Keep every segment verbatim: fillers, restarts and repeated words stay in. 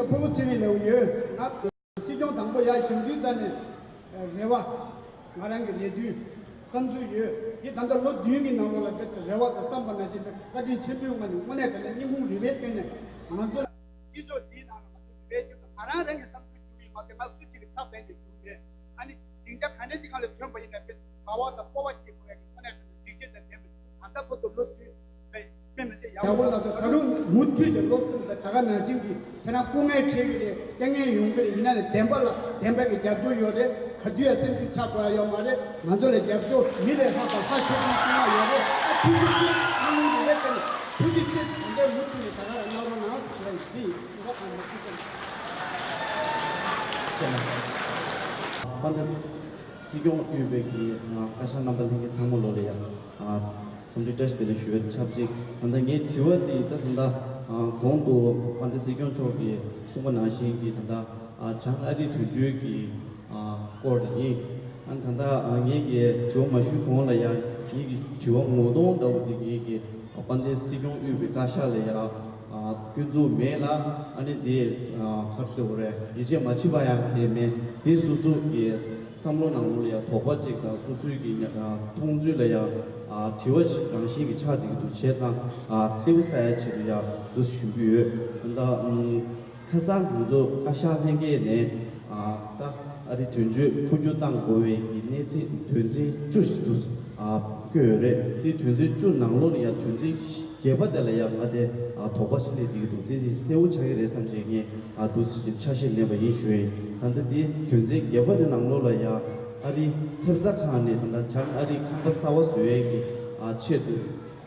ཕུ་བོ་ཚེ་རིང་ལབ་ཡོད། ང་སྲིད་སྐྱོང་དང་པོ་ཡར་བཞེངས་དུས་ཙམ་ནས་རེ་བ། ང་རང་གི་ལས་དོན། བསམ་ཚུལ་ཡོད། འདི་ད་ལྟ་ལོ་བདུན་གྱི་ནང་ལོགས་ལ་དཔེ་རེ་བ་དང་བསམ་པ་ནང་བཞིན་བཀའ་དྲིན་ཆེན་པོའི་ངང་ནས་དངོས་གནས་དྲང་གནས་སྙིང་ཁུང་རུས་པའི་གཏིང་ནས་ང་ཚོ་སྤྱི་ཚོགས་འདིའི་ནང་ལ་ང་ཚོ་རེ་བ་ཞིག་ང་རང་རང་གི་བསམ་ཚུལ་ཞུ་གི་ཡོད་མ་གཏོགས་ང་སུ་གཅིག་གི་ཚབ་ལེན་ནས་ཞུ་གི་མེད། ཨ་ནི་སྡིངས་ཆ་ག་འདྲ་ཞིག་སྒང་ལ་ཐོན་པ་ཡིན་ན་དཔེ་དགའ་བ་དང་སྤོབས་པ་སྐྱེ་དགོས་ཡ་གི་དངོས་གནས་དྲང་གནས་གཟི་བརྗིད་དང་ལྡན་པ་ཞིག་ད་ལྟ་བར་དུ་ལོ་བདུན་དཔེ་དཔེ་མི་སྲིད་ཡག་པོ་ལ་ད་རུང་མུ་མཐུད་དེ་སློབ་སྦྱོང་དང་ད་ག་ནང་བཞིན་གྱི་ཁྱེད་རང་སྐུ་ངལ་འཕྲད་ཀྱི་རེད། སྐྱེ་ངལ་ཡོང་གི་རེད། ཡིན་ན་ནི་བདེན་པ་ལ་བདེན་པ་གི་རྒྱབ་སྐྱོར་ཡོད་རེད། ག་དུས་ཡང་སེམས་ཤུགས་ཆག་དགོས་ཡ་ཡོད་མ་རེད། ང་ཚོ་ལ་རྒྱབ་སྐྱོར་མི་ལས་ལྷག་པ་ལྷག་ཆེ་ཤོས་བསྐྲུན་ཡ་ཡོད་རེད། ཨ་ཐུགས་རྗེ་ཆེ། སྣང་བ་འདི་འདྲ་བྱས་ནས་ཐུགས་རྗེ་ཆེ། ད་ལྟའི་མུ་མཐུད་ནས་ད་ག་རང་གནང་རོགས་གནང་ཟེར་ཡ་ཡིན། འདི་ཡིན། འོ་ཁ་མ་ཐུག་ཅན། དཔལ་ལྡན་སྲིད་སྐྱོང་དབུས་པའི་གི་ང་བཀའ་ཤག་རྣམ་པ་ལྷན་རྒྱས་ཚང་མ་ལོ་ལ་ཡ། འཚམས་འདྲི་བཀྲ་ཤིས་བདེ་ལེགས་ཞུ་བའི་ཆབས་ཅིག་ད་ལྟ་ངའི་དྲི་བ་འདི་ད་ད་ལྟ་གོང་དུ་དཔལ་ལྡན་སྲིད་སྐྱོང་མཆོག་གིས་གསུངས་པ་ནང་བཞིན་གྱི་ད་ལྟ་བྱང་ཨ་རིའི་དོན་གཅོད་ཀྱི་སྐོར་ཡིན། ཨ་ད་ལྟ་ངེད་ཀྱི་དྲི་བ་མ་ཞུས་གོང་ལ་ཡང་ངེད་ཀྱི་དྲི་བ་ངོ་གདོང་འདྲ་བོ་འདི་ངེད་ཀྱི་དཔལ་ལྡན་སྲིད་སྐྱོང་དབུས་པའི་བཀའ་ཤག་ལ་ཡང་སྐྱོན་འཛུགས་མེད་ལ། ཨ་ནི་དེ་ག་རེ་ཟེར་དགོས་རེད། ཡིད་ཆེས་མ་བྱེད་པ་ཡང་གལ་མེད། དེ་སོ་སོ་གི་བསམ་བློ་ནང་ལོགས་ལ་ཡང་དོགས་པ་ཅིག་དང་སོ་སོའི་གི་མཐོང་ཚུལ་ལ་ཡང་དྲི་བ་ཞིག་རང་བཞིན་གྱི་ཆགས་བསྡད་ཀྱི་འདུག་བྱས་ཙང་གསལ་པོ་གསལ་ཡ་ཆེད་དུ་ཡང་འདུག་ཞུ་གི་ཡོད། ད་ལྟ་ཁ་སང་ང་ཚོ་བཀའ་ཤག་ལྷན་རྒྱས་ནས་ད་ཨ་རི་དོན་གཅོད་འཕོ་འགྱུར་བཏང་དགོས་པའི་གི་གནས་ཚད་དོན་ཚན་བཅུ་ཞིག་འདུག་བཀོད་ཡོད་རེད། དེ་དོན་ཚན་བཅུ་ནང་ལོགས་ལ་ཡང་དོན་ཚན་བརྒྱད་པ་དེ་ལ་ཡང་ང་དེ་དོགས་པ་ཞིག་སླེབས་བསྡད་ཀྱི་འདུག་དེ་གསལ་པོ་ཆགས་ཀྱི་རེད་བསམ་བྱས་ངས་འདུག་ཆ་ཤས་ལེན་པ་ཡིན་ཞུ་ཡིན། ད་ལྟ་དེ་དོན་ཚན་བརྒྱད་པ་དེ་ནང་ལོགས་ལ་ཡང་ཨ་རིའི་ཐེབས་རྩ་ཁང་ནས་ད་ལྟ་བྱང་ཨ་རིའི་ཁང་པ་གསར་པ་བཟོ་ཡས་ཀྱི་ཆེད་དུ།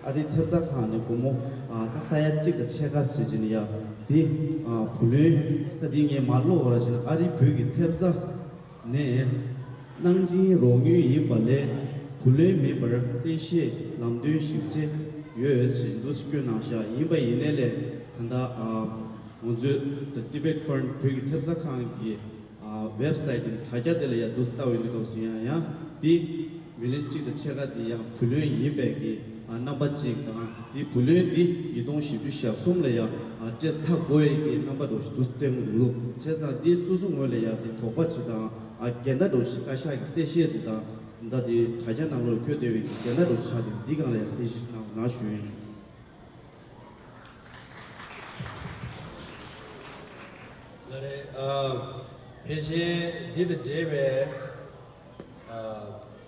ཨ་རིའི་ཐེབས་རྩ་ཁང་ནས་སྒོར་མོ་ཨ་ད་ས་ཡ་གཅིག་དང་ཕྱེད་ཀ་ཟེར་གྱི་ནི་ཡ་འདི་ཨ་བུ་ལོན་ད་འདི་ངས་མ་ཀློག་པ་ར་བྱས་ན་ཨ་རིའི་བོད་ཀྱི་ཐེབས་རྩ་ནས་གནང་སྦྱིན་རོགས་དངུལ་ཡིན་པ་ལས་བུ་ལོན་མིན་པར་གསལ་བཤད་ལམ་སྟོན་ཞིབ་འཚོལ་ཡོད་ཅེས་འདུག་སེ་བཀོད་གནང་བཞག་ཡིན་པ་ཡིན་ནའི་ལས་ད་ལྟ་ཨ་ང་ཚོའི་The Tibet Fund བོད་ཀྱི་ཐེབས་རྩ་ཁང་གི་ཨ་ཝེབ་སའིཊ་དེ་དྲ་རྒྱ་དེ་ལ་ཡང་འདུག་སེ་ལྟ་བའི་སྐབས་སུ་ཡང་ཡང་འདི་མི་ལོན་གཅིག་དང་ཕྱེད་ཀ་འདི་ཡང་བུ་ལོན་ཡིན་པའི་གི་ཨ་རྣམ་པ་གཅིག་དང་། འདི་བུ་ལོན་འདི་ཉིས་སྟོང་བཞི་བཅུ་ཞེ་གསུམ་ལ་ཡང་ཨ་སྤྲད་ཚར་དགོས་ཡས་ཀྱི་རྣམ་པ་འདྲ་ཞིག་འདུག་སྟོན་གྱི་འདུག་བྱས་ཙང་འདི་སོ་སོ་ངོས་ལ་ཡང་འདི་དོགས་པ་ཅིག་དང་ཨ་འགལ་ཟླ་འདྲ་ཞིག་བཀའ་ཤག་གི་གསལ་བཤད་འདི་དང་ད་འདི་དྲ་རྒྱ་ནང་ལོགས་འཁོད་བསྡད་པའི་འགལ་ཟླ་འདྲ་ཞིག་ཆགས་འདུག་འདི་སྒང་ལ་ཡང་གསལ་བཤད་གནང་རོགས་གནང་ཞུ་ཡིན། ལགས་རེད། ཨ། ཕལ་ཆེར་འདི་དང་འབྲེལ་བའི་ཨ་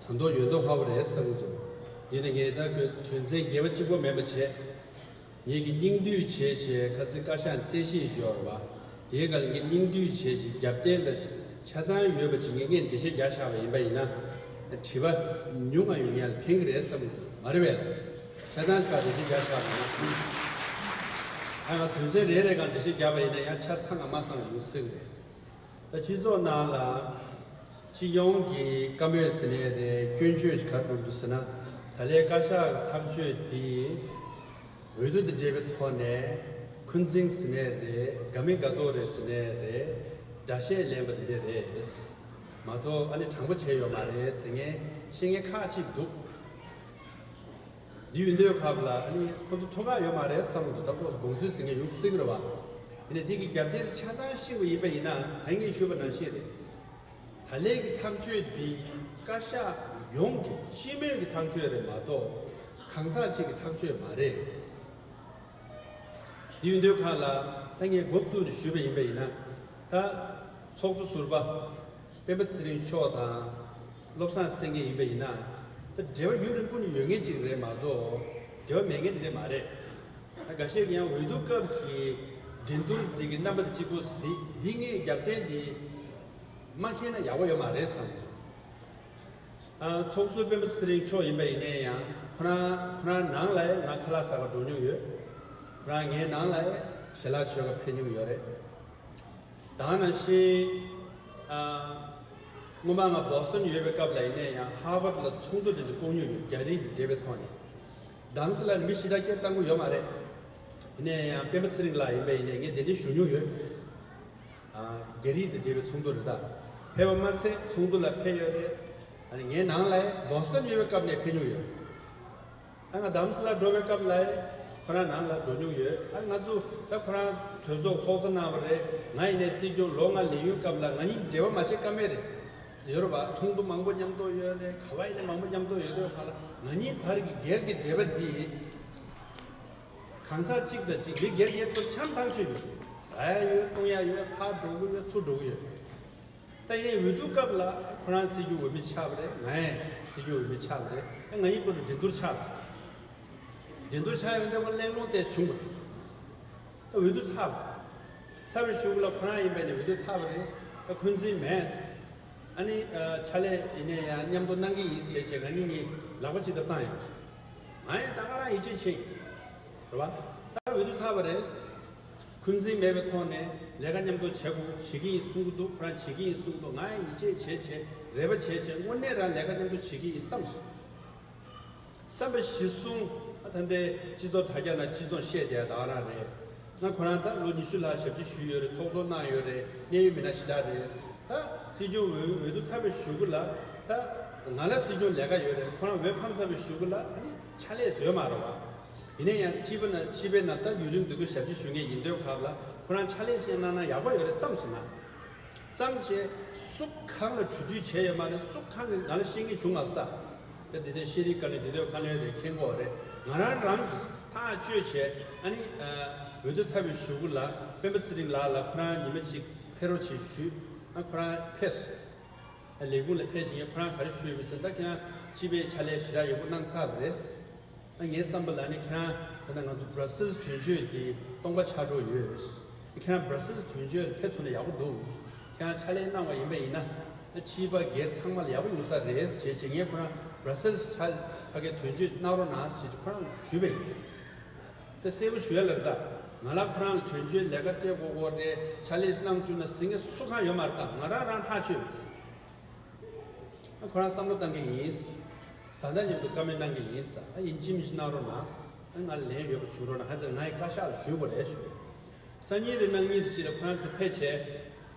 ད་དུང་ཡོད་མདོག་ཁ་པོ་རེད་བསམ་གྱི་འདུག་ཡིན་ནའི་ངས་ད་ཁོས་དོན་ཚན་བརྒྱད་པ་གཅིག་པོ་མིན་པ་བྱས། ངེད་ཀྱིས་སྙིང་བསྡུས་བྱས་བྱས་ཁ་སང་བཀའ་ཤག་ནས་གསལ་བཤད་ཞུས་ཡོད་རེད་པ། དེའི་སྒང་ལ་ངས་སྙིང་བསྡུས་བྱས་བྱས་རྒྱབ་རྟེན་དང་ཆ་ཚང་ཡོད་པ་ཅིག་ངས་ངས་འགྲེལ་བཤད་རྒྱག་བཞག་པ་ཡིན་པ་ཡིན་ན། དྲི་བ་ཉུང་ང་ཡོང་ཡ་ལ་ཕན་གྱི་རེད་བསམ་གྱི་འདུག་མ་རེད་པས། ཆ་ཚང་ཞིག་ག་འགྲེལ་བཤད་རྒྱག་བཞག་པ་ཡིན་ན། ཨ་ང་དོན་ཚན་རེ་རེ་གང་འགྲེལ་བཤད་རྒྱག་པ་ཡིན་ན་ཡང་ཆ་ཚང་ང་མ་ཚང་བ་ཡོང་སྲིད་གི་རེད། ད་སྤྱི་ཚོགས་ནང་ལ་སྤྱི་ཡོངས་ཀྱི་བཀའ་མོལ་ཟེར་ནའི་རེད། སྐྱོན་བརྗོད་ཅིག་ག་རེ་འགྲོ་འདུག་ཟེར་ན། ད་ལན་བཀའ་ཤག་གི་ཐག་གཅོད་འདི་འོས་བསྡུ་དང་འབྲེལ་བའི་ཐོག་ནས་འཁོན་འཛིང་ཟེར་ནའི་རེད། དགའ་མི་དགའ་མདོག་རེད་ཟེར་ནའི་རེད། འགྲེལ་བཤད་ལེན་པ་འདི་འདྲ་རེད། མ་གཏོགས་ཨ་ནི་དྲང་པོ་བྱས་ཡོད་མ་རེད་ཟེར་མཁན་བཤད་མཁན་ཁག་ཅིག་འདུག་འདི་ཡོད་དུས་སྐབས་ལ་ཨ་ནི་ཁོ་ཚོ་ཐོག་ཁ་ཡོད་མ་རེད་བསམ་གྱི་འདུག་ད་ཁོ་ཚོ་དགོངས་ཚུལ་ཟེར་མཁན་ཡོང་སྲིད་ཀྱི་རེད་བ། ཡིན་ནའི་འདི་གི་རྒྱབ་རྟེན་ཆ་ཚང་ཤེས་པ་ཡིན་པ་ཡིན་ན་ད་ངས་ཞུས་པ་ནང་བཞིན་རེད། ད་ལན་གྱི་ཐག་གཅོད་འདི་བཀའ་ཤག་ཡོངས་ཀྱི་སྤྱི་མོས་ཀྱི་ཐག་གཅོད་རེད་མ་གཏོགས་གང་ཟག་ཅིག་གི་ཐག་གཅོད་མ་རེད། འདི་ཡོད་དུས་སྐབས་ལ་ད་ངས་འགོ་བཙུགས་ནས་ཞུས་པ་ཡིན་པ་ཡིན་ན། ད་ཚོགས་གཙོ་ཟུར་པ་སྤེན་པ་ཚེ་རིང་མཆོག་དང་བློ་བཟང་སེང་གེ་ཡིན་པ་ཡིན་ན། ད་འབྲེལ་བ་ཡུན་རིང་པོ་ནས་ཡོད་མཁན་ཅིག་རེད་མ་གཏོགས་འབྲེལ་བ་མེད་མཁན་དེ་འདྲ་མ་རེད། ད་འགའ་ཤས་ཀྱིས་ཡང་འོས་བསྡུ་སྐབས་ཀྱི་འགྲན་བསྡུར་འདི་གི་རྣམ་པ་དེ་གཅིག་པོ་གཟིགས། འདི་ངས་རྒྱབ་རྟེན་འདི་མ་མཁྱེན་ན་ཡག་པོ་ཡོད་མ་རེད་བསམ། ཨ། ཚོགས་གཙོ་སྤེན་པ་ཚེ་རིང་མཆོག་ཡིན་པ་ཡིན་ནའི་ཡང་ཁོ་རང་ཁོ་རང་ནང་ལ་ཡང་ང་ཁ་ལག་ཟ་བར་འགྲོ་མྱོང་ཡོད། ཁོ་རང་ངའི་ནང་ལ་ཡང་ཞལ་ལག་མཆོད་ག་ཕེབས་མྱོང་ཡོད་རེད། ད་ནང་བཞིན། ཨ། སྔོན་མ་ང་བོ་སི་ཊོན་ཡོད་པའི་སྐབས་ལ་ཡིན་ནའི་ཡང་ཧར་ཝརཌ་ལ་ཚོགས་འདུ་དེ་འདྲ་བསྐོང་མྱོང་ཡོད། རྒྱ་རིགས་ཀྱི་འབྲེལ་བའི་ཐོག་ནས། དམ་སྲི་ལ་མི་ཞེ་དྲག་སྐད་བཏང་གི་ཡོད་མ་རེད། ཡིན་ནའི་ཡང་སྤེན་པ་ཚེ་རིང་ལགས་ཡིན་པ་ཡིན་ནའི་ངས་དེ་འདྲ་ཞུ་མྱོང་ཡོད། ཨ། རྒྱ་རིགས་དང་འབྲེལ་བའི་ཚོགས་འདུ་རེད་ད། ཕེབས་པ་མ་ཚད་ཚོགས་འདུ་ལ་ཕེབས་ཡོད་རེད། ཨ་ནི་ངའི་ནང་ལ་ཡང་བོ་སི་ཊོན་ཡོད་པའི་སྐབས་ནས་ཕེབས་མྱོང་ཡོད། ཨ་ང་དམ་སྲི་ལ་འགྲོ་བའི་སྐབས་ལ་ཡང་ ཁོ་རང་ནང་ལ་འགྲོ་མྱོང་ཡོད། ཨ་ང་ཚོ་ད་ཁོ་རང་གྲོས་ཚོགས་ཚོགས་གཙོ་གནང་བ་རེད། ང་ཡིན་ནའི་སྲིད་སྐྱོང་ལོ་ལྔ་ལས་ཡུན་སྐབས་ལ་ང་གཉིས་འབྲེལ་བ་མ་བྱེད་ཀ་མེད་རེད། ཡོད་རེད་པ། ཚོགས་འདུ་མང་པོ་མཉམ་དུ་ཡོད་རེད། ག་བ་ཡིན་ནའི་མང་པོ་མཉམ་དུ་ཡོད་དུས་ཁ་ལ་ང་གཉིས་བར་གྱི་སྒེར་གྱི་འབྲེལ་བ་འདི། གང་ཟག་གཅིག་དང་གཅིག་མི་སྒེར་སྒེར་དུ་འཆམ་ཐག་ཆོད་ཡོད། ཟ་ཡ་ཡོད། བཏུང་ཡ་ཡོད། ཕར་འགྲོ་གི་ཡོད། ཚུར་འགྲོ་གི་ཡོད། ད་ཡིན་ནའི་འོས་བསྡུ་སྐབས་ལ་ཁོ་རང་སྲིད་སྐྱོང་འོས་མི་ཆགས་པ་རེད། ང་ཡང་སྲིད་སྐྱོང་འོས་མི་ཆགས་པ་རེད། ང་གཉིས་བར་དུ་འགྲན་བསྡུར་ཆགས་པ། འགྲན་བསྡུར་ཆགས་ཡོང་དུས་ཁོ་གླེང་སློང་དེ་བྱུང་བ་རེད། ད་འོས་བསྡུ་ཚར་བ། ཚར་བའི་གཞུག་ལ་ཁོ་རང་ཡིན་པ་ཡིན་ནའི་འོས་བསྡུ་ཚར་བ་རེད། ད་འཁོན་འཛིན་མེད། ཨ་ནི་ཕྱག་ལས་ཡིན་ནའི་ཡང་མཉམ་དུ་གནང་གི་ཡིན་ཟེར་བྱས་ང་གཉིས་གཉིས་ལག་པ་གཅིག་ཏུ་བཏང་ཡོད། ང་ཡང་ད་ག་རང་ཡིད་ཆེས་བྱེད། རེད་བ། ད་འོས་བསྡུ་ཚར་བ་རེད། འཁོན་འཛིན་མེད་པའི་ཐོག་ནས་ལས་ཀ་མཉམ་དུ་བྱེད་དགོས། བྱེད་ཀྱི་ཡིན་གསུང་གི་འདུག་ཁོ་རང་བྱེད་ཀྱི་ཡིན་གསུང་གི་འདུག་ང་ཡང་ཡིད་ཆེས་བྱེད་བྱེད་རེ་བ་བྱེད་བྱེད་དངོས་གནས་རང་ལས་ཀ་མཉམ་དུ་བྱེད་ཀྱི་ཡིན་བསམ་སོང་། བསམ་པ་གཞིར་བཟུང་། ད་ལྟའི་སྤྱི་ཚོགས་དྲ་རྒྱ་ན་སྤྱི་ཚོགས་བཤད་བསྡད་ཡ་ད་ག་རང་རེད། ང་ཁོ་རང་ད་ལོ་ཉི་ཤུ་ལྷག་ཞབས་ཕྱི་ཞུས་ཡོད་རེད། ཚོགས་གཙོ་གནང་ཡོད་རེད། གནད་ཡོད་མི་སྣ་ཞེ་དྲག་རེད། ད་སྲིད་སྐྱོང་འོས་འོས་བསྡུ་ཚར་བའི་གཞུག་གུ་ལ་ད་ང་ལ་སྲིད་སྐྱོང་ལས་ཀ་ཡོད་རེད། ཁོ་རང་འོས་འཕངས་ཚར་བའི་གཞུག་གུ་ལ་ཨ་ནི་ཕྱག་ལས་བཟོས་མ་རེད་བ། ཡིན་ན་ཡང་སྤྱི་པ་ན་སྤྱི་པའི་ནང་ད་ཡུན་རིང་སྡོད་དགོས་ཞབས་ཕྱི་ཞུ་མཁན་ཡིན་དུས་སྐབས་ལ་ཁོ་རང་ཕྱག་ལས་ཤིག་གནང་ན་ཡག་པོ་ཡོད་རེད་བསམ་སོང་ང་། བསམ་བྱས། སུ་གང་ལ་གྲོས་བསྡུར་བྱས་ཡོད་མ་རེད། སུ་གང་གིས་ང་ལ་བཤད་མཁན་བྱུང་མ་སོང་། ད་འདི་ནས་ཤེས་རིག་བཀའ་བློན་འདི་དོན་བཀའ་བློན་རེད། མཁྱེན་གོ་རེད། ང་རང་རང་གིས་ཐག་གཅོད་བྱས། ཨ་ནི་འོས་བསྡུ་ཚར་བའི་གཞུག་གུ་ལ་སྤེན་པ་ཚེ་རིང་ལགས་ལ་ཁོ་རང་ཉི་མ་གཅིག་ཕེབས་རོགས་བྱེད་ཞུས། ཨ་ཁོ་རང་ཕེབས་སོང་། ལས་ཁུངས་ལ་ཕེབས་ཤིང་ཁོ་རང་ག་རེ་ཞུས་མིན་ཟེར་ན། ད་ཁྱེད་རང་སྤྱི་པའི་ཕྱག་ལས་ཞེ་དྲག་ཡག་པོ་གནང་ཚར་བ་རེད། ངའི་བསམ་པ་ལ་ནི་ཁྱེད་རང་ད་ལྟ་ང་ཚོ་Brussels་དོན་གཅོད་དེ་སྟོང་པ་ཆགས་འགྲོ་ཡོད། ཁྱེད་རང་Brussels་དོན་གཅོད་ལ་ཕེབས་ཐུབ་ན་ཡག་པོ་འདུག་ཁྱེད་རང་ཕྱག་ལས་གནང་བ་ཡིན་པ་ཡིན་ན་སྤྱི་པ་སྒེར་ཚང་མ་ལ་ཡག་པོ་ཡོང་ས་རེད་ཅེས་བྱས། ངས་ཁོ་རང་Brussels་ཕྱག་ཕ་གིའི་དོན་གཅོད་གནང་རོགས་གནང་ཞེས་ཁོ་རང་ཞུས་པ་ཡིན། དེ་གསལ་པོ་ཞུ་ཡ་ལ་རེད། ད་ང་ལ་ཁོ་རང་ལ་དོན་གཅོད་ལས་ཀ་སྤྲད་དགོས་དགོས་རེད། ཕྱག་ལས་གནང་བཅུག་ན་ཟེར་མཁན་སུ་གང་ཡོད་མ་རེད། ད་ང་རང་རང་ཐག་ཆོད། ཁོ་རང་བསམ་བློ་བཏང་གི་ཡིན། བཟའ་ཟླ་མཉམ་དུ་བཀའ་མོལ་གནང་གི་ཡིན་ས། ཨ་ཡིན་གཅིག་མིན་གཅིག་གནང་རོགས་གནང་། ཨ་ང་ལན་ཡོད་པ་བྱུང་རོགས་གནང་། ཧ་ཅང་ང་ཡི་བཀའ་ཤག་ལ་ཞུས་པ་རེད་ཞུ། སང་ཉིན་རེ་གནངས་ཉིན་རེ་ཅིག་ལ་ཁོ་རང་ཚོ་ཕེབས་བྱས།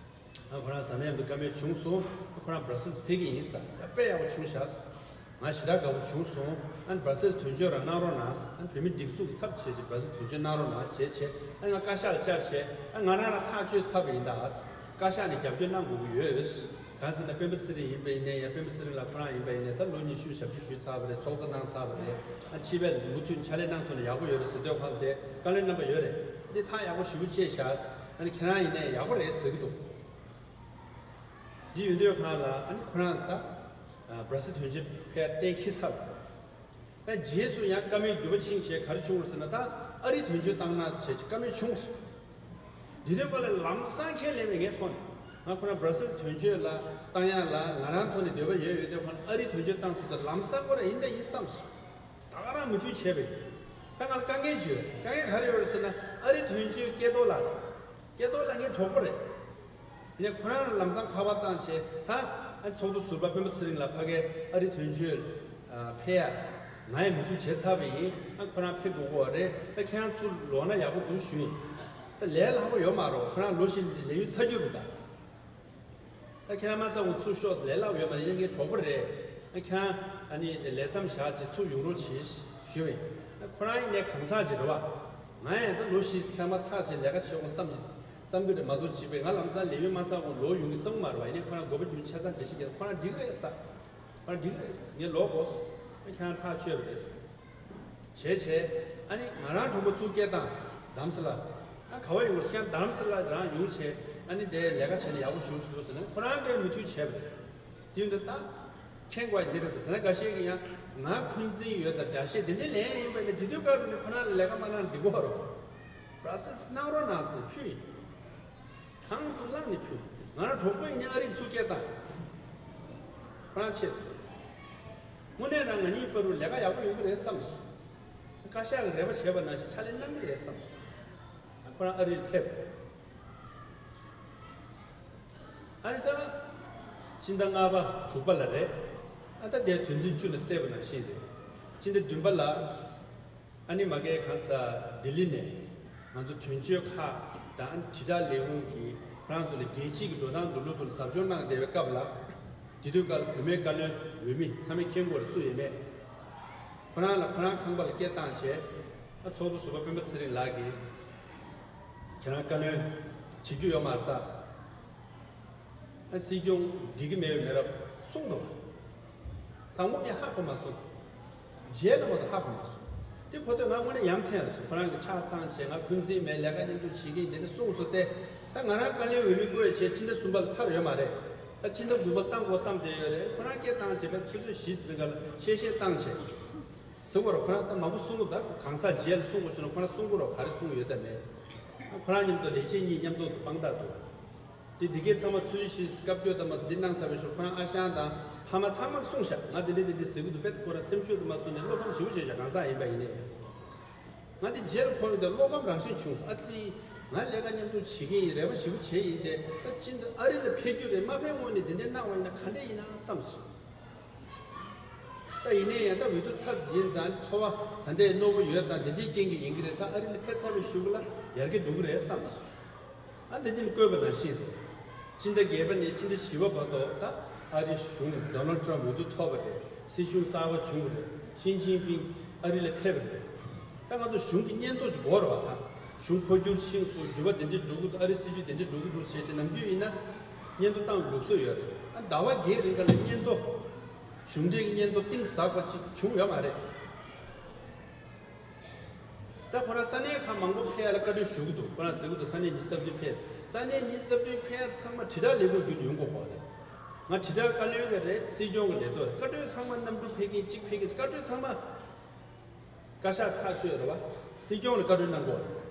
ཨ་ཁོ་རང་བཟའ་ཟླ་མཉམ་དུ་བཀའ་མོལ་བྱུང་སོང་། ཨ་ཁོ་རང་Brussels་ཕེབས་ཀྱི་ཡིན་ས། ཨ་དཔེ་ཡག་པོ་བྱུང་ཤག་ང་ཞེ་དྲག་དགའ་པོ་བྱུང་སོང་། ཨ་Brussels་དོན་གཅོད་རང་གནང་རོགས་གནང་། ཨ་བོད་མི་སྒྲིག་འཛུགས་ཚབ་བྱས་བྱས་Brussels་དོན་གཅོད་གནང་རོགས་གནང་བྱས་བྱས། ཨ་ང་བཀའ་ཤག་ལ་བཅར་བྱས། ཨ་ང་རང་རང་ཐག་གཅོད་ཚར་བ་ཡིན་ད། བཀའ་ཤག་ནས་རྒྱབ་སྐྱོར་གནང་དགོས་ཀྱི་ཡོད། གང་ཟེར་ན་སྤེན་པ་ཚེ་རིང་ཡིན་པ་ཡིན་ནའི་ཡང་། སྤེན་པ་ཚེ་རིང་ལགས་ཁོ་རང་ཡིན་པ་ཡིན་ནའི་ད་ལོ་ཉི་ཤུ་ཞབས་ཕྱི་ཞུས་ཚར་བ་རེད། ཚོགས་གཙོ་གནང་ཚར་བ་རེད། ཨ་སྤྱི་པས་མུ་མཐུད་ཕྱག་ལས་གནང་ཐུབ་ན་ཡག་པོ་ཡོད་རེད་ཟེར་དུས་ཁོང་དེ་བཀའ་བློན་རྣམ་པ་ཡོད་རེད། འདི་ཐག་ཡག་པོ་ཞེ་པོ་བཅད་བཞག་ཨ་ནི་ཁྱེད་རང་ཡིན་ནའི་ཡག་པོ་རེད་ཟེར་གྱི་འདུག་འདི་ཡོད་དུས་ཁོང་ལ་ཨ་ནི་ཁོ་རང་ད་Brussels་དོན་གཅོད་ཕེབས་གཏན་འཁེལ་ཚར་བ་རེད། ད་རྗེས་སུ་ཡང་བཀའ་མོལ་འགྱུར་བ་ཕྱིན་བྱས་ག་རེ་བྱུང་རེད་ཟེར་ན། ད་ཨ་རི་དོན་གཅོད་བཏང་ན་ཟེར་བྱས་བཀའ་མོལ་བྱུང་སོང་། འདི་དོན་པ་ལ་ལམ་སང་ཁས་ལེན་པའི་ངའི་ཐོག་ནས་ང་ཁོ་རང་Brussels་དོན་གཅོད་ལ་བཏང་ཡ་ལ་ང་རང་ཐོག་ནས་འདོད་པ་ཡོད་ཡོད་དེ། ཁོ་ན་ཨ་རི་དོན་གཅོད་བཏང་ཚུལ་དེ་ལམ་སང་ཁོ་རང་ཡིན་ད་ཡིན་བསམ་སོང་། ད་ག་རང་མོས་མཐུན་བྱས་པས། ད་ང་ལ་དཀའ་ངལ་ཅིག་ཡོད། དཀའ་ངལ་ག་རེ་ཡོད་རེད་ཟེར་ན། ཨ་རི་དོན་གཅོད་སྐལ་རྡོར་ལགས་རེད། སྐལ་རྡོར་ལགས་ངའི་གྲོགས་པོ་རེད། ཡིན་ནའི་ཁོ་རང་ལ་ལམ་སང་ཁ་པར་བཏང་བྱས། ད་ཨ་ཚོགས་གཙོ་ཟུར་པ་སྤེན་པ་ཚེ་རིང་ལགས་ཕ་གིར་ཨ་རི་དོན་གཅོད་ཨ་ཕེབས་ཡ་ང་ཡང་མོས་མཐུན་བྱས་ཚར་བ་ཡིན། ཨ་ཁོ་རང་ཕེབས་དགོས་ཀྱི་ཡོད་རེད། ད་ཁྱེད་རང་ཚུར་ལོག་ན་ཡག་པོ་འདུག་ཞུས་ཡིན། ད་ལས་སླ་པོ་ཡོད་མ་རེད། ཁོ་རང་ལོ་བཞི་ལས་ཡུན་ཚར་རྒྱུ་རེད་ད། ད་ཁྱེད་རང་མ་ཚར་གོང་ཚུར་ཤོག་ཟེར། ལས་སླ་པོ་ཡོད་མ་རེད། ཡིན་ནའི་ངའི་གྲོགས་པོ་རེད། ཨ་ཁྱེད་རང་ཨ་ནི་ལས་མཚམས་བཞག་བྱས་ཚུར་ཡོང་རོགས་བྱེད་ཞུས་པས། ཨ་ཁོ་རང་ཡིན་ནའི་གང་ཟག་ཅིག་རེད་བ། ང་ཡང་ད་ལོ་བཞི་ཚང་མ་ཚར་བྱས་ལས་ཀ་བྱེད་དགོས་བསམ་གྱི་བསམ་གྱི་རེད་མ་གཏོགས། བྱས་པས་ང་ལམ་སང་ལས་ཡུན་མ་ཚར་གོང་ལོག་ཡོང་གི་བསམ་གྱི་མ་རེད་བ། ཡིན་ནའི་ཁོ་རང་དགོས་པ་བྱུང་ཆ་ཚང་འགྲེལ་བཤད་རྒྱག་ཁོ་རང་འགྲིག་གི་རེད་ཟེར། ཁོ་རང་འགྲིག་གི་རེད། ངས་ལོག་དགོས། ཨ་ཁྱེད་རང་ཐག་ཆོད་པ་རེད། བྱས་བྱས། ཨ་ནི་ང་རང་གྲོགས་པོ་ཚུར་སྐད་བཏང་། རྡ་རམ་ས་ལ། ཨ་ག་བ་ཡོང་བ་རེད། ཁྱེད་རང་རྡ་རམ་ས་ལ་རང་ཡོང་བྱས། ཨ་ནི་དེ་ལས་ཀ་བྱས་ན་ཡག་པོ་ཞེ་པོ་ཞིག་འདུག་ཟེར་ནས་ཁོ་རང་གིས་མོས་མཐུན་བྱས་པ་རེད། དེ་ཡིན་དུས་ད་མཁྱེན་དགོས་འདི་རེད། དེ་ན་འགའ་ཤས་ཀྱིས་ཡང་ང་འཁོན་འཛིན་ཡོད་ཙང་འདྲ་བཤད་དེ་འདྲ་ལན་ཡིན་པ་ཡིན་ན། དེ་དུས་སྐབས་ནས་ཁོ་རང་ལ་ལས་ཀ་མ་གནང་འགྲིག་གོ་རོ། Brussels་གནང་རོགས་གནང་ཟེར་ཕུལ་ཡིན། དང་དུ་བླངས་ནས་ཕུལ། ང་རང་གྲོགས་པོ་ཡིན་ནའི་ཨ་རིར་ཚུར་སྐད་བཏང་། ཁོ་རང་ཆེད་དུ། དངོས་གནས་རང་ང་གཉིས་བར་དུ་ལས་ཀ་ཡག་པོ་ཡོང་གི་རེད་བསམ་སོང་། བཀའ་ཤག་གིས་རེ་བ་བྱས་པ་ནང་བཞིན་ཕྱག་ལས་གནང་གི་རེད་བསམ་སོང་། ཁོ་རང་ཨ་རིར་ཕེབས། ཨ་ནི་ད། སྤྱི་ཟླ་ལྔ་པ་དྲུག་པ་ལ་རེད། ཨ་ད་དེ་དོན་ཚན་བཅུ་ནས་གསལ་པ་ནང་བཞིན་རེད། སྤྱི་ཟླ་བདུན་པ་ལ། ཨ་ནི་མ་གིའི་གང་ཟག་ལྡི་ལི་ནས་ང་ཚོ་དོན་གཅོད་ཁག་དང་དྲིལ་བསྒྲགས་ལས་ཁུངས་ཀྱིས་ཁོ་རང་ཚོ་ལ་རྒྱལ་སྤྱིའི་འགྲོ་སྟངས་འགྲོ་ལུགས་ཐོག་ལ་ཟབ་སྦྱོང་གནང་བསྡད་པའི་སྐབས་ལ། དེ་དུས་སྐབས་ལ་བུད་མེད་བཀའ་བློན་འོས་མི་ཚང་མས་མཁྱེན་གྱི་ཡོད་རེད། སུ་ཡིན་མེད། ཁོ་རང་ལ་ཁོ་རང་ཁང་པ་ལ་སྐད་བཏང་བྱས། ཚོགས་གཙོ་ཟུར་པ་སྤེན་པ་ཚེ་རིང་ལགས་ཀྱིས་ཁྱེད་རང་བཀའ་བློན་བྱེད་རྒྱུ་ཡོད་མ་རེད་ད། ཨ་སྲིད་སྐྱོང་འགྲིག་གི་མེད་པའི་མེད་རབས་གསུངས་འདུག་བ། དང་པོ་ངས་ཧ་གོ་མ་སོང་། རྗེས་ལ་མ་གཏོགས་ཧ་གོ་མ་སོང་། དེ་གོ་དུས་ང་དངོས་གནས་ཡ་མཚན་རེད་སོང་། ཁོ་རང་གི་ཕྱག་བཏང་བྱས་ང་འཁོན་འཛིན་མེད་ལས་ཀ་མཉམ་དུ་བྱེད་ཀྱི་ཡིན་དེ་འདྲ་གསུངས་སོང་སྟེ། ད་ང་རང་བཀའ་བློན་འོས་མི་བསྐོས་བྱས་ཕྱི་ཟླ་གསུམ་པ་ལ་ཐར་ཡོད་མ་རེད། ད་ཕྱི་ཟླ་དགུ་པ་བཏང་དགོས་བསམ་བསྡད་ཡོད་རེད། ཁོ་རང་སྐད་བཏང་བྱས་པའི་ཆུ་ཚོད་བཞི་ཟིན་ག་ལ་གཤེ་གཤེ་བཏང་བྱས། ཟེར་བར་ཁོ་རང་ད་མང་པོ་གསུང་གི་འདུག་གང་ཟག་རྗེས་ལ་གསུང་དགོས་བྱུང་ན་ཁོ་རང་གསུང་གི་རོགས་ག་རེ་གསུང་ཡོད་དམ་མེད། ཁོ་རང་མཉམ་དུ་ལས་བྱེད་གཉིས་མཉམ་དུ་དཔང་རྟགས་འདུག་དེ་འདི་གའི་ཚང་མ་ཚུལ་བཞིན་སྐབས་བཅོལ་དམ་པ་འདི་གནང་ཚར་བའི་ཤུལ་ཁོ་རང་ཨ་ཞང་དང་ཕ་མ་ཚང་མར་གསུངས་ཤག་ང་འདི་འདྲ་འདི་འདྲ་ཟེར་གི་འདུག་དཔེ་ཁོ་རང་སེམས་ཤུགས་དུ་མ་སོང་ནས་བློ་ཕམ་ཞེ་པོ་བྱས་ཤག་གང་ཟག་ཡིན་པ་ཡིན་ནའི། ང་འདི་རྗེས་ལ་ཁོ་རང་འདི་བློ་ཕམ་རང་བཞིན་བྱུང་སོང་། ཨ་ཙི། ང་ལས་ཀ་མཉམ་དུ་བྱེད་ཀྱི་ཡིན། རེ་བ་ཞེ་པོ་བྱས་ཡིན་ཏེ། ད་ཕྱིན་ད་ཨ་རི་ལ་ཕེབས་རྒྱུ་རེད། མ་ཕེབས་སྔོན་ནས་འདི་འདྲ་གནང་བ་ཡིན་ན་ག་འདྲ་ཡིན་ན་བསམ་སོང་། ད་ཡིན་ནའི་ཡང་ད་འོས་བསྡུ་ཚར་ཡིན་ཙང་ཚོར་བ་ད་ལྟའི་རྣོ་པོ་ཡོད་ཙང་འདི་འདྲའི་རྐྱེན་གྱིས་ཡིན་གྱི་རེད། ད་ཨ་རི་ལ་ཕེབས་ཚར་བའི་གཞུག་ལ་ཡར་རྒྱས་འགྲོ་གི་རེད་བསམ་སོང་། ཨ་འདི་འདི་ནི་བཀོད་པ་ནང་བཞིན་རེད། སྤྱི་ཟླ་བརྒྱད་པ་ནས་སྤྱི་ཟླ་བཞི་པ་བར་དུ་ད་ཨ་རི་གཞུང་ཌོ་ནལ་ཊམ་འོས་བསྡུ་ཐོབ་པ་རེད། སྲིད་གཞུང་གསར་པ་བྱུང་བ་རེད། ཞི་ཅིན་ཕིང་ཨ་རི་ལ་ཕེབས་པ་རེད། ད་ང་ཚོ་གཞུང་གི་སྙན་ཐོ་ཅིག་དགོས་རེད་བ། ད་གཞུང་འཕོ་འགྱུར་ཕྱིན་སོང་། འགྱུར་བ་འདི་འདྲ་འགྲོ་གི་འདུག་ཨ་རི་སྲིད་ཇུས་འདི་འདྲ་འགྲོ་གི་འདུག་ཟེར་བྱས་ནམ་རྒྱུན་ཡིན་ན་སྙན་ཐོ་བཏང་ལུགས་སྲོལ་ཡོད་རེད། ཨ་ཟླ་བ་བརྒྱད་རིང་ག་ལ་སྙན་ཐོ། གཞུང་འབྲེལ་གྱི་སྙན་ཐོ་གཏིང་ཟབ་པ་ཅིག་བྱུང་ཡོད་མ་རེད། ད་ཁོ་རང་ས་གནས་ཁག་མང་པོ་ཕེབས་ཡ་ལ་བཀའ་འཁྲོལ་ཞུ་གི་འདུག་ཁོ་རང་ཟེར་གི་འདུག་ས་གནས་ཉི་ཤུ་རྩ་བདུན་ཕེབས། ས་གནས་ཉི་ཤུ་རྩ་བདུན་ཕེབས་ཡ་ཚང་མ་དྲིལ་བསྒྲགས་ལས་ཁུངས་བརྒྱུད་ནས་ཡོང་དགོས་ཁོ་རེད། ང་དྲིལ་བསྒྲགས་བཀའ་བློན་གྱི་རེད། སྲིད་སྐྱོང་གི་ལས་ཐོག་རེད། བཀའ་འཁྲོལ་ཚང་མ་གནམ་གྲུ་ཕེབས་མཁན་གཅིག་ཕེབས་མཁན་བཀའ་འཁྲོལ་ཚང་མ། བཀའ་ཤག་ཐག་ཆོད་རེད་བ། སྲིད་སྐྱོང་ལ་བཀའ་འཁྲོལ་གནང་དགོས་རེད།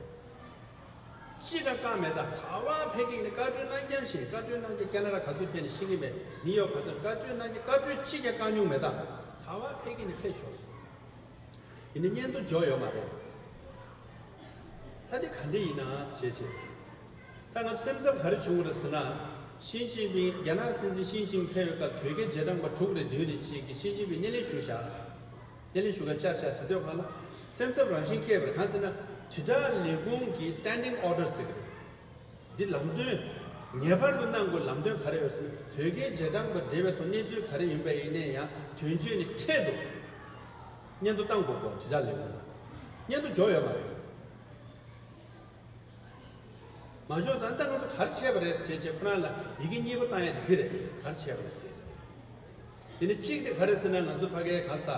གཅིག་ཀྱང་བཀག་མེད། ད་ག་བ་ཕེབས་ཀྱི་ཡིན་ན་བཀའ་འཁྲོལ་གནང་རྐྱང་བྱས། བཀའ་འཁྲོལ་གནང་རྐྱང་། ཁེ་ན་ཌ་ག་ཚོད་ཕེབས་ནས་ཤེས་ཀྱི་མེད། ནིའུ་ཡོག་ག་ཚོད། བཀའ་འཁྲོལ་གནང་རྐྱང་། བཀའ་འཁྲོལ་གཅིག་ཀྱང་བཀག་མྱོང་མེད། ད་ག་བ་ཕེབས་ཀྱི་ཡིན་ན་ཕེབས་ཤོག་ཡིན་ནའི་སྙན་ཐོ་འབྱོར་ཡོད་མ་རེད། ད་འདི་ག་འདྲ་ཡིན་ན་ཞེས་བྱས། ད་ང་སེམས་འཚབ་ག་རེ་བྱུང་བ་རེད་ཟེར་ན། ཞི་ཅིན་ཕིང་རྒྱ་ནག་སྲིད་འཛིན་ཞི་ཅིན་ཕིང་ཕེབས་ཡོད་སྐབས་དོལ་རྒྱལ་རྗེས་འབྲང་པ་དྲུག་རེ་བདུན་རེ་བྱས་ཀྱི་ཞི་ཅིན་ཕིང་སྣེ་ལེན་ཞུས་བཞག་སྣེ་ལེན་ཞུ་ག་བཅར་བཞག་ཟེར་དུས་གང་ལ་སེམས་འཚབ་རང་བཞིན་སྐྱེས་པ་རེད། གང་ཟེར་ན་དྲིལ་བསྒྲགས་ལས་ཁུངས་ཀྱི་standing order ཟེར་གི་རེད། འདི་ལམ་སྟོན། ངེས་པར་དུ་གནང་དགོས་ལམ་སྟོན་ག་རེ་ཡོད་ཟེར་ན། དོལ་རྒྱལ་རྗེས་འབྲང་པ་འབྲེལ་བའི་ཐོག་གནས་ཚུལ་ག་རེ་ཡིན་པ་ཡིན་ནའི་ཡང་དོན་གཅོད་ནས་འཕྲལ་དུ་སྙན་ཐོ་བཏང་དགོས་གོ་དྲིལ་བསྒྲགས་ལས་ཁུངས་ལ། སྙན་ཐོ་འབྱོར་ཡོད་མ་རེད། མ་འབྱོར་ཙང་ད་ང་ཚོ་ག་རེ་བྱས་པ་རེད་ཟེར་བྱས་ཁོ་རང་ལ་ཡི་གེ་གཉིས་པ་བཏང་ཡ་དེ་འདི་རེད། ག་རེ་བྱས་པ་རེད་ཟེར། དེ་ནས་གཅིག་དེ་ག་རེ་ཟེར་ན་ང་ཚོ་ཕ་གའི་གང་ཟག་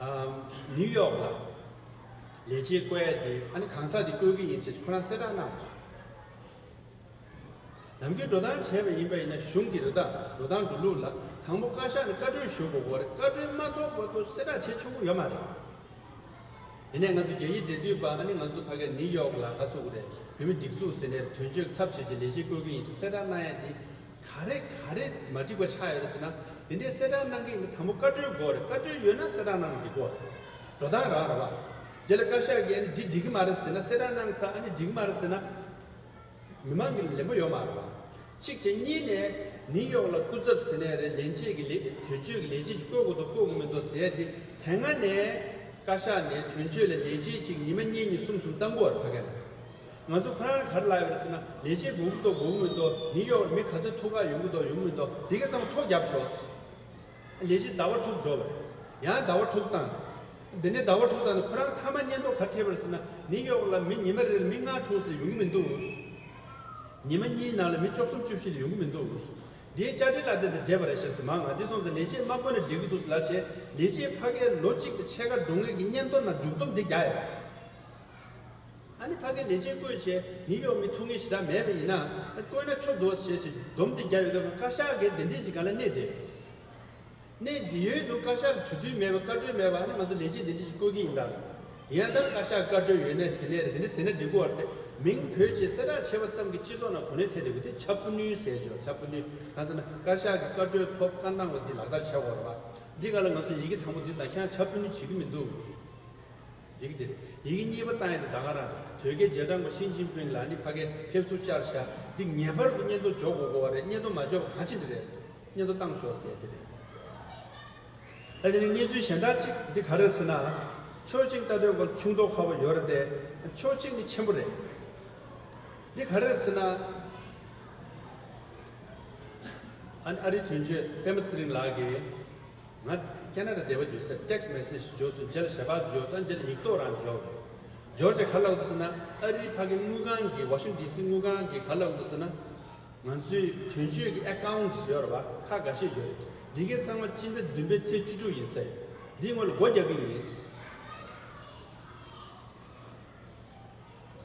ཨམ། ནིའུ་ཡོག་ལ་ལས་བྱེད་བསྐོ་ཡ་དེ་ཨ་ནི་གང་ཟག་དེ་བསྐོ་གི་ཡིན་ཟེར་ཁོ་རང་གསལ་བསྒྲགས་གནང་། ནམ་རྒྱུན་འགྲོ་སྟངས་བྱས་པ་ཡིན་པ་ཡིན་ན་གཞུང་གི་རེ་ད་འགྲོ་སྟངས་འགྲོ་ལུགས་ལ་དང་པོ་བཀའ་ཤག་ནས་བཀའ་འཁྲོལ་ཞུ་དགོས་གོ་རེད། བཀའ་འཁྲོལ་མ་ཐོབ་བར་དུ་གསལ་བསྒྲགས་བྱེད་ཆོག་གི་ཡོད་མ་རེད། ཡིན་ནའི་ང་ཚོ་རྒྱ་ཡིག་འབྲེལ་མཐུད་པ་ཨ་ནི་ང་ཚོ་ཕ་གའི་ནིའུ་ཡོག་ལ་ག་ཚོད་དགོས་རེད། བོད་མི་སྒྲིག་འཛུགས་ཟེར་ནས་དོན་གཅོད་ཚབ་བྱེད་ཀྱི་ལས་བྱེད་བསྐོ་གི་ཡིན་ཟེར་གསལ་བསྒྲགས་གནང་ཡ་དེ་ག་རེ་ག་རེ་མ་འགྲིག་པ་ཆགས་ཡོད་རེད་ཟེར་ན། དེ་འདྲའི་གསལ་བསྒྲགས་གནང་གི་ཡིན་ན་དང་པོ་བཀའ་འཁྲོལ་དགོས་རེད། བཀའ་འཁྲོལ་ཡོད་ན་གསལ་བསྒྲགས་གནང་ན་འགྲིག་གོ་འགྲོ་སྟངས་རང་རེད་བ། རྗེས་ལ་བཀའ་ཤག་གིས་ཨ་ནི་འདི་འགྲིག་གི་མ་རེད་ཟེར་ན། གསལ་བསྒྲགས་གནང་ཚར་ཨ་ནི་འགྲིག་གི་མ་རེད་ཟེར་ན། མི་མང་གི་ལན་པོ་ཡོད་མ་རེད་བ། གཅིག་བྱས། གཉིས་ནས་ནིའུ་ཡོག་ལ་སྐུ་ཚབ་ཟེར་ནས་རེད། ལས་བྱེད་ཀྱི་ལས་དོན་གཅོད་ཀྱི་ལས་བྱེད་ཅིག་བསྐོ་དགོས་འདུག་བསྐོ་དགོས་མི་འདུག་ཟེར་ཡ་དེ་དེ་སྔ་ནས་བཀའ་ཤག་ནས་དོན་གཅོད་ལ་ལས་བྱེད་ཅིག་ཉི་མ་གཉིས་གཉིས་གསུམ་གསུམ་བཏང་དགོས་རེད་ཕ་གི་ལ། ང་ཚོ་ཁོ་རང་ག་རེ་ལབ་ཡོད་རེད་ཟེར་ན། ལས་བྱེད་དགོས་ཀྱི་འདུག་དགོས་ཀྱི་མི་འདུག་ནིའུ་ཡོག་ལ་མི་ག་ཚོད་ཐུག་ག་ཡོང་གི་འདུག་ཡོང་གི་མི་འདུག་འདི་ག་ཚང་མ་ཐོ་བརྒྱབ་ཤོག་ལས་བྱེད་ཟླ་བ་དྲུག་འགྲོ་བ་རེད། ཡང་ཟླ་བ་དྲུག་བཏང་། འདི་ནས་ཟླ་བ་དྲུག་བཏང་ནས་ཁོ་རང་མཐའ་མ་སྙན་ཐོ་ག་རེ་སྤྲད་པ་རེད་ཟེར་ན། ནིའུ་ཡོག་ལ་མི་ཉི་མ་རེར་མི་ལྔ་དྲུག་ཙམ་ཡོང་གི་མི་འདུག་ཉི་མ་གཉིས་ནང་ལ་མི་བཅུ་གསུམ་བཅུ་བཞི་ལས་ཡོང་གི་མི་འདུག་འདིའི་བཅར་འདྲི་ལ་དེ་དང་འབྲེལ་བ་རེད་ཤག་ཟེར། མ་ང་འདི་སོང་ཙང་ལས་བྱེད་མ་བསྐོ་ན་འགྲིག་གི་འདུག་ཟེར་ལབ་བྱས། ལས་བྱེད་ཕ་གིར་ལོ་གཅིག་དང་ཕྱེད་ཀ་འགྲོ་མཁན་གྱི་སྙན་ཐོ་ནང་མཇུག་སྡོམ་འདི་རྒྱག་ཡོད། ཨ་ནི་ཕ་གིར་ལས་བྱེད་བསྐོས་བྱས་ནིའུ་ཡོག་མི་ཐུག་མཁན་ཞེ་དྲག་མེད་པ་ཡིན་ན། བསྐོས་ན་ཆོག་འདུག་ཟེར་བྱས་སྡོམ་འདི་རྒྱག་ཡོད། ད་བཀའ་ཤག་གིས་འདི་འདྲ་ཞིག་སྒང་ལ་གནས་བསྡད་ཡོད། གནས་འདི་ཡོད་དུ་བཀའ་ཤག་ལ་གྲོས་བསྡུར་མེད་པ། བཀའ་འཁྲོལ་མེད་པ། ཨ་ནི་ང་ཚོ་ལས་བྱེད་འདི་འདྲ་ཞིག་བསྐོ་གི་ཡིན་ད། ཡང་ད་བཀའ་ཤག་བཀའ་འཁྲོལ་ཡོད་ནའི་ཟེར་ནའི་རེད། འདི་འདྲ་ཟེར་ན་འགྲིག་གི་རེད་དེ། མིང་བོད་ཅེས་གསལ་བསྒྲགས་བྱས་པ་ཙམ་གྱིས་སྤྱི་ཚོགས་ནང་གོ་གནས་ཐེབས་བསྡད་ཡོད་དེ་ཆ་ཕུ་ནུས་ཟེར་ཆོག་ཆ་ཕུ་ནུས། གང་ཟེར་ན་བཀའ་ཤག་གི་བཀའ་འཁྲོལ་ཐོབ་བཀའ་གནང་བ་འདི་ལག་བསྟར་བྱེད་དགོས་རེད་བ། འདི་ག་ལ་ང་ཚོ་ཡི་གེ་དང་པོ་འདི་དང་ཁྱེད་རང་ཆ་ཕུ་ནུས་བྱེད་ཀྱི་མི་འདུག་ཡི་གེ་དེ་རེད། ཡི་གེ་གཉིས་པ་བཏང་ཡ་དེ་ད་ག་རང་རེད། དོལ་རྒྱལ་རྗེས་འབྲང་པ་ཞི་ཅིན་ཕིང་ལ་ནི་ཕ་གིར་ཕེབས་བསུ་བཅར་ཤག་འདི་ངེས་པར་དུ་སྙན་ཐོ་འབྱོར་དགོས་དགོས་པ་རེད། སྙན་ཐོ་མ་འབྱོར་བ་གང་ཅི་འདྲ་རེད། སྙན་ཐོ་བཏང་ཤོག་ཟེར་དེ་རེད། ད་དེ་ནི་གནས་ཚུལ་གཞན་དག་ཅིག་འདི་ག་རེ་ཟེར་ན། ཕྱོགས་གཅིག་ལྟ་དུས་ཀྱང་ཆུང་མདོག་ཁ་པོ་ཡོད་རེད་དེ། ཕྱོགས་གཅིག་ནི་ཆེན་པོ་རེད། འདི་ག་རེ་ཟེར་ན། ཨ་ནི་ཨ་རིའི་དོན་གཅོད་སྤེན་པ་ཚེ་རིང་ལགས་ཀྱིས། ང་ཁེ་ན་ཌ་འདས་པ་འབྱོར་ས་text message་འབྱོར་སོང་། རྗེས་ལ་ཞལ་པར་འབྱོར་སོང་། རྗེས་ལ་ཡིག་ཐོག་རང་འབྱོར་བས། འབྱོར་རྗེས་ག་ལབ་འདུག་ཟེར་ན། ཨ་རིའི་ཕ་གི་དངུལ་ཁང་གི་Washington D C་དངུལ་ཁང་གི་ག་ལབ་འདུག་ཟེར་ན། ང་ཚོའི་དོན་གཅོད་ཀྱི་accounts་ཡོད་རེད་པ། ཁག་འགའ་ཤས་ཡོད་རེད། འདི་གའི་ཚང་མ་སྤྱི་ཟླ་བདུན་པའི་ཚེས་བཅུ་དྲུག་ཡིན་ཟེར། འདིའི་སྔོན་ལ་སྒོ་རྒྱག་གི་ཡིན་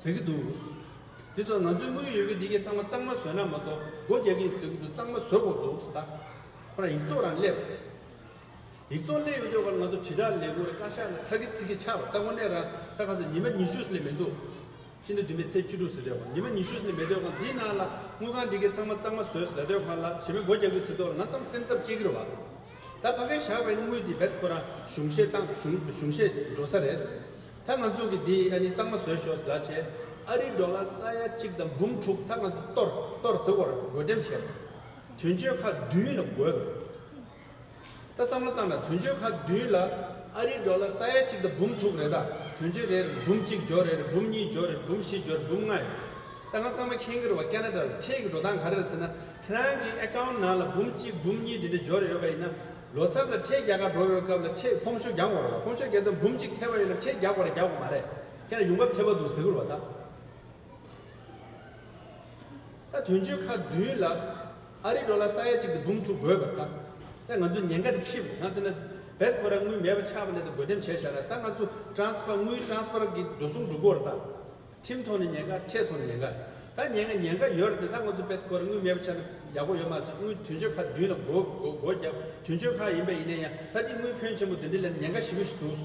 ཟེར་གྱི་འདུག། འདི་ཚོ་ང་ཚོའི་དངུལ་ཡོད་ཀྱི་འདི་གའི་ཚང་མ་གཙང་མ་བཟོས་ན་མ་གཏོགས་སྒོ་རྒྱག་གི་ཡིན་ཟེར་གྱི་འདུག། གཙང་མ་བཟོ་དགོས་འདུག་ཟེར། ད་ཁོ་རང་ཡིག་ཐོག་རང་སླེབས། ཡིག་ཚང་སླེབས་ཡོང་དུས་སྒང་ལ་ང་ཚོ་དྲིལ་བསྒྲགས་ལས་ཁུངས་རེད། བཀའ་ཤག་ལ་ཚ་གི་ཚི་གི་ཆགས་པ། ད་དངོས་གནས་རང་ད་ག་ཚོད་ཉི་མ་ཉི་ཤུ་ལས་མི་འདུག། སྤྱི་ཟླ་བདུན་པའི་ཚེས་བཅུ་དྲུག་ཟེར་དུས་སྒང་ཉི་མ་ཉི་ཤུ་ལས་མི་འདུག་སྒང་འདིའི་ནང་ལ་དངུལ་ཁང་འདི་གའི་ཚང་མ་གཙང་མ་བཟོས་ཟེར་དུས་སྒང་ལ་གཞན་པའི་སྒོ་རྒྱག་གི་ཟེར་དུས་སྒང་ལ་ང་ཚང་མ་སེམས་འཚབ་སྐྱེ་གི་རེད་བ། ད་ཕ་གིར་བཞག་པ་ཡིན་ན་དངུལ་འདི་རྦད་ཁོ་རང་གཞུང་བཞེས་བཏང་གཞུང་གཞུང་བཞེས་འགྲོ་ས་རེད། ད་ང་ཚོ་གི་འདི་ཨ་ནི་གཙང་མ་བཟོས་ཤོག་ཟེར་ལབ་བྱས། ཨ་རིའི་ཌོ་ལར་ས་ཡ་གཅིག་དང་འབུམ་དྲུག་ད་ང་ཚོ་གཏོར་གཏོར་ཟེར་བར་བགོ་འགྲེམས་བྱས་པ། དོན་གཅོད་ཁག་བདུན་ལ་བགོས་པ། ད་བསམ་བློ་བཏང་ན་དོན་གཅོད་ཁག་བདུན་ལ་ཨ་རིའི་ཌོ་ལར་ས་ཡ་གཅིག་དང་འབུམ་དྲུག་རེད། ད་དོན་གཅོད་རེ་རེར་འབུམ་གཅིག་འབྱོར་རེ་རེར་འབུམ་གཉིས་འབྱོར་རེ་རེར་འབུམ་བཞི་འབྱོར་རེ་འབུམ་ལྔ་ཡོད། ད་ང་ཚང་མ་མཁྱེན་གྱི་རེད་བ། ཁེ་ན་ཌ་ལ་ཁྲལ་གྱི་འགྲོ་སྟངས་ག་རེ་རེད་ཟེར་ན། ཁྱེད་རང་གི་ཨེ་ཀའུན་ཊི་ནང་ལ་འབུམ་གཅིག་འབུམ་གཉིས་འདི་འདྲ་འབྱོར་ཡོད་པ་ཡིན་ན། ལོ་གསར་ལ་ཁྲལ་རྒྱག་གར་འགྲོ་བའི་སྐབས་ལ་ཁྲལ་ཕོམ་ཤོག་རྒྱག་དགོས་རེད་བ། ཕོམ་ཤོག་རྒྱག་དུས་འབུམ་གཅིག་ཐེབས་པ་ཡིན་ན་ཁྲལ་རྒྱག་དགོས་རེད་རྒྱག་དགོས་མ་རེད། ཁྱེད་རང་ཡོང་འབབ་ཐེབས་པ་འདུག་ཟེར་གྱི་རེད་བ་ད། ད་དོན་གཅོད་ཁག་བདུན་ལ་ཨ་རིའི་ཌོ་ལར་ས་ཡ་གཅིག་དང་འབུམ་དྲུག་བགོས་པ་དང་། ད་ང་ཚོས་ཉེན་ཁ་དེ་འཁྱེར་དགོས། ང་ཚོ་ནི་རྦད་ཁོ་རང་དངུལ་མེད་པ་ཆགས་པ་ནས་ད་བགོ་འགྲེམས་བྱས་བཞག་ན། ད་ང་ཚོ་ཊ་རན་སི་ཕར་དངུལ་ཊ་རན་སི་ཕར་གྱི་འགྲོ་སོང་འགྲོ་གི་ཡོད་རེད་ད། ཁྲིམས་ཐོག་ནས་ཉེན་ཁ། ཁྲལ་ཐོག་ནས་ཉེན་ཁ། ད་ཉེན་ཁ་ཉེན་ཁ་ཡོད་རེད་དེ། ད་ང་ཚོ་རྦད་ཁོ་རང་དངུལ་མེད་པ་ཆགས་ན་ཡག་པོ་ཡོད་མ་རེད། དངུལ་དོན་གཅོད་ཁག་བདུན་ལ་བགོ་བགོ་བགོ་བརྒྱབ། དོན་གཅོད་ཁག་ཡིན་པ་ཡིན་ན་ཡང་ད་དེ་དངུལ་ཕོན་ཆེན་པོ་དེ་འདྲ་ལེན་ན་ཉེན་ཁ་ཞེ་པོ་ཞིག་འདུག།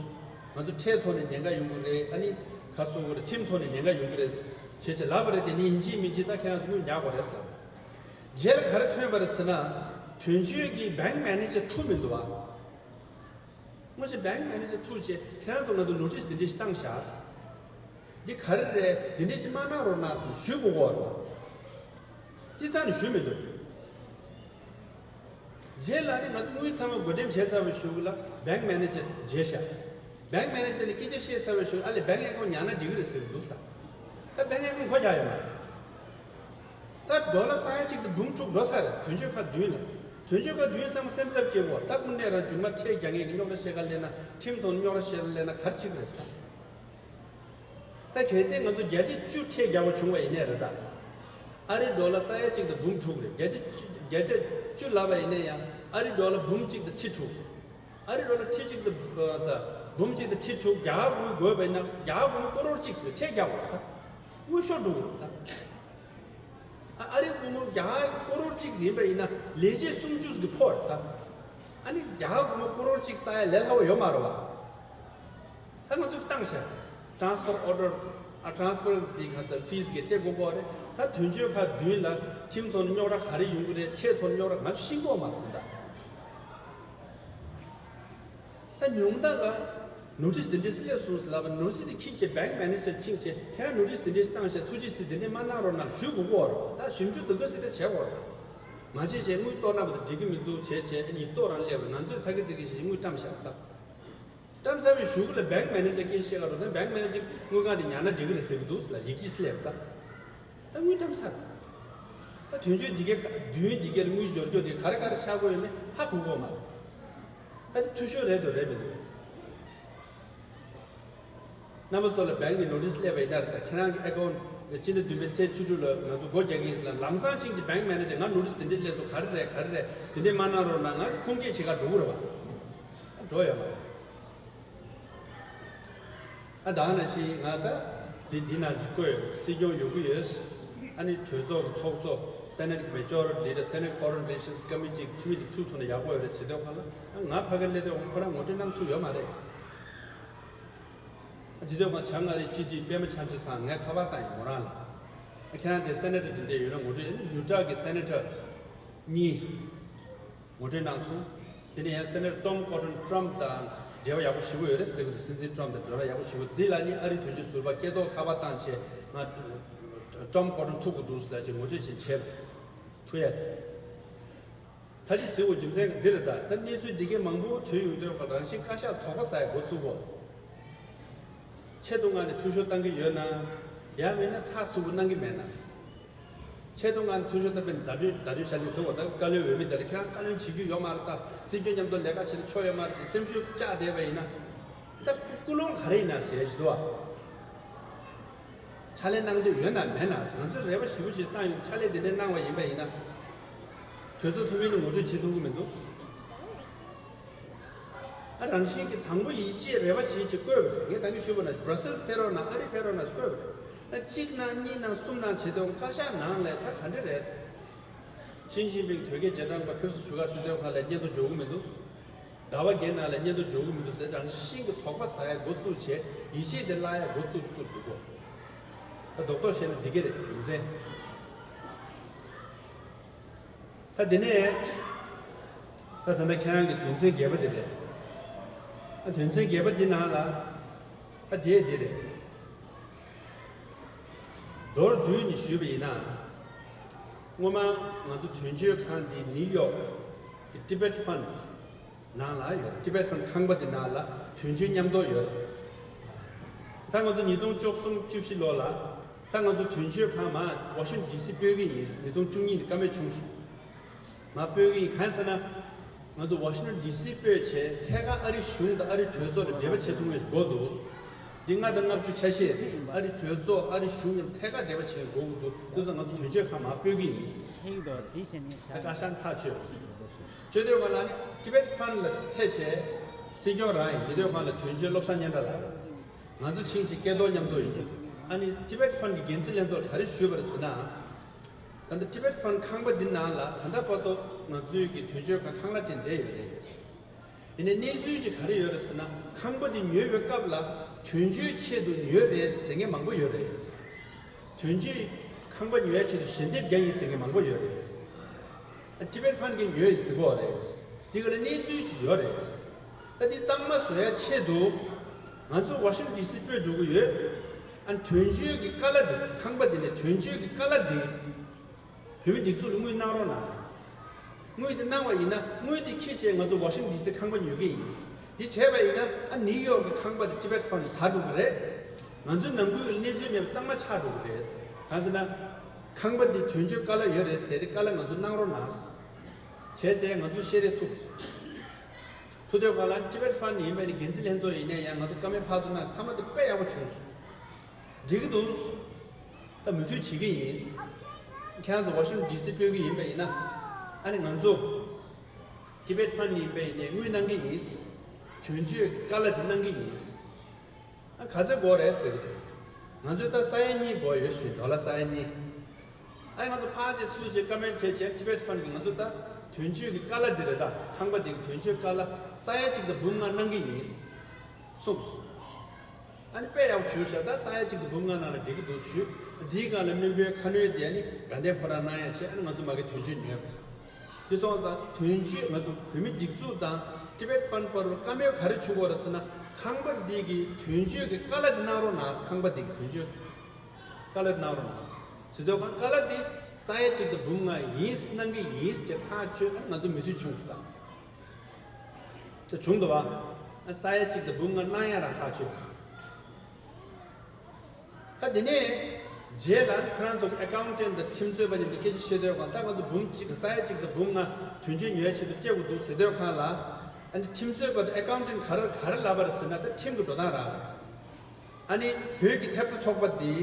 ང་ཚོ་ཁྲལ་ཐོག་ནས་ཉེན་ཁ་ཡོང་གི་རེད། ཨ་ནི་ག་རེ་ཟེར་དགོས་རེད། ཁྲིམས་ཐོག་ནས་ཉེན་ཁ་ཡོང་གི་རེད་ཅེས་བྱས་ལབ་པ་རེད། དེ་ནི་ཡིན་གཅིག་མིན་གཅིག་ད་ཁྱེད་རང་ཚོ་དངུལ་ཉར་དགོས་རེད་ཟེར། རྗེས་ལ་ག་རེ་ཐོན་པ་རེད་ཟེར་ན། དོན་གཅོད་ཀྱི་བེང་མེ་ནེ་ཇར་ཐུག་མི་འདུག་བ། སྔོན་ཆད་བེང་མེ་ནེ་ཇར་ཐུག་བྱས་ཁྱེད་རང་ཚོ་ང་ཚོ་ནོ་ཊིས་འདི་འདྲ་ཞིག་བཏང་བཞག། འདི་ག་རེ་རེད། འདི་འདྲ་ཞིག་མ་གནང་རོགས་གནང་ཟེར་ཞུ་དགོས་ཀྱི་ཡོད་རེད་བ། སྤྱི་ཚང་ནས་ཞུ་མི་འདུག། རྗེས་ལ་ནི་ང་ཚོ་དངུལ་ཚང་མ་བགོ་འགྲེམས་བྱས་ཚར་བའི་གཞུག་ལ་བེང་མེ་ནེ་ཇར་མཇལ་བཞག། བེང་མེ་ནེ་ཇར་ནས་སྐད་ཆ་བཤད་ཚར་བའི་གཞུག་ཨ་ལས་བེང་ཨེ་ཀའུན་ཊི་ཉར་ན་འགྲིག་གི་རེད་ཟེར་གྱི་འདུག་ཟེར། ད་བེང་ཨེ་ཀའུན་ཊི་ཁོ་རྒྱག་ཡོད་མ་རེད། ད་ཌོ་ལར་ས་ཡ་གཅིག་དང་འབུམ་དྲུག་འགྲོ་ས་རེད། དོན་གཅོད་ཁག་བདུན་ལ། དོན་གཅོད་ཁག་བདུན་ཚང་མ་སེམས་འཚབ་སྐྱེ་གོ། ད་དངོས་གནས་རང་མཇུག་མ་ཁྲལ་རྒྱག་མཁན་གྱི་རྙོག་དྲ་བཤད་ག་སླེབས་ན། ཁྲིམས་ཐོག་རྙོག་དྲ་བཤད་ག་སླེབས་ན་ག་རེ་བྱེད་ཀྱི་རེད་ཟེར། ད་གལ་ཏེ་ང་ཚོ་བརྒྱ་ཆ་བཅུ་ཁྲལ་རྒྱག་པ་བྱུང་བ་ཡིན་ནའི་རེད་ད། ཨ་རིའི་ཌོ་ལར་ས་ཡ་གཅིག་དང་འབུམ་དྲུག་རེད། བརྒྱ་ཆ་བརྒྱ་ཆ་བཅུ་ལབ་པ་ཡིན་ན་ཡང་ཨ་རིའི་ཌོ་ལར་འབུམ་གཅིག་དང་ཁྲི་དྲུག། ཨ་རིའི་ཌོ་ལར་ཁྲི་གཅིག་དང་ཨ་ཙ་འབུམ་གཅིག་དང་ཁྲི་དྲུག་རྒྱ་གར་སྒོར་བགོས་པ་ཡིན་ན་རྒྱ་གར་སྒོར་མོ་ཀོ་རོར་གཅིག་ཟེར་ཁྲལ་རྒྱག་དགོས་རེད་ད། དངུལ་ཤོར་འགྲོ་གི་རེད་ད། ཨ་ཨ་རིའི་སྒོར་མོ་རྒྱ་གར་ཀོ་རོར་གཅིག་ཡིན་པ་ཡིན་ན་ལས་བྱེད་སུམ་ཅུ་ཟིག་གི་ཕོགས་རེད་ད། ཨ་ནི་རྒྱ་གར་སྒོར་མོ་ཀོ་རོར་གཅིག་བསགས་ཡ་ལས་སླ་པོ་ཡོད་མ་རེད་བ། ད་ང་ཚོས་བཏང་བཞག། ཊ་རན་སི་ཕར་ཨོར་ཌར། ཨ་ཊ་རན་སི་ཕར་འདི་ག་ཚོད་ཕི་སི་གི་སྤྲད་དགོས་ཀྱི་རེད། ད་དོན་གཅོད་ཁག་བདུན་ལ་ཁྲིམས་ཐོག་ནས་རྙོག་དྲ་ག་རེ་ཡོང་གི་རེད། ཁྲལ་ཐོག་ནས་རྙོག་དྲ་ང་ཚོ་ཤེས་ཀྱི་ཡོད་མ་རེད་ད། ད་ཉུང་མཐའ་ལ་ནོ་ཊིས་འདི་འདྲས་སླེབས་སོང་ཟེར་ལབ་པ། ནོ་ཊིས་འདི་འཁྱེར་བྱས་བེང་མེ་ནེ་ཇར་ཕྱིན་བྱས་ཁྱེད་རང་ནོ་ཊིས་འདི་འདྲས་བཏང་བྱས་ཐུགས་རྗེ་གཟིགས་འདི་འདྲས་མ་གནང་རོགས་གནང་ཞུ་དགོས་ཀྱི་ཡོད་རེད་བ། ད་ཞིབ་འཇུག་འདི་ག་ཚོད་ད་བྱས་ཡོད་རེད་བ། མ་བྱས་བྱས་དངུལ་གཏོར་གནང་བ་དང་འགྲིག་གི་མི་འདུག་བྱས་བྱས་ཨ་ནི་གཏོར་རང་སླེབས་པ། ང་ཚོས་ཚ་གི་ཚི་གི་བྱས་དངུལ་བཀྲམ་བཞག་ད། བཀྲམ་ཚར་བའི་གཞུག་གུ་ལ་བེང་མེ་ནེ་ཇར་སྐད་བཤད་ག་འགྲོ་ན་བེང་མེ་ནེ་ཇར་དངུལ་ཁང་དེ་ཉར་ན་འགྲིག་གི་རེད་ཟེར་གི་འདུག་ཟེར་ལ་ཡིག་ཆ་སླེབས་ད། ད་དངུལ་བཀྲམ་ཚར། ད་དོན་གཅོད་འདི་གའི་ཁ་བདུན་འདི་གའི་དངུལ་འབྱོར་སྐྱོར་དེ་ག་རེ་ག་རེ་ཆགས་ཀྱི་ཡོད་མེད་ཧ་གོ་གི་ཡོད་མ་རེད། ད་དེ་འཐུས་ཤོར་རེད་འདུག་རེད་མི་འདུག། རྣམ་པ་ཚོ་ལ་བེང་གི་ནོ་ཊིས་སླེབས་པ་ཡིན་ན་རེད། ད་ཁྱེད་རང་གི་ཨེ་ཀའུན་ཊི་སྤྱི་ཟླ་བདུན་པའི་ཚེས་བཅུ་དྲུག་ལ་ང་ཚོ་སྒོ་རྒྱག་གི་ཡིན་ཟེར་ལ་ལམ་སང་ཕྱིན་གྱི་བེང་མེ་ནེ་ཇར་ང་ནོ་ཊིས་འདི་འདྲས་སླེབས་སོང་། ག་རེ་རེད་ག་རེ་རེད། འདི་འདྲས་མ་གནང་རོགས་གནང་། ང་ཁུངས་སྐྱེལ་བྱེད་ག་འགྲོ་གི་རེད་བ། ད་འགྲོ་ཡོད་མ་རེད། ཨ་ད་ནང་བཞིན་ང་ད་འདི་འདི་ནང་ཅིག་བཀོད་ཡོད། སྲིད་སྐྱོང་ཡོང་གི་ཡོད། ཨ་ནི་གྲོས་ཚོགས་ཀྱི་ཚོགས་གཙོ་སེ་ནེ་ཊི་མེ་ཇོ་རི་ཊི་ལི་ཌར། སེ་ནེ་ཊི་ཕོ་རེན་རི་ལེ་ཤན་སི་ཀོ་མི་ཊི་འཐུས་མི་དེ་ཐུག་ཐུབ་ན་ཡག་པོ་ཡོད་རེད་ཟེར་དུས་སྒང་ལ། ང་ཕ་གིར་སླེབས་དུས་སྒང་ཁོ་རང་ངོ་སྤྲོད་གནང་ཐུབ་ཡོད་མ་རེད། ཨ་དེ་དུས་སྒང་བྱང་ཨ་རིའི་སྤྱི་འཐུས་པད་མ་ཆབ་ཆུ་ཚང་ངས་ཁ་པར་བཏང་ཡིན་ཁོ་རང་ལ། ཨ་ཁྱེད་རང་དེ་སེ་ནེ་ཊར་དེ་འདྲས་ཡོད་ན་ངོ་སྤྲོད། ཨ་ནི་ཡུ་ཊ་གི་སེ་ནེ་ཊར་གཉིས། ངོ་སྤྲོད་གནང་སོང་། དེ་ནས་ཡང་སེ་ནེ་ཊར་ཊོམ་ཀོར་ཊོན་ཊམ་ཕ་དང་འབྲེལ་བ་ཡག་པོ་ཞེ་པོ་ཡོད་རེད་ཟེར་གྱི་འདུག། སྲིད་འཛིན་ཊམ་ཕ་དང་འབྲེལ་བ་ཡག་པོ་ཞེ་པོ། འདི་ལ་ནི་ཨ་རིའི་དོན་གཅོད་ཟུར་པ་སྐལ་རྡོར་ཁ་པར་བཏང་བྱས་ང་ཊོམ་ཀོར་ཊོན་ཐུག་དགོས་འདུག་ཟེར་ལབ་བྱས་ངོ་སྤྲོད་ཅིག་བྱས་པ་ཐུག་ཡ་དེ། ད་ཅི་ཟེར་བ་རྒྱུ་མཚན་འདི་རེད་ད། ད་གནས་ཚུལ་འདི་གའི་མང་པོ་ཐོན་ཡོང་དུས་སྒང་རང་བཞིན་བཀའ་ཤག་དོགས་པ་ཟ་ཡ་འགོ་བཙུགས་གོ། ཆེད་དུ་མངགས་ནས་འཐུས་ཤོར་བཏང་གི་ཡོད་ན། ཡང་མིན་ན་ཚགས་ཚུད་པོ་གནང་གི་མེད་ན། ཆེད་དུ་ང་འཐུས་ཤོར་ད་དཔེ་བརྡ་སྤྲོད་བརྡ་སྤྲོད་བྱ་ལེན་བཟོ་བ་ད་བཀའ་བློན་འོས་མི་དེ་ལ་ཁྱེད་རང་བཀའ་བློན་བྱེད་རྒྱུ་ཡོད་མ་རེད། ད་སྲིད་སྐྱོང་མཉམ་དུ་ལས་ཀ་བྱེད་ན་ཆོག་ཡོད་མ་རེད་ཟེར་སེམས་ཤུགས་བཅག་བསྡད་པ་ཡིན་ན། ད་ཀུན་སློང་ག་རེ་ཡིན་ན་ཟེར་ཞིག་འདུག་བ། ཕྱག་ལས་གནང་འདོད་ཡོད་ན་མེད་ན་ཟེར། ང་ཚོས་རེ་བ་ཞེ་པོ་ཞིག་བཏང་ཡོད། ཕྱག་ལས་དེ་འདྲ་གནང་བ་ཡིན་པ་ཡིན་ན། གྲོས་ཚོགས་འཐུས་མི་ནས་ངོ་སྤྲོད་བྱེད་ཐུབ་ཀྱི་མི་འདུག་ཨ། རང་བཞིན་གྱི་དང་པོ་ཡིད་ཆེས་རེ་བ་བྱེད་ཅེས་བསྐོས་པ་རེད། ངས་ད་གིན་ཞུས་པ་ན་Brussels་ཕེབས་རོགས་གནང་། ཨ་རི་ཕེབས་རོགས་གནང་བསྐོས་པ་རེད། ཨ། གཅིག་གནང་གཉིས་གནང་གསུམ་གནང་བྱེད་དུས་བཀའ་ཤག་ནང་ལ་ད་ག་འདྲ་རེད། ཞི་ཅིན་ཕིང་དོལ་རྒྱལ་རྗེས་འབྲང་པ་ཕེབས་བསུ་ཞུ་ག་ཞུ་དུས་གང་ལ་སྙན་ཐོ་འབྱོར་གྱི་མི་འདུག་ཟླ་བ་བརྒྱད་ནང་ལ་སྙན་ཐོ་འབྱོར་གྱི་མི་འདུག་ཟེར། རང་བཞིན་གྱི་དོགས་པ་ཟ་ཡ་འགོ་བཙུགས་བྱས། ཡིད་ཆེས་དེ་བརླག་ཡ་འགོ་བཙུགས་བཙུགས་འདུག་གོ། ད་རྡོག་རྡོག་བཤད་ན་འདི་ག་རེད། རྒྱུ་མཚན། ད་དེ་ནས་ད་ད་ལྟ་ཁྱེད་རང་གི་དོན་ཚན་བརྒྱད་པ་དེ་རེད། ཨ། དོན་ཚན་བརྒྱད་པ་འདི་ནང་ལ་ཨ་དེ་འདི་རེད། མདོར་བསྡུས་ནས་ཞུས་པ་ཡིན་ན། སྔོན་མ་ང་ཚོ་དོན་གཅོད་ཁང་འདི་ནིའུ་ཡོག་གི་Tibet Fund ནང་ལ་ཡོད། Tibet Fund ཁང་པ་འདི་ནང་ལ་དོན་གཅོད་མཉམ་དུ་ཡོད། ད་ང་ཚོ་ཉིས་སྟོང་བཅུ་གསུམ་བཅུ་བཞི་ལོ་ལ་ད་ང་ཚོ་དོན་གཅོད་ཁང་མར་ཝ་ཤིང་ཊོན་ཌི་སི་སྤོས་ཀྱི་ཡིན། ཉིས་སྟོང་བཅུ་གཉིས་ནས་བཀའ་མོལ་བྱུང་ཞུ། མར་སྤོས་ཀྱི་ཡིན། གང་ཟེར་ན། ང་ཚོ་ཝ་ཤིང་ཊོན་ཌི་སི་སྤོས་བྱས་ཐད་ཀར་ཨ་རི་གཞུང་དང་ཨ་རི་གྲོས་ཚོགས་ལ་འབྲེལ་བ་བྱེད་ཐུབ་མཁན་ཞིག་དགོས་འདུག་འདི་ལྔ་དང་ལྔ་བཅུ་ཆ་ཤས་རེད། ཨ་རི་གྲོས་ཚོགས་ཨ་རི་གཞུང་མཉམ་ཐད་ཀར་འབྲེལ་བ་བྱེད་མཁན་དགོས་ཀྱི་འདུག་དེ་ཚོ་ང་ཚོ་དོན་གཅོད་ཁང་མར་སྤོས་ཀྱི་ཡིན། ད་བཀའ་ཤག་ཐག་ཆོད། ཆོད་དུས་གང་ལ་ནི་Tibet Fund ལ་ཐད་བྱས། སྲིད་སྐྱོང་རང་ཡིན། དེ་དུས་གང་ལ་དོན་གཅོད་བློ་བཟང་སྙན་གྲགས་ལགས། ང་ཚོ་ཕྱིན་ཅི་སྐད་ཐོག་མཉམ་དུ་ཡིན། ཨ་ནི་Tibet Fund གི་འགན་འཛིན་ལྷན་ཚོགས་ལ་ག་རེ་ཞུས་པ་རེད་ཟེར་ན། ད་ལྟ་Tibet Fund ཁང་པ་འདི་ནང་ལ་ད་ལྟ་བར་དུ་ང་ཚོའི་གི་དོན་གཅོད་ཁང་ཁང་གླ་སྤྲད་བསྡད་ཡོད་རེད། ཡིན་ནའི་གནས་ཚུལ་ཅིག་ག་རེ་ཡོད་རེད་ཟེར་ན། ཁང་པ་འདི་ཉོས་པའི་སྐབས་ལ་དོན་གཅོད་ཆེད་དུ་ཉོས་རེད་ཟེར་མཁན་མང་པོ་ཡོད་རེད། དོན་གཅོད་ཁང་པ་ཉོ་ཡ་ཆེད་དུ་ཞལ་འདེབས་རྒྱག་ཡིན་ཟེར་མཁན་མང་པོ་ཡོད་རེད། Tibet Fund གིས་ཉོས་ཡིན་ཟེར་གོ་རེད། འདི་ག་ལ་གནས་ཚུལ་ཅིག་ཡོད་རེད། ད་འདི་གཙང་མ་བཟོ་ཡ་ཆེད་དུ་ང་ཚོ་ཝ་ཤིང་ཊོན་ཌི་སི་སྤོས་འགྲོ་གི་ཡོད། ཨ་ནི་དོན་གཅོད་ཀྱི་ཀ་ལ་འདི། ཁང་པ་འདི་ནས་དོན་གཅོད་ཀྱི་ཀ་ལ་འདི་བོད་མི་སྒྲིག་འཛུགས་ལ་དངུལ་གནང་རོགས་གནང་། དངུལ་འདི་གནང་བ་ཡིན་ན་དངུལ་འདི་འཁྱེར་བྱས་ང་ཚོ་ཝ་ཤིང་ཊོན་ཌི་སི་ཁང་པ་ཉོ་གི་ཡིན། འདི་བྱས་པ་ཡིན་ན་ཨ་ནིའུ་ཡོག་གི་ཁང་པ་འདི་Tibet Fund དར་འགྲོ་གི་རེད། ང་ཚོའི་ནང་ཁུལ་གྱི་གནས་ཚུལ་མེད་པ་གཙང་མ་ཆགས་འགྲོ་གི་རེད། གང་ཟེར་ན། ཁང་པ་འདི་དོན་གཅོད་ཀ་ལ་ཡོད་རེད་ཟེར་ཏེ་ཀ་ལ་ང་ཚོ་གནང་རོགས་གནང་། བྱས་ཙང་ང་ཚོས་བཤད་རེས་ཐུབ། ཐུབ་དུས་གང་ལ་Tibet Fund ཡིན་པ་ནི་འགན་འཛིན་ལྷན་ཚོགས་ཡིན་ནའི་ཡང་ང་ཚོ་བཀའ་མོལ་ཕར་ཚུར་གནང་། མཐའ་མ་དེ་དཔེ་ཡག་པོ་བྱུང་སོང་། འགྲིག་གི་འདུག་ད་མོས་མཐུན་བྱེད་ཀྱི་ཡིན། ཁྱེད་རང་ཚོ་ཝ་ཤིང་ཊོན་ཌི་སི་སྤོས་ཀྱི་ཡིན་པ་ཡིན་ན། ཨ་ནི་ང་ཚོ་Tibet Fund ཡིན་པ་ཡིན་ནའི་དངུལ་གནང་གི་ཡིན། དོན་གཅོད་ཀ་ལ་དེ་གནང་གི་ཡིན། ཨ། ག་ཚོད་དགོས་རེད་ཟེར་གི་འདུག་ང་ཚོས་ད་ས་ཡ་གཉིས་དགོས་ཡོད་ཞུས། ཌོ་ལར་ས་ཡ་གཉིས། ཨ་ནི་ང་ཚོ་ཕར་ཕྱིན་ཚུར་ཕྱིན་བཀའ་མོལ་བྱས་བྱས་Tibet Fund གིས་ང་ཚོ་ད་དོན་གཅོད་ཀྱི་ཀ་ལ་འདི་རེད། ད་ཁང་པ་འདི་གི་དོན་གཅོད་ཀ་ལ་ས་ཡ་གཅིག་དང་འབུམ་ལྔ་གནང་གི་ཡིན་གསུངས་སོང་། ཨ་ནི་དཔེ་ཡག་པོ་བྱུང་ཤག་ད་ས་ཡ་གཅིག་དང་འབུམ་ལྔ་གནང་ན་འགྲིག་གི་འདུག་ཞུས། འདིའི་སྒང་ལ་བློན་པོའི་ཁ་སྣོན་དེ་ཨ་ནི་དགའ་ལྡན་ཕོ་བྲང་གནང་ཡ་བྱས། ཨ་ནི་ང་ཚོ་མ་གི་དོན་གཅོད་ཉོས་པ་རེད། དེ་སོང་ཙང་དོན་གཅོད་ང་ཚོ་བོད་མི་སྒྲིག་འཛུགས་དང་Tibet Fund བར་དུ་བཀའ་མོལ་ག་རེ་བྱུང་དགོས་རེད་ཟེར་ན། ཁང་པ་འདི་གི་དོན་གཅོད་ཀྱི་ཀ་ལ་འདི་གནང་རོགས་གནང་། ཁང་པ་འདི་གི་དོན་གཅོད་ཀ་ལ་འདི་གནང་རོགས་གནང་ཟེར་དུས་གང་ཀ་ལ་འདི་ས་ཡ་གཅིག་དང་འབུམ་ལྔ་ཡིན། གནང་གི་ཡིན་ཅེས་ཐག་ཆོད། ང་ཚོ་མོས་མཐུན་བྱུང་སོང་། ད་བྱུང་འདུག་བ། ས་ཡ་གཅིག་དང་འབུམ་ལྔ་གནང་ཡ་རང་ཐག་ཆོད། ད་དེ་ནས་རྗེས་ལ་ཁོ་རང་ཚོ་ཨེ་ཀའུན་ཊེན་ཊི་དང་ཁྲིམས་རྩོད་པ་མཉམ་དུ་སྐད་ཆ་བཤད་དུས་གང་ད་ང་ཚོ་འབུམ་གཅིག་ས་ཡ་གཅིག་དང་འབུམ་ལྔ་དོན་གཅོད་ཉོ་ཡ་ཆེད་དུ་སྤྲད་དགོས་འདུག་ཟེར་དུས་གང་ལ། ཨ་ནི་ཁྲིམས་རྩོད་པ་དང་ཨེ་ཀའུན་ཊེན་ཊི་ག་རེ་ག་རེ་ལབ་པ་རེད་ཟེར་ན། ད་ཁྲིམས་ཀྱི་འགྲོ་སྟངས་རང་རེད། ཨ་ནི་བོད་ཀྱི་ཐེབས་རྩ་ཚོགས་པ་འདི།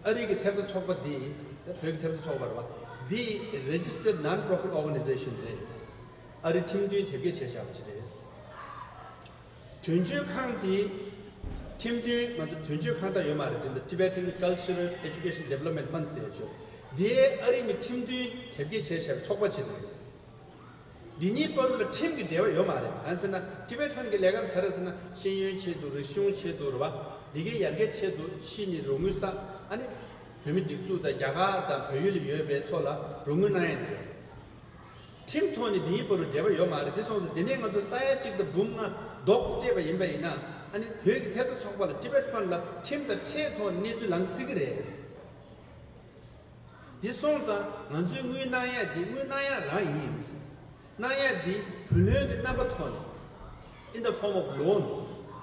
ཨ་རི་གི་ཐེབས་རྩ་ཚོགས་པ་འདི། ད་བོད་ཀྱི་ཐེབས་རྩ་ཚོགས་པ་རེད་བ། འདི་Registered Non-Profit Organization རེད། ཨ་རི་ཁྲིམས་མཐུན་དེབ་སྐྱེལ་བྱས་བཞག་པ་ཅིག་རེད། དོན་གཅོད་ཁང་དེ་ཁྲིམས་མཐུན་ང་ཚོ་དོན་གཅོད་ཁང་ད་ཡོད་མ་རེད། དེ་འདི་Tibetan Cultural Education Development Fund ཟེར་ཡོད་ཆོག་དེ་ཨ་རི་མི་ཁྲིམས་མཐུན་དེབ་སྐྱེལ་བྱས་བཞག་ཚོགས་པ་ཅིག་རེད། འདི་གཉིས་བར་དུ་ལ་ཁྲིམས་ཀྱི་འབྲེལ་བ་ཡོད་མ་རེད། གང་ཟེར་ན་Tibetan གི་ལས་ཀ་ག་རེ་ཟེར་ན་ཤེས་ཡོན་ཆེད་དུ་རིག་གཞུང་ཆེད་དུ་རེད་བ། འདི་གའི་ཡར་རྒྱས་ཆེད་དུ་ཕྱི་ནས་རོགས་དངུལ་བསགས། ཨ་ནི་བོད་མི་སྒྲིག་འཛུགས་དང་རྒྱ་གར་དང་བལ་ཡུལ་ལ་ཡོད་པའི་ཚོ་ལ་རོགས་དངུལ་གནང་ཡ་དེ་རེད། ཁྲིམས་ཐོག་ནས་འདི་གཉིས་བར་དུ་འབྲེལ་བ་ཡོད་མ་རེད། དེ་སོང་ཙང་དེ་ནས་ང་ཚོ་ས་ཡ་གཅིག་དང་འབུམ་ལྔ་རྡོག་སྤྲད་པ་ཡིན་པ་ཡིན་ན། ཨ་ནི་བོད་ཀྱི་ཐེབས་རྩ་ཚོགས་པ་ལ་Tibet Fund ལ་ཁྲིམས་དང་ཁྲལ་ཐོག་གནས་ཚུལ་ལངས་སྲིད་ཀྱི་རེད། འདི་སོང་ཙང་ང་ཚོའི་དངུལ་གནང་ཡ་འདི་དངུལ་གནང་ཡ་རང་ཡིན། གནང་ཡ་འདི་བུ་ལོན་གྱི་རྣམ་པ་ཐོག་ནས། In the form of loan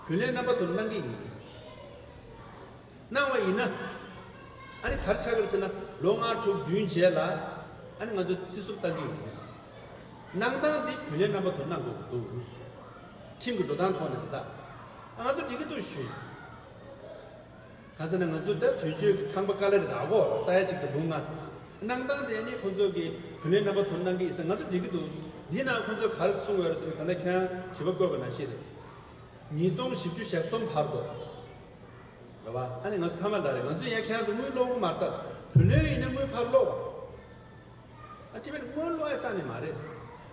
བུ་ལོན་རྣམ་པ་ཐོག་ནས་གནང་གི་ཡིན། གནང་བ་ཡིན་ན། ཨ་ནི་ག་རེ་ཆགས་ཀྱི་རེད་ཟེར་ན། ལོ་ལྔ་དྲུག་བདུན་རྗེས་ལ་ཨ་ནི་ང་ཚོས་རྩིས་སོར་བཏང་གི་ཡོད། གནང་སྟངས་འདི་བུ་ལོན་རྣམ་པ་ཐོར་གནང་དགོས་ཀྱི་འདུག། ཁྲིམས་ཀྱི་འགྲོ་སྟངས་ཐོག་ནས་རེད་ད། ཨ་ང་ཚོ་འགྲིག་གི་འདུག་ཞུས། གང་ཟེར་ན་ང་ཚོ་ད་དོན་གཅོད་ཀྱི་ཁང་པ་དཀའ་ལས་རག་གོ། ས་ཡ་གཅིག་དང་འབུམ་ལྔ། གནང་སྟངས་དེ་ནི་ཁོང་ཚོ་གིས་བུ་ལོན་རྣམ་པ་ཐོར་གནང་གི་ཡིན་ཟེར། ང་ཚོ་འགྲིག་གི་འདུག། འདི་ནང་ཁོང་ཚོས་ག་རེ་གསུངས་ཡོད་རེད་ཟེར་ན། ད་ལྟ་ཁྱེད་རང་དྲི་བ་བཀོད་པ་ནང་བཞིན་རེད། ཉིས་སྟོང་བཞི་བཅུ་ཞེ་གསུམ་བར་དུ་རེད་བ། ཨ་ནི་ང་ཚོ་མཐའ་མ་ལ་རེད། ང་ཚོས་ཡང་ཁྱེད་རང་ཚོ་དངུལ་སློག་གི་མ་རེད་ད། བུ་ལོན་ཡིན་ན་དངུལ་ཕར་སློག་པ། ཨ་ཊི་བེཊ་དངུལ་སློག་ཡ་རྩ་ནས་མ་རེད།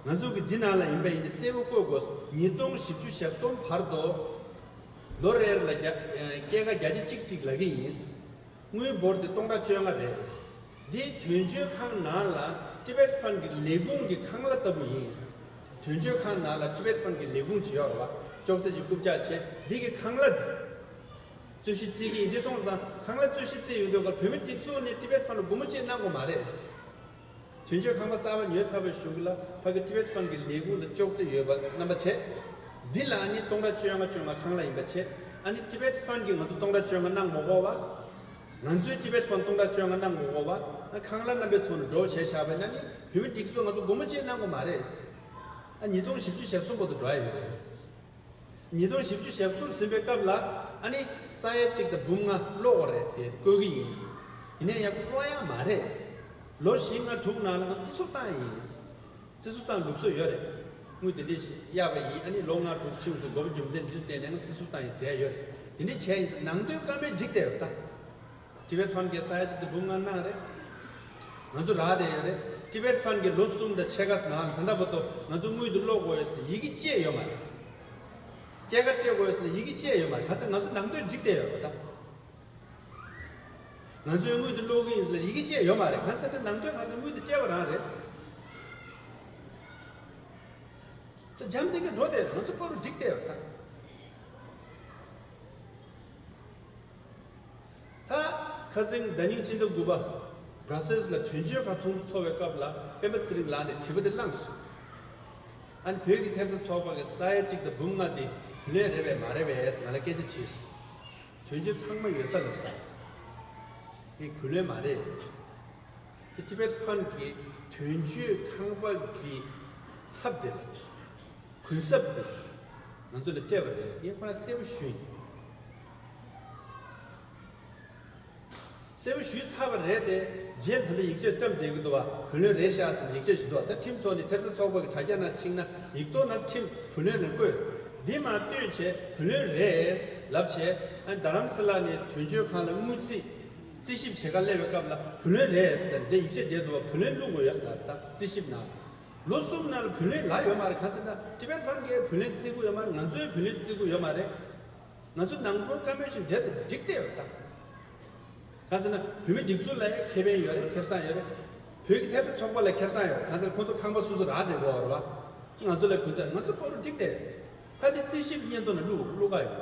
ང་ཚོ་གི་འདི་ནང་ལ་ཡིན་པ་ཡིན་ན་གསལ་པོ་བཀོད་དགོས། ཉིས་སྟོང་བཞི་བཅུ་ཞེ་གསུམ་བར་དུ་ལོ་རེར་ལ་བརྒྱ་སྐྱེད་ཀ་བརྒྱ་ཆ་གཅིག་གཅིག་ལབ་ཀྱི་ཡིན། དངུལ་འབོར་དེ་སྟོང་ཕྲག་བཅོ་ལྔ་རེད། འདི་དོན་གཅོད་ཁང་ནང་ལ་ཊི་བེཊ་ཕན་གྱི་ལས་ཁུངས་ཀྱི་ཁང་གླ་ལྟ་བུ་ཡིན། དོན་གཅོད་ཁང་ནང་ལ་ཊི་བེཊ་ཕན་གྱི་ལས་ཁུངས་ཅིག་ཡོད་རེད་བ། ཅོག་ཙེ་ཅིག་རྐུབ་བཀྱག་བྱས། འདི་གི་ཁང་གླ་འདི་རྩོད་གཞི་བརྩི་གི་ཡིན། འདི་སོང་ཙང་ཁང་གླ་རྩོད་གཞི་བརྩི་ཡོང་དུས་སྐབས་བོད་མི་སྒྲིག་འཛུགས་ནས་ཊི་བེཊ་ཕན་ལ་སྒོར་མོ་གཅིག་གནང་དགོས་མ་རེད། དོན་གཅོད་ཁང་པ་གསར་པ་ཉོས་ཚར་བའི་གཞུག་གུ་ལ་ཕ་གི་ཊི་བེཊ་ཕན་གྱི་ལས་ཁུངས་དང་ཅོག་ཙེ་ཡོད་པ་རྣམ་པ་བྱས། འདི་ལ་ནི་སྟོང་ཕྲག་བཅོ་ལྔ་བཅོ་ལྔ་ཁང་གླ་ཡིན་པ་བྱས། ཨ་ནི་ཊི་བེཊ་ཕན་གྱིས་ང་ཚོ་སྟོང་ཕྲག་བཅོ་ལྔ་གནང་མ་དགོས་པ། ང་ཚོའི་ཊི་བེཊ་ཕན་སྟོང་ཕྲག་བཅོ་ལྔ་གནང་མ་དགོས་པ། ཨ་ཁང་གླ་རྣམ་པའི་ཐོག་ནས་སྒྲོག་བྱས་བཞག་པ་ཡིན་ན་ནི་བོད་མི་སྒྲིག་འཛུགས་ང་ཚོ་སྒོར་མོ་གཅིག་གནང་དགོས་མ་རེད། ཨ་ཉིས་སྟོང་བཞི་བཅུ་ཞེ་གསུམ་བར་དུ་འགྲོ་ཡ་ཡོད་རེད། ཉིས་སྟོང་བཞི་བཅུ་ཞེ་གསུམ་ཟིན་པའི་སྐབས་ལ་ཨ་ནི་ས་ཡ་གཅིག་དང་འབུམ་ལྔ་སློག་དགོས་རེད་ཟེར་བཀོད་ཀྱི་ཡིན། ཡིན་ན་ཡང་སློག་ཡ་མ་རེད། ལོ་བཞི་ལྔ་དྲུག་ནང་ལ་ང་རྩིས་སོར་བཏང་ཡིན། རྩིས་སོར་བཏང་ལུགས་སྲོལ་ཡོད་རེད། དངུལ་དེ་འདྲས་ཤིག་གཡར་བ་ཡིན། ཨ་ནི་ལོ་ལྔ་དྲུག་ཕྱིན་སོང་། དགོས་པ་རྒྱུ་མཚན་འདི་ལ་བརྟེན་ནས་ང་རྩིས་སོར་བཏང་ཡིན་ཟེར་ཡ་ཡོད་རེད། དེ་འདྲས་བྱས་ཡིན་ཟེར་ནང་དོན་བཀའ་མོལ་འགྲིག་བསྡད་ཡོད་ད། ཊི་བེཊ་ཕན་གྱིས་ས་ཡ་གཅིག་དང་འབུམ་ལྔ་གནང་རེད། ང་ཚོ་རག་བསྡད་ཡོད་རེད། ཊི་བེཊ་ཕན་གྱིས་ལོ་གསུམ་དང་ཕྱེད་ཀ་ནང་ད་ལྟ་བར་དུ་ང་ཚོ་དངུལ་དེ་སློག་དགོས་ཡོད་ཟེར་ཡི་གེ་བཅས་ཡོད་མ་རེད། སྐྱེད་ཀ་སྤྲད་དགོས་ཡོད་ཟེར་ཡི་གེ་བཅས་ཡོད་མ་རེད། ག་ཚོད་ང་ཚོ་ནང་དོན་འགྲིག་བསྡད་ཡོད་རེད་ད། ང་ཚོས་དངུལ་དེ་སློག་གི་ཡིན་ཟེར་ཡི་གེ་བཅས་ཡོད་མ་རེད། ག་ཚོད་ནང་དོན་ང་ཚོ་དངུལ་དེ་སྤྲད་པ་རང་རེད། ད་འཇམ་ཐིང་གི་འགྲོ་བསྡད་རེད། ང་ཚོ་སྐོར་འགྲིག་བསྡད་ཡོད་ད། ད་ཁ་སང་ཟླ་ཉིན་སྤྱི་ཟླ་དགུ་པ་བྷ་སེལ་ལ་དོན་གཅོད་ཁང་ཚོགས་འདུ་ཚོགས་པའི་སྐབས་ལ་སྤེན་པ་ཚེ་རིང་ལགས་ནས་དྲི་བ་འདི་བསླངས་སོང་། ཨ་ནི་བོད་ཀྱི་ཐེབས་རྩ་ཚོགས་པ་གི་ས་ཡ་གཅིག་དང་འབུམ་ལྔ་འདི་བུ་ལོན་རེད་པས་མ་རེད་པས་ང་ལ་སྐད་ཆ་དྲིས་སོང་། དོན་གཅོད་ཚང་མ་ཡོད་ས་ལ་འདི་བུ་ལོན་མ་རེད། དེ་ཊི་བེཊ་ཕན་གྱི་དོན་གཅོད་ཁང་པ་གི་ཚབ་དེ་ལ། གུན་གསབ་དེ་ང་ཚོ་ལ་སྤྲད་པ་རེད། ངས་ཁོ་རང་གསལ་པོ་ཞུས་ཡིན། གསལ་པོ་ཞུས་ཚར་བ་རེད་དེ། རྗེས་ད་ལྟ་ཡིག་ཆ་བཀྲམ་བསྡད་ཀྱི་འདུག་བ། བུ་ལོན་རེད་ཤག་ཟེར་ཡིག་ཆ་ཞིག་འདུག་བ། ད་ཁྲིམས་ཐོག་ནས་ཐེབས་རྩ་ཚོགས་པ་གི་དྲ་རྒྱ་ནང་ཕྱིན་ན་ཡིག་ཐོག་ནང་ཁྲིམས་བུ་ལོན་རེད་བཀོད། འདི་མར་བཏོན་བྱས་བུ་ལོན་རེད་ལབ་བྱས། ཨ་རྡ་རམ་ས་ལ་ནས་དོན་གཅོད་ཁང་ལ་དངུལ་རྩིས་རྩིས་ཞིབ་བྱེད་ག་སླེབས་པའི་སྐབས་ལ་བུ་ལོན་རེད་ཟེར་ནས་འདི་ཡིག་ཆ་བསྡད་འདུག་བ། བུ་ལོན་བླུག་དགོས་ཡོད་ཟེར་ལབ། ད་རྩིས་ཞིབ་ནང་ལོ་གསུམ་ནང་ལ་བུ་ལོན་ལབ་ཡོད་མ་རེད། གང་ཟེར་ན་ཊི་བེཊ་ཕན་གྱིས་བུ་ལོན་བརྩི་གི་ཡོད་མ་རེད། ང་ཚོའི་བུ་ལོན་བརྩི་གི་ཡོད་མ་རེད། ང་ཚོ་ནང་ཁུལ་བཀའ་མོལ་ཞིག་འབྲེལ་དུ་འགྲིག་བསྡད་ཡོད་ད། གང་ཟེར་ན་བོད་མི་སྒྲིག་འཛུགས་ལ་ཡང་ཁེ་ཕན་ཡོད་རེད། ཁེ་བཟང་ཡོད་རེད། བོད་ཀྱི་ཐེབས་རྩ་ཚོགས་པ་ལ་ཁེ་བཟང་ཡོད་རེད། གང་ཟེར་ཁོང་ཚོ་ཁང་པ་སོ་སོ་རག་བསྡད་དགོས་རེད་བ། ང་ཚོ་ལ་གུན་གསབ། ང་ཚོ་སྐོར་འགྲིག་བསྡད་ཡོད། ད་དེ་རྩིས་ཞིབ་སྙན་ཐོ་ནང་བླུག་བླུག་ག་ཡོད་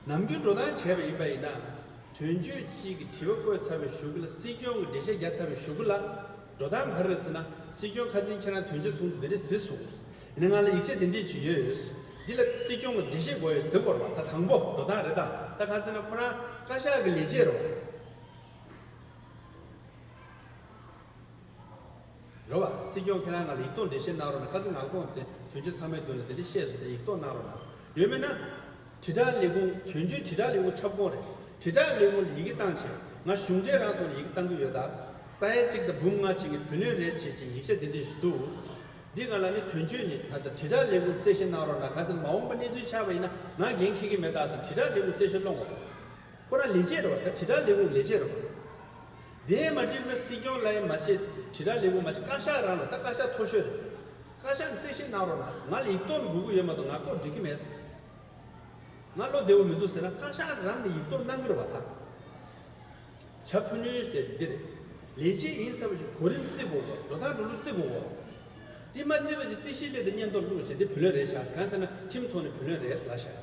བ། ནམ་རྒྱུན་འགྲོ་སྟངས་བྱས་པ་ཡིན་པ་ཡིན་ན། དོན་གཅོད་གཅིག་གིས་དྲི་བ་བཀོད་ཚར་བའི་གཞུག་གུ་ལ་སྲིད་སྐྱོང་གིས་འགྲེལ་བཤད་རྒྱག་ཚར་བའི་གཞུག་གུ་ལ། འགྲོ་སྟངས་ག་རེ་རེད་ཟེར་ན། སྲིད་སྐྱོང་ཁ་སང་ཁྱེད་རང་དོན་གཅོད་ཚོགས་འདུ་འདི་འདྲ་གཟིགས་སོང་། ཡིན་ན་ང་ལ་ཡིག་ཆ་འདི་འདྲས་ཅིག་ཡོད། འདི་ལ་སྲིད་སྐྱོང་གིས་འགྲེལ་བཤད་དགོས་ཡོད་ཟེར་དགོས་རེད་བ། ད་དང་པོ་འགྲོ་སྟངས་རེད་ད། ད་ག་ཟེར་ན་ཁོ་རང་བཀའ་ཤག་གི་ལས་བྱེད་རེད་བ། རེད་བ། སྲིད་སྐྱོང་ཁྱེད་རང་ང་ལ་ཡིག་ཐོག་འགྲེལ་བཤད་གནང་རོགས་གནང་། ཁ་སང་ང་ལ་ཁོང་དེ་དོན་གཅོད་ཚང་མའི་མདུན་ལ་དེ་འདྲས་བཤད་སོང་། དེ་ཡིག་ཐོག་གནང་རོགས་གནང་། ཡོད་མེད་ན། དྲིལ་བསྒྲགས་ལས་ཁུངས། དོན་གཅོད་དྲིལ་བསྒྲགས་ལས་ཁུངས་ཁྱབ་ཁོངས་རེད། དྲིལ་བསྒྲགས་ལས་ཁུངས་ལ་ཡི་གེ་བཏང་བྱས། ང་གཞུང་འབྲེལ་རང་ཐོག་ནས་ཡི་གེ་བཏང་གི་ཡོད་ད། ས་ཡ་གཅིག་དང་འབུམ་ལྔ་ཅིག་གི་བུ་ལོན་རེད་བྱས་ཅིག་ཡིག་ཆ་དེ་འདྲས་ཞིག་འདུག། འདི་ང་ལ་ནི་དོན་གཅོད་ནས་ཁ་ཚ་དྲིལ་བསྒྲགས་ལས་ཁུངས་གསལ་བཤད་གནང་རོགས་གནང་། ག་ཚོད་མ་འོངས་པ་གནས་ཚུལ་ཆགས་པ་ཡིན་ན་ང་འགན་འཁྱེར་གྱི་མེད་ད་ཟེར་དྲིལ་བསྒྲགས་ལས་ཁུངས་གསལ་བཤད་སློང་དགོས། ཁོ་རང་ལས་བྱེད་རེད་བ། ད་དྲིལ་བསྒྲགས་ལས་ཁུངས་ལས་བྱེད་རེད་བ། དེ་མ་འགྲིག་ན་སྲིད་སྐྱོང་ལ་ཡང་མ་བྱེད། དྲིལ་བསྒྲགས་ལས་ཁུངས་མ་བྱེད། བཀའ་ཤག་རང་ལ། ད་བཀའ་ཤག་མཐོ་ཤོས་རེད། བཀའ་ཤག་གིས་གསལ་བཤད་གནང་རོགས་གནང་། ང་ལ་ཡིག་ཐོག་ལ་དགོས་ཀྱི་ཡོད་མ་གཏོགས་ང་ལྐོག་འགྲིག་གི་མེད། ང་བློ་བདེ་བོ་མི་འདུག་ཟེར་ན་བཀའ་ཤག་རང་ནས་ཡིག་ཐོག་གནང་གི་རེད་བ། ད་བྱ་ཕུ་ནུས་ཟེར་དེ་འདི་རེད། ལས་བྱེད་ཡིན་ཚར་བ་ཞིག་གོ་རིམ་བརྩི་དགོས་གོ། འགྲོ་སྟངས་འགྲོ་ལུགས་བརྩི་དགོས་གོ། དེ་མ་བརྩིས་པ་ཞིག་རྩིས་ཞིབ་སླེབས་ཏེ་སྙན་ཐོ་བླུགས་བྱས་དེ་བུ་ལོན་རེད་བཞག་ཟེར། གང་ཟེར་ན་ཁྲིམས་ཐོག་ནས་བུ་ལོན་རེད་ལབ་བཞག།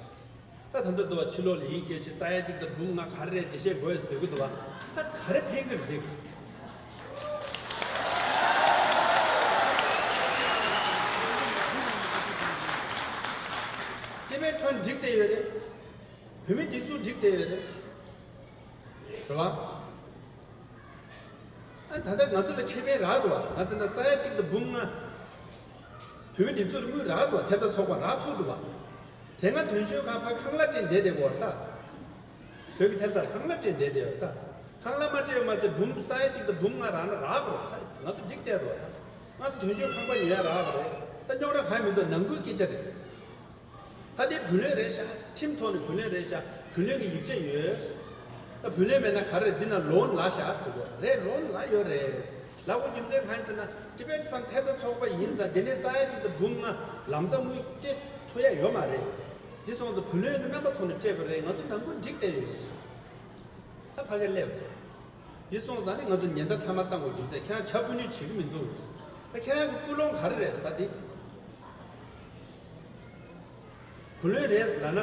ད་ད་ལྟ་འདུག་བ། ཕྱི་ལོགས་ལ་ཡིག་སྐྱོན་བྱས། ས་ཡ་གཅིག་དང་འབུམ་ལྔ་ག་རེ་རེད་འགྲེལ་བཤད་དགོས་ཟེར་གི་འདུག་བ། ད་ག་རེ་ཕན་གི་རེད་འདི། ཊི་བེཊ་ཕན་འགྲིག་བསྡད་ཡོད་རེད། བོད་མི་སྒྲིག་འཛུགས་འགྲིག་བསྡད་ཡོད་རེད། རེད་བ། ད་ལྟ་ང་ཚོ་ལ་ཁེ་ཕན་རག་འདུག་བ། ང་ཚོ་ན་ས་ཡ་གཅིག་དང་འབུམ་ལྔ་བོད་མི་སྒྲིག་འཛུགས་ལ་དངུལ་རག་འདུག་བ། ཐེབས་རྩ་ཚོགས་པ་རག་ཐུབ་འདུག་བ། དེ་སྔ་དོན་གཅོད་ཁང་ཕར་ཁང་གླ་སྤྲད་བསྡད་དེ་གོ་ར་ད། བོད་ཀྱི་ཐེབས་རྩར་ཁང་གླ་སྤྲད་བསྡད་དེ་ཡོད་ད། ཁང་གླ་མ་སྤྲད་ཡོད་མ་ཟད་འབུམ་ས་ཡ་གཅིག་དང་འབུམ་ལྔ་རག་ན་རག་གོ་ར་ད། ང་ཚོ་འགྲིག་བསྡད་འདུག་བ་ད། ང་ཚོ་དོན་གཅོད་ཁང་པ་ཉོ་ཡ་རག་གོ་རེད་ད། རྙོག་དྲ་གང་ཡང་མི་འདུག་ནང་ཁུལ་སྐད་ཆ་རེད། ད་ལྟའི་བུ་ལོན་རེད་ཤག་ཁྲིམས་ཐོག་ནས་བུ་ལོན་རེད་ཤག་བུ་ལོན་གྱི་ཡིག་ཆ་ཡོད། ད་བུ་ལོན་མེད་ན་ག་རེ་རེད། འདི་ན་ལོན་ལ་ཤག་ཟེར་གོ་རེད། ལོན་ལ་ཡོད་རེད། ལ་གོ་རྒྱུ་མཚན་གང་ཡིན་ཟེར་ན། Tibet Fund ཐེབས་རྩ་ཚོགས་པ་ཡིན་ཙང་དེ་ནས་ས་ཡ་གཅིག་དང་འབུམ་ལྔ་ལམ་སང་དངུལ་སྤྲད་ཐུབ་ཡ་ཡོད་མ་རེད། འདི་སོང་ཙང་བུ་ལོན་གྱི་རྣམ་པ་ཐོག་ནས་སྤྲད་པ་རེད། ང་ཚོ་ནང་ཁུལ་འགྲིག་བསྡད་ཡོད། ད་ཕ་གིར་སླེབས། འདི་སོང་ཙང་ནི་ང་ཚོ་ཉེན་བརྡ་མཐའ་མ་བཏང་དགོས་རྒྱུ་མཚན། ཁྱེད་རང་ཕྱག་ཕུ་ནུས་བྱེད་ཀྱི་མི་འདུག་ད་ཁྱེད་རང་གི་ཀུན་སློང་ག་རེ་རེད་ཟེར་ད་འདི། བུ་ལོན་རེད་ཟེར་ལབ་ན།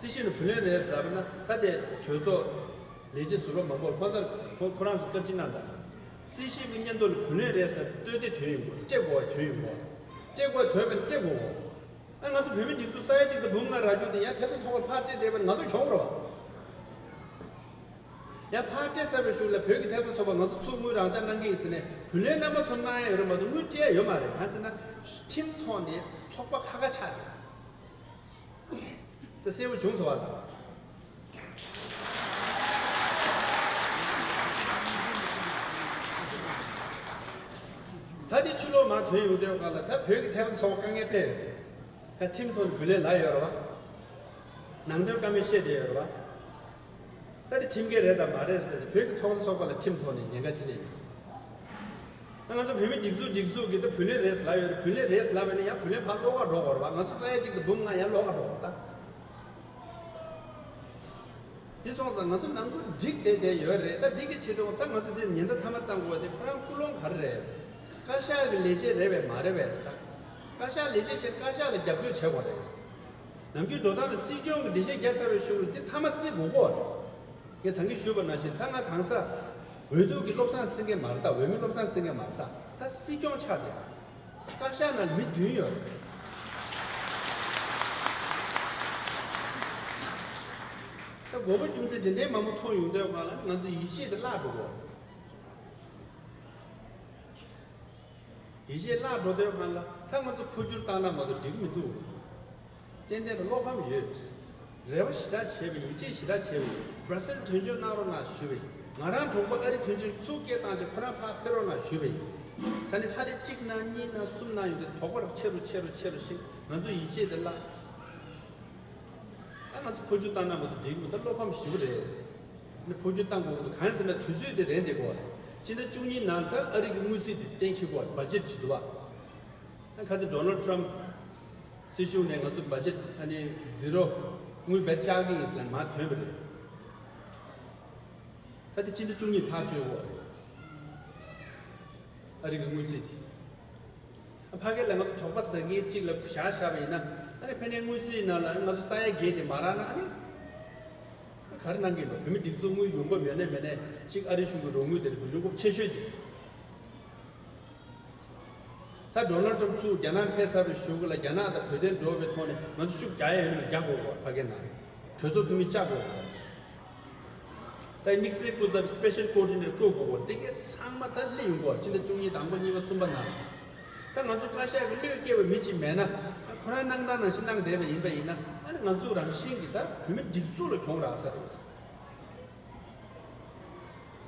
རྩིས་ཞིབ་ནས་བུ་ལོན་རེད་ཟེར་ལབ་ན་ད་དེ་གྲོས་ཚོགས་ལས་བྱེད་ཟུར་པ་མང་པོར་ཁོང་ཚོར་ཁོ་ཁོ་རང་ཚོ་བཀའ་འདྲི་གནང་དང་། རྩིས་ཞིབ་ཀྱི་སྙན་ཐོ་ལ་བུ་ལོན་རེད་ཟེར་སྤྲོད་དེ་དོན་ཡིན་དགོས། སྤྲད་དགོས་པ་དོན་ཡིན་དགོས། སྤྲད་དགོས་པ་དོན་པ་སྤྲད་དགོས་གོ། ཨ་ང་ཚོ་བོད་མི་སྒྲིག་འཛུགས་ས་ཡ་གཅིག་དང་འབུམ་ལྔ་རག་རྒྱུ་དེ་ཡང་ཐེབས་རྩ་ཚོགས་པར་ཕར་སྤྲད་བསྡད་པ་ང་ཚོ་གྱོང་རེད་བ། ཡང་ཕར་སྤྲད་ཚར་བའི་གཞུག་ལ་བོད་ཀྱི་ཐེབས་རྩ་ཚོགས་པ་ང་ཚོ་ཚུར་དངུལ་རང་འཇགས་གནང་གི་ཡིན་ཟེར་ནས་བུ་ལོན་རྣམ་པ་ཐོག་གནང་ཡ་ཡོད་རེད་མ་གཏོགས་དངུལ་སྤྲད་ཡ་ཡོད་མ་རེད། གང་ཟེར་ན་ཁྲིམས་ཐོག་ནས་ཚོགས་པ་ཁག་ཁག་ཆགས་ཏེ། ད་གསལ་པོ་བྱུང་སོང་བ་ལ། ད་དེ་ཕྱི་ལོགས་མར་ཐོན་ཡོང་དུས་སྒང་ལ་ད་བོད་ཀྱི་ཐེབས་རྩ་ཚོགས་པ་དཀའ་ངལ་དཔེ་ཡོད་རེད། ད་ཁྲིམས་ཐོག་ནས་བུ་ལོན་ལ་ཡོད་རེད་བ། ནང་དོན་བཀའ་མོལ་བཤད་བསྡད་ཡོད་རེད་བ། ད་དེ་ཁྲིམས་འགལ་རེད་དང་མ་རེད་ཟེར་ཏེ་བོད་ཀྱི་ཐོབ་ཐང་ཚོགས་པ་ལ་ཁྲིམས་ཐོག་ནས་ཉེན་ཁ་ཅི་ལས་ཡིན། ང་ཚོ་བོད་མི་སྒྲིག་འཛུགས་སྒྲིག་འཛུགས་ཀྱི་ད་བུ་ལོན་རེད་ལབ་ཡོད་རེད། བུ་ལོན་རེད་ལབ་ཡོད་ན་ཡང་བུ་ལོན་ཕར་ལོགས་ཀ་འགྲོ་དགོས་རེད་བ། ང་ཚོ་ས་ཡ་གཅིག་དང་འབུམ་ལྔ་ཡང་ལོགས་ཀ་འགྲོ་དགོས་རེད་ད། དེ་སོང་ཙང་ང་ཚོ་ནང་ཁུལ་འགྲིག་བསྡད་བསྡད་ཡོད་རེད། ད་འདི་གི་ཆེད་དུ་ད་ང་ཚོ་འདི་ཉེན་བརྡ་མཐའ་མ་བཏང་དགོས་པ་དེ་ཁོ་རང་ཀུན་སློང་ག་རེ་རེད། བཀའ་ཤག་གི་ལས་བྱེད་རེད་པས་མ་རེད་པས་ད། བཀའ་ཤག་ལས་བྱེད་བྱས་བཀའ་ཤག་ལ་རྒྱབ་སྐྱོར་བྱེད་དགོས་རེད། ནམ་རྒྱུན་འགྲོ་སྟངས་ལ་སྲིད་སྐྱོང་གི་འགྲེལ་བཤད་རྒྱག་ཚར་བའི་གཞུག་ལ་འདི་མཐའ་མ་བརྩི་དགོས་ཀྱི་རེད། ངས་ད་གིན་ཞུས་པ་ནང་བཞིན་ད་ང་གང་ཟག་འོས་བསྡུ་གི་བློ་བཟང་སེང་གེ་མ་རེད་ད། འོས་མི་བློ་བཟང་སེང་གེ་མ་རེད་ད། ད་སྲིད་སྐྱོང་ཆགས་ཏེ། བཀའ་ཤག་ནང་མི་བདུན་ཡོད་རེད། ད་དགོས་པ་རྒྱུ་མཚན་དེ་འདྲའི་མང་པོ་མཐོང་ཡོང་དུས་སྒང་ལ་ང་ཚོ་ཡིད་ཆེས་དེ་བརླག་འགྲོ་གི་རེད། ཡིད་ཆེས་བརླག་འགྲོ་དུས་སྒང་ལ་ད་ང་ཚོ་འཕོ་འགྱུར་བཏང་ན་མ་གཏོགས་འགྲིག་གི་མི་འདུག་ཏན་ཏན་དུ་བློ་ཕམ་ཡོད། རེ་བ་ཞེ་དྲག་བྱས་པ་ཡིན། ཡིད་ཆེས་ཞེ་དྲག་བྱས་པ་ཡིན། སྦྲ་སིལ་དོན་གཅོད་གནང་རོགས་གནང་ཞུས་པ་ཡིན། ང་རང་གྲོགས་པོ་ཨ་རི་དོན་གཅོད་ཚུར་སྐད་བཏང་རྗེས་ཁོ་རང་ཕར་ཕེབས་རོགས་གནང་ཞུས་པ་ཡིན། ད་ནི་ཕྱག་ལས་གཅིག་གནང་གཉིས་གནང་གསུམ་གནང་ཡོང་དུས་དོགས་པ་ཆེ་རུ་ཆེ་རུ་ཆེ་རུ་ཕྱིན། ང་ཚོ་ཡིད་ཆེས་དེ་བརླག་ད་ང་ཚོ་འཕོ་འགྱུར་བཏང་ན་མ་གཏོགས་འགྲིག་མི་འདུག་བློ་ཕམ་ཞེ་པོ་རེད། ནི་འཕོ་འགྱུར་བཏང་དགོས་ཀྱི་འདུག་གང་ཡིན་ཟེར་ན་དུས་ཚོད་དེ་རན་བསྡད་ཀྱི་ཡོད་རེད། སྤྱི་ཟླ་བཅུ་གཉིས་ནང་ད་ཨ་རི་གི་དངུལ་རྩིས་དེ་གཏན་འཁེལ་གྱི་ཡོད་རེད། བ་ཇེཊ་བྱེད་འདུག་བ། ད་ཁ་སང་ཌོ་ནལ་ཊམ་སྲིད་གཞུང་ནས་ང་ཚོ་བ་ཇེཊ་ཨ་ནི་ཛི་རོ་དངུལ་བེད་བཅག་གི་ཡིན་ཟེར་ནས་མར་ཐོན་པ་རེད། ད་དེ་སྤྱི་ཟླ་བཅུ་གཉིས་ཐག་གཅོད་ཡོད་རེད། ཨ་རི་གི་དངུལ་རྩིས་དེ། ཕ་གི་ལ་ང་ཚོ་དོགས་པ་ཟ་མཁན་གཅིག་ལ་བཞག་བཞག་པ་ཡིན་ན། ཨ་ནི་ཕ་ནས་དངུལ་རྩིས་ནང་ལ་ང་ཚོ་ས་ཡ་བརྒྱད་དེ་མ་རག་ན་ཨ་ནི་ག་རེ་གནང་གི་ཡིན་པ། བོད་མི་སྒྲིག་འཛུགས་དངུལ་ཡོང་འབབ་ཡོད་ནའི་མེད་ནའི་གཅིག་ཨ་རི་གཞུང་གི་རོགས་དངུལ་དེ་ལ་ཡོང་འབབ་ཆེ་ཤོས་དེ། ད་ཌོ་ནལ་ཊམ་ཚུར་རྒྱ་ནག་ཕེབས་ཚར་བའི་གཞུག་གུ་ལ་རྒྱ་ནག་དང་བོད་དོན་འགྲོགས་པའི་ཐོག་ནས་ང་ཚོ་ཤུགས་རྒྱག་ཡ་ཡོད་ན་རྒྱག་དགོས་པ། ཕ་གི་ནང་གྲོས་ཚོགས་འཐུས་མི་བཅའ་དགོས་པ། ད་དམིགས་བསལ་སྐུ་ཚབ་སི་པེ་ཤལ་ཀོ་ཌི་ནེ་ཊར་བསྐོ་དགོས་པ། དེ་གས་ཚང་མ་ད་སླེབས་ཡོང་གི་ཡོད་རེད། ཕྱི་ཟླ་བཅུ་གཉིས་དང་པོ་གཉིས་པ་གསུམ་པ་ནང་། ད་ང་ཚོ་བཀའ་ཤག་གི་བློས་སྐྱེས་པ་མི་གཅིག་མེད་ན། ཁོ་རང་གནང་སྟངས་ནང་བཞིན་གནང་བསྡད་པ་ཡིན་པ་ཡིན་ན། ཨ་ནི་ང་ཚོ་རང་བཞིན་གྱིས་ད་བོད་མི་སྒྲིག་འཛུགས་ལ་གྱོང་རག་ས་རེད།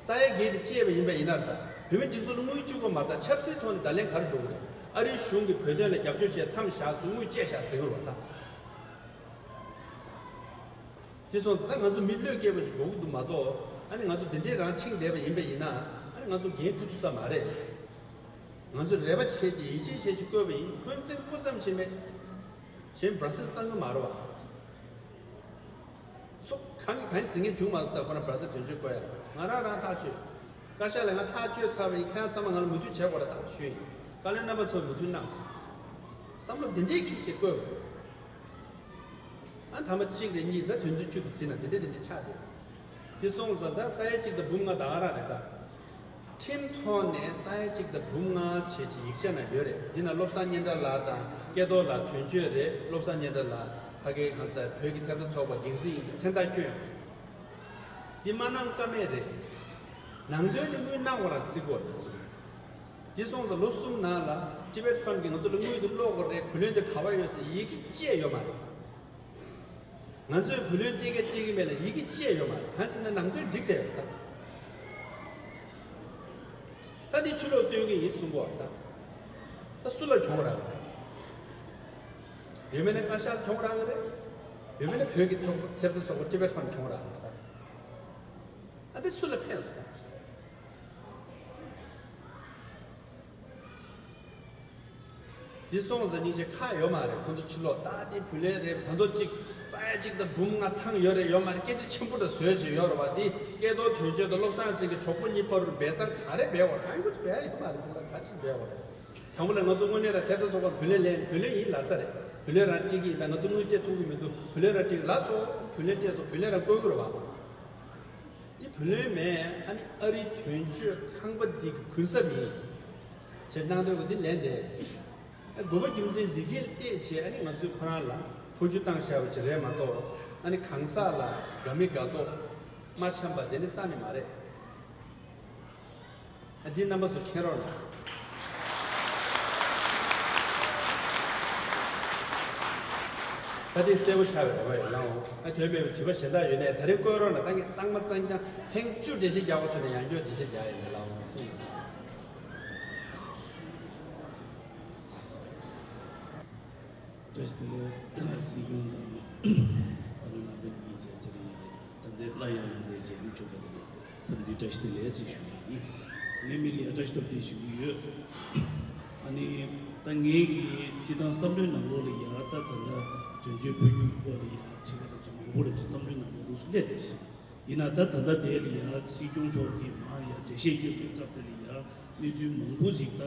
ས་ཡ་བརྒྱད་དེ་བཅད་པ་ཡིན་པ་ཡིན་ན། ད་བོད་མི་སྒྲིག་འཛུགས་ལ་དངུལ་བཅུག་པ་མ་རེད། ད་ཆབ་སྲིད་ཐོག་ནས་བརྡ་ལན་ག་རེ་འགྲོ་གི་རེད། ཨ་རིའི་གཞུང་གིས་བོད་དོན་ལ་རྒྱབ་སྐྱོར་བྱས་མཚམས་བཞག་སོང་། དངུལ་བཅད་བཞག་ཟེར་གི་རེད་བ་ད། དེ་སོང་ཙང་ད་ང་ཚོ་མི་བློས་སྐྱེས་པ་ཞིག་དགོས་ཀྱི་འདུག་མ་གཏོགས། ཨ་ནི་ང་ཚོ་འདི་འདྲའི་རང་འཆིང་བསྡད་པ་ཡིན་པ་ཡིན་ན། ཨ་ནི་ང་ཚོ་འགན་འཁུར་ཐུབ་ས་མ་རེད། ང་ཚོ་རེ་བ་བྱས་ཀྱི་ཡིད་ཆེས་བྱས་ཀྱི་བསྐོས་པ་ཡིན། འཁོན་འཛིན་སྤུ་ཙམ་ཞིག་མེད། གཞན་བར་སེ་སི་བཏང་གི་མ་རེད་བ། སོ་གང་གིས་གང་ཟེར་མཁན་བྱུང་མ་སོང་། ད་ཁོ་རང་བར་སེ་སི་དོན་གཅོད་བསྐོ་ཡ་རེད། ང་རང་རང་ཐག་ཆོད། བཀའ་ཤག་ལ་ང་ཐག་གཅོད་ཚར་བ་ཡིན། ཁྱེད་རང་ཚང་མ་ང་ལ་མོས་མཐུན་བྱེད་དགོས་རེད་ད་ཞུས་ཡིན། བཀའ་བློན་རྣམ་པ་ཚོས་མོས་མཐུན་གནང་སོང་། བསམ་བློ་འདི་འདྲའི་འཁྱེར་བྱས་བསྐོས་པ་རེད། ཨ་ཐ་མ་གཅིག་རེ་གཉིས་ད་དོན་ཚན་བཅུ་དེ་ཟིན་ན་དེ་འདྲ་དེ་འདྲ་ཆགས་བསྡད། འདི་སོང་ཙང་ད་ས་ཡ་གཅིག་དང་འབུམ་ལྔ་ད་ག་རང་རེད་ད། ཁྲིམས་ཐོག་ནས་ས་ཡ་གཅིག་དང་འབུམ་ལྔ་བྱས་ཀྱི་ཡིག་ཆ་ནང་ཡོད་རེད། འདི་ན་བློ་བཟང་སྙན་གྲགས་ལགས་དང་སྐལ་རྡོར་ལགས་དོན་གཅོད་རེད། བློ་བཟང་སྙན་གྲགས་ལགས་ཕ་གིའི་གང་ཟག་བོད་ཀྱི་ཐེབས་རྩ་ཚོགས་པ་འགན་འཛིན་ཡིན་ཚེ་མཚན་རྟགས་བསྐྱོན། འདི་མ་གནང་ཀ་མེད་རེད། ནང་དོན་ནི་དངུལ་གནང་བ་རང་བརྩི་དགོས་རེད། དེ་སོང་ཙང་ལོ་གསུམ་ནང་ལ་Tibet Fund་གིས་ང་ཚོ་ལ་དངུལ་དེ་སློག་དགོས་རེད། བུ་ལོན་དེ་ག་པར་ཡོད་ཟེར་ཡི་གེ་བཅས་ཡོད་མ་རེད། ང་ཚོས་བུ་ལོན་སྤྲད་ཀྱི་སྤྲད་ཀྱི་མེད་ལ་ཡི་གེ་བཅས་ཡོད་མ་རེད། གང་ཟེར་ན་ནང་དོན་འགྲིག་བསྡད་ཡོད་ད། ད་འདི་ཕྱི་ལོགས་སྟོན་གྱི་ཡིན་གསུང་གོ་ད། ད་སུ་ལ་གྱོང་རག་གི་རེད། ཡོད་མེད་ན་བཀའ་ཤག་གྱོང་རག་གི་རེད། ཡོད་མེད་ན་བོད་ཀྱི་ཐོབ་ཐེབས་རྩ་ཚོགས་པ་Tibet Fund་གྱོང་རག་གི་རེད་ད། ཨ་འདི་སུ་ལ་ཕན་སོང་ད། འདི་སོང་ཟེར་སྙིང་རྗེ་ཁག་ཡོད་མ་རེད། ཁོང་ཚོ་ཕྱི་ལོགས་ད་དེ་བུ་ལོན་རེད། ད་དུང་གཅིག་ས་ཡ་གཅིག་དང་འབུམ་ལྔ་ཚང་ཡོད་རེད། ཡོད་མ་རེད། སྐད་ཆ་ཆེན་པོ་འདྲ་བཟོས་བྱས་ཡོད་རེད་བ། དེ་སྐལ་རྡོར་དོན་གཅོད་དང་བློ་བཟང་སེང་གེ་གྲོགས་པོ་གཉིས་བར་དུ་སྦས་གསང་ག་རེ་འབད་དགོས་རེད། ཨ་ནི་ཁོ་ཚོ་འབད་ཡ་ཡོད་མ་རེད། དེ་ལ་ག་ཞིག་འབད་དགོས་རེད། དང་པོ་ལ་ང་ཚོ་དངོས་གནས་རང་ཐེབས་རྩ་ཚོགས་པ་བུ་ལོན་ལེན། བུ་ལོན་ཡིན་ལབ་ས་རེད། བུ་ལོན་རང་སྤྲད་ཀྱི་ཡིན། ད་ང་ཚོ་དངུལ་སྤྲད་ཐུབ་ཀྱི་མི་འདུག་བུ་ལོན་རང་སྤྲད་ཀྱི་ལབ་སོང་། བུ་ལོན་སྤྲད་སོང་། བུ་ལོན་རང་བསྐུར་གྱི་རེད་བ། འདི་བུ་ལོན་མེད། ཨ་ནི་ཨ་རིའི་དོན་གཅོད་ཁང་པ་འདི་གི་གུན་གསབ་ཡིན། ཅེས་གནང་འདོད་པ་འདི་ལན་འདེབས། དགོས་པ་རྒྱུ་མཚན་འདི་གས་ལ་བལྟས་བྱས་ཨ་ནི་ང་ཚོས་ཁོ་རང་ལ་འཕོ་འགྱུར་བཏང་བཞག་པ་ཅིག་རེད་མ་གཏོགས། ཨ་ནི་གང་ཟག་ལ་དགའ་མི་དགའ་མདོག་མ་འཆམ་པ་དེ་ནི་རྩ་ནས་མ་རེད། ཨ་འདི་རྣམ་པ་ཚོ་མཁྱེན་རོགས་གནང་། ད་ལྟའི་གསལ་པོ་ཆགས་པའི་རེ་བ་ཡོད་ལགས། ཨ་དོན་མེད་པའི་དྲི་བ་གཞན་དག་ཡོད་ནས་ད་རིང་བཀོད་རོགས་གནང་། ད་ངས་གཙང་མ་གཙང་རྐྱང་ཐེངས་བཅུ་འགྲེལ་བཤད་རྒྱག་དགོས་བྱུང་ན་ཡང་བསྐྱར་འགྲེལ་བཤད་རྒྱག་ཡིན་ལགས། གསུངས། བཀྲ་ཤིས་བདེ་ལེགས། སྲིད་སྐྱོང་དང་བཀའ་བློན་རྣམ་པ་གཉིས་བཅས་ཚེ་རིང་ཡོད་པའི་ད་ལྟའི་སླར་ཡང་ཡོང་བའི་མཇལ་འཕྲད་བྱུང་བ་དེ་ལ་འཚམས་འདྲི་བཀྲ་ཤིས་བདེ་ལེགས་ཞེས་ཞུ་ཡི་ཡིན། ངའི་མིང་ལ་ཡང་བཀྲ་ཤིས་སྟོབས་རྒྱས་ཞུ་གི་ཡོད། ཨ་ནི་ད་ངའི་གི་སྤྱི་བཏང་བསམ་བློའི་ནང་ལོགས་ལ་ཡ་ད་ད་ལྟ་དོན་གཅོད་འཕོ་འགྱུར་སྐོར་ལ་ཡ་དྲི་བ་དེ་ཚོ་མང་པོ་རེད་ཅེས་བསམ་བློའི་ནང་ལོགས་འདུག་སེ་སླེབས་བསྡད་སོང་། ཡིན་ན་ད་ད་ལྟ་དེ་ལ་ཡ་སྲིད་སྐྱོང་མཆོག་གིས་མར་ཡ་འགྲེལ་བཤད་སྐྱོན་པའི་སྐབས་དེ་ལ་ཡ་གནས་ཚུལ་མང་པོ་ཅིག་ད་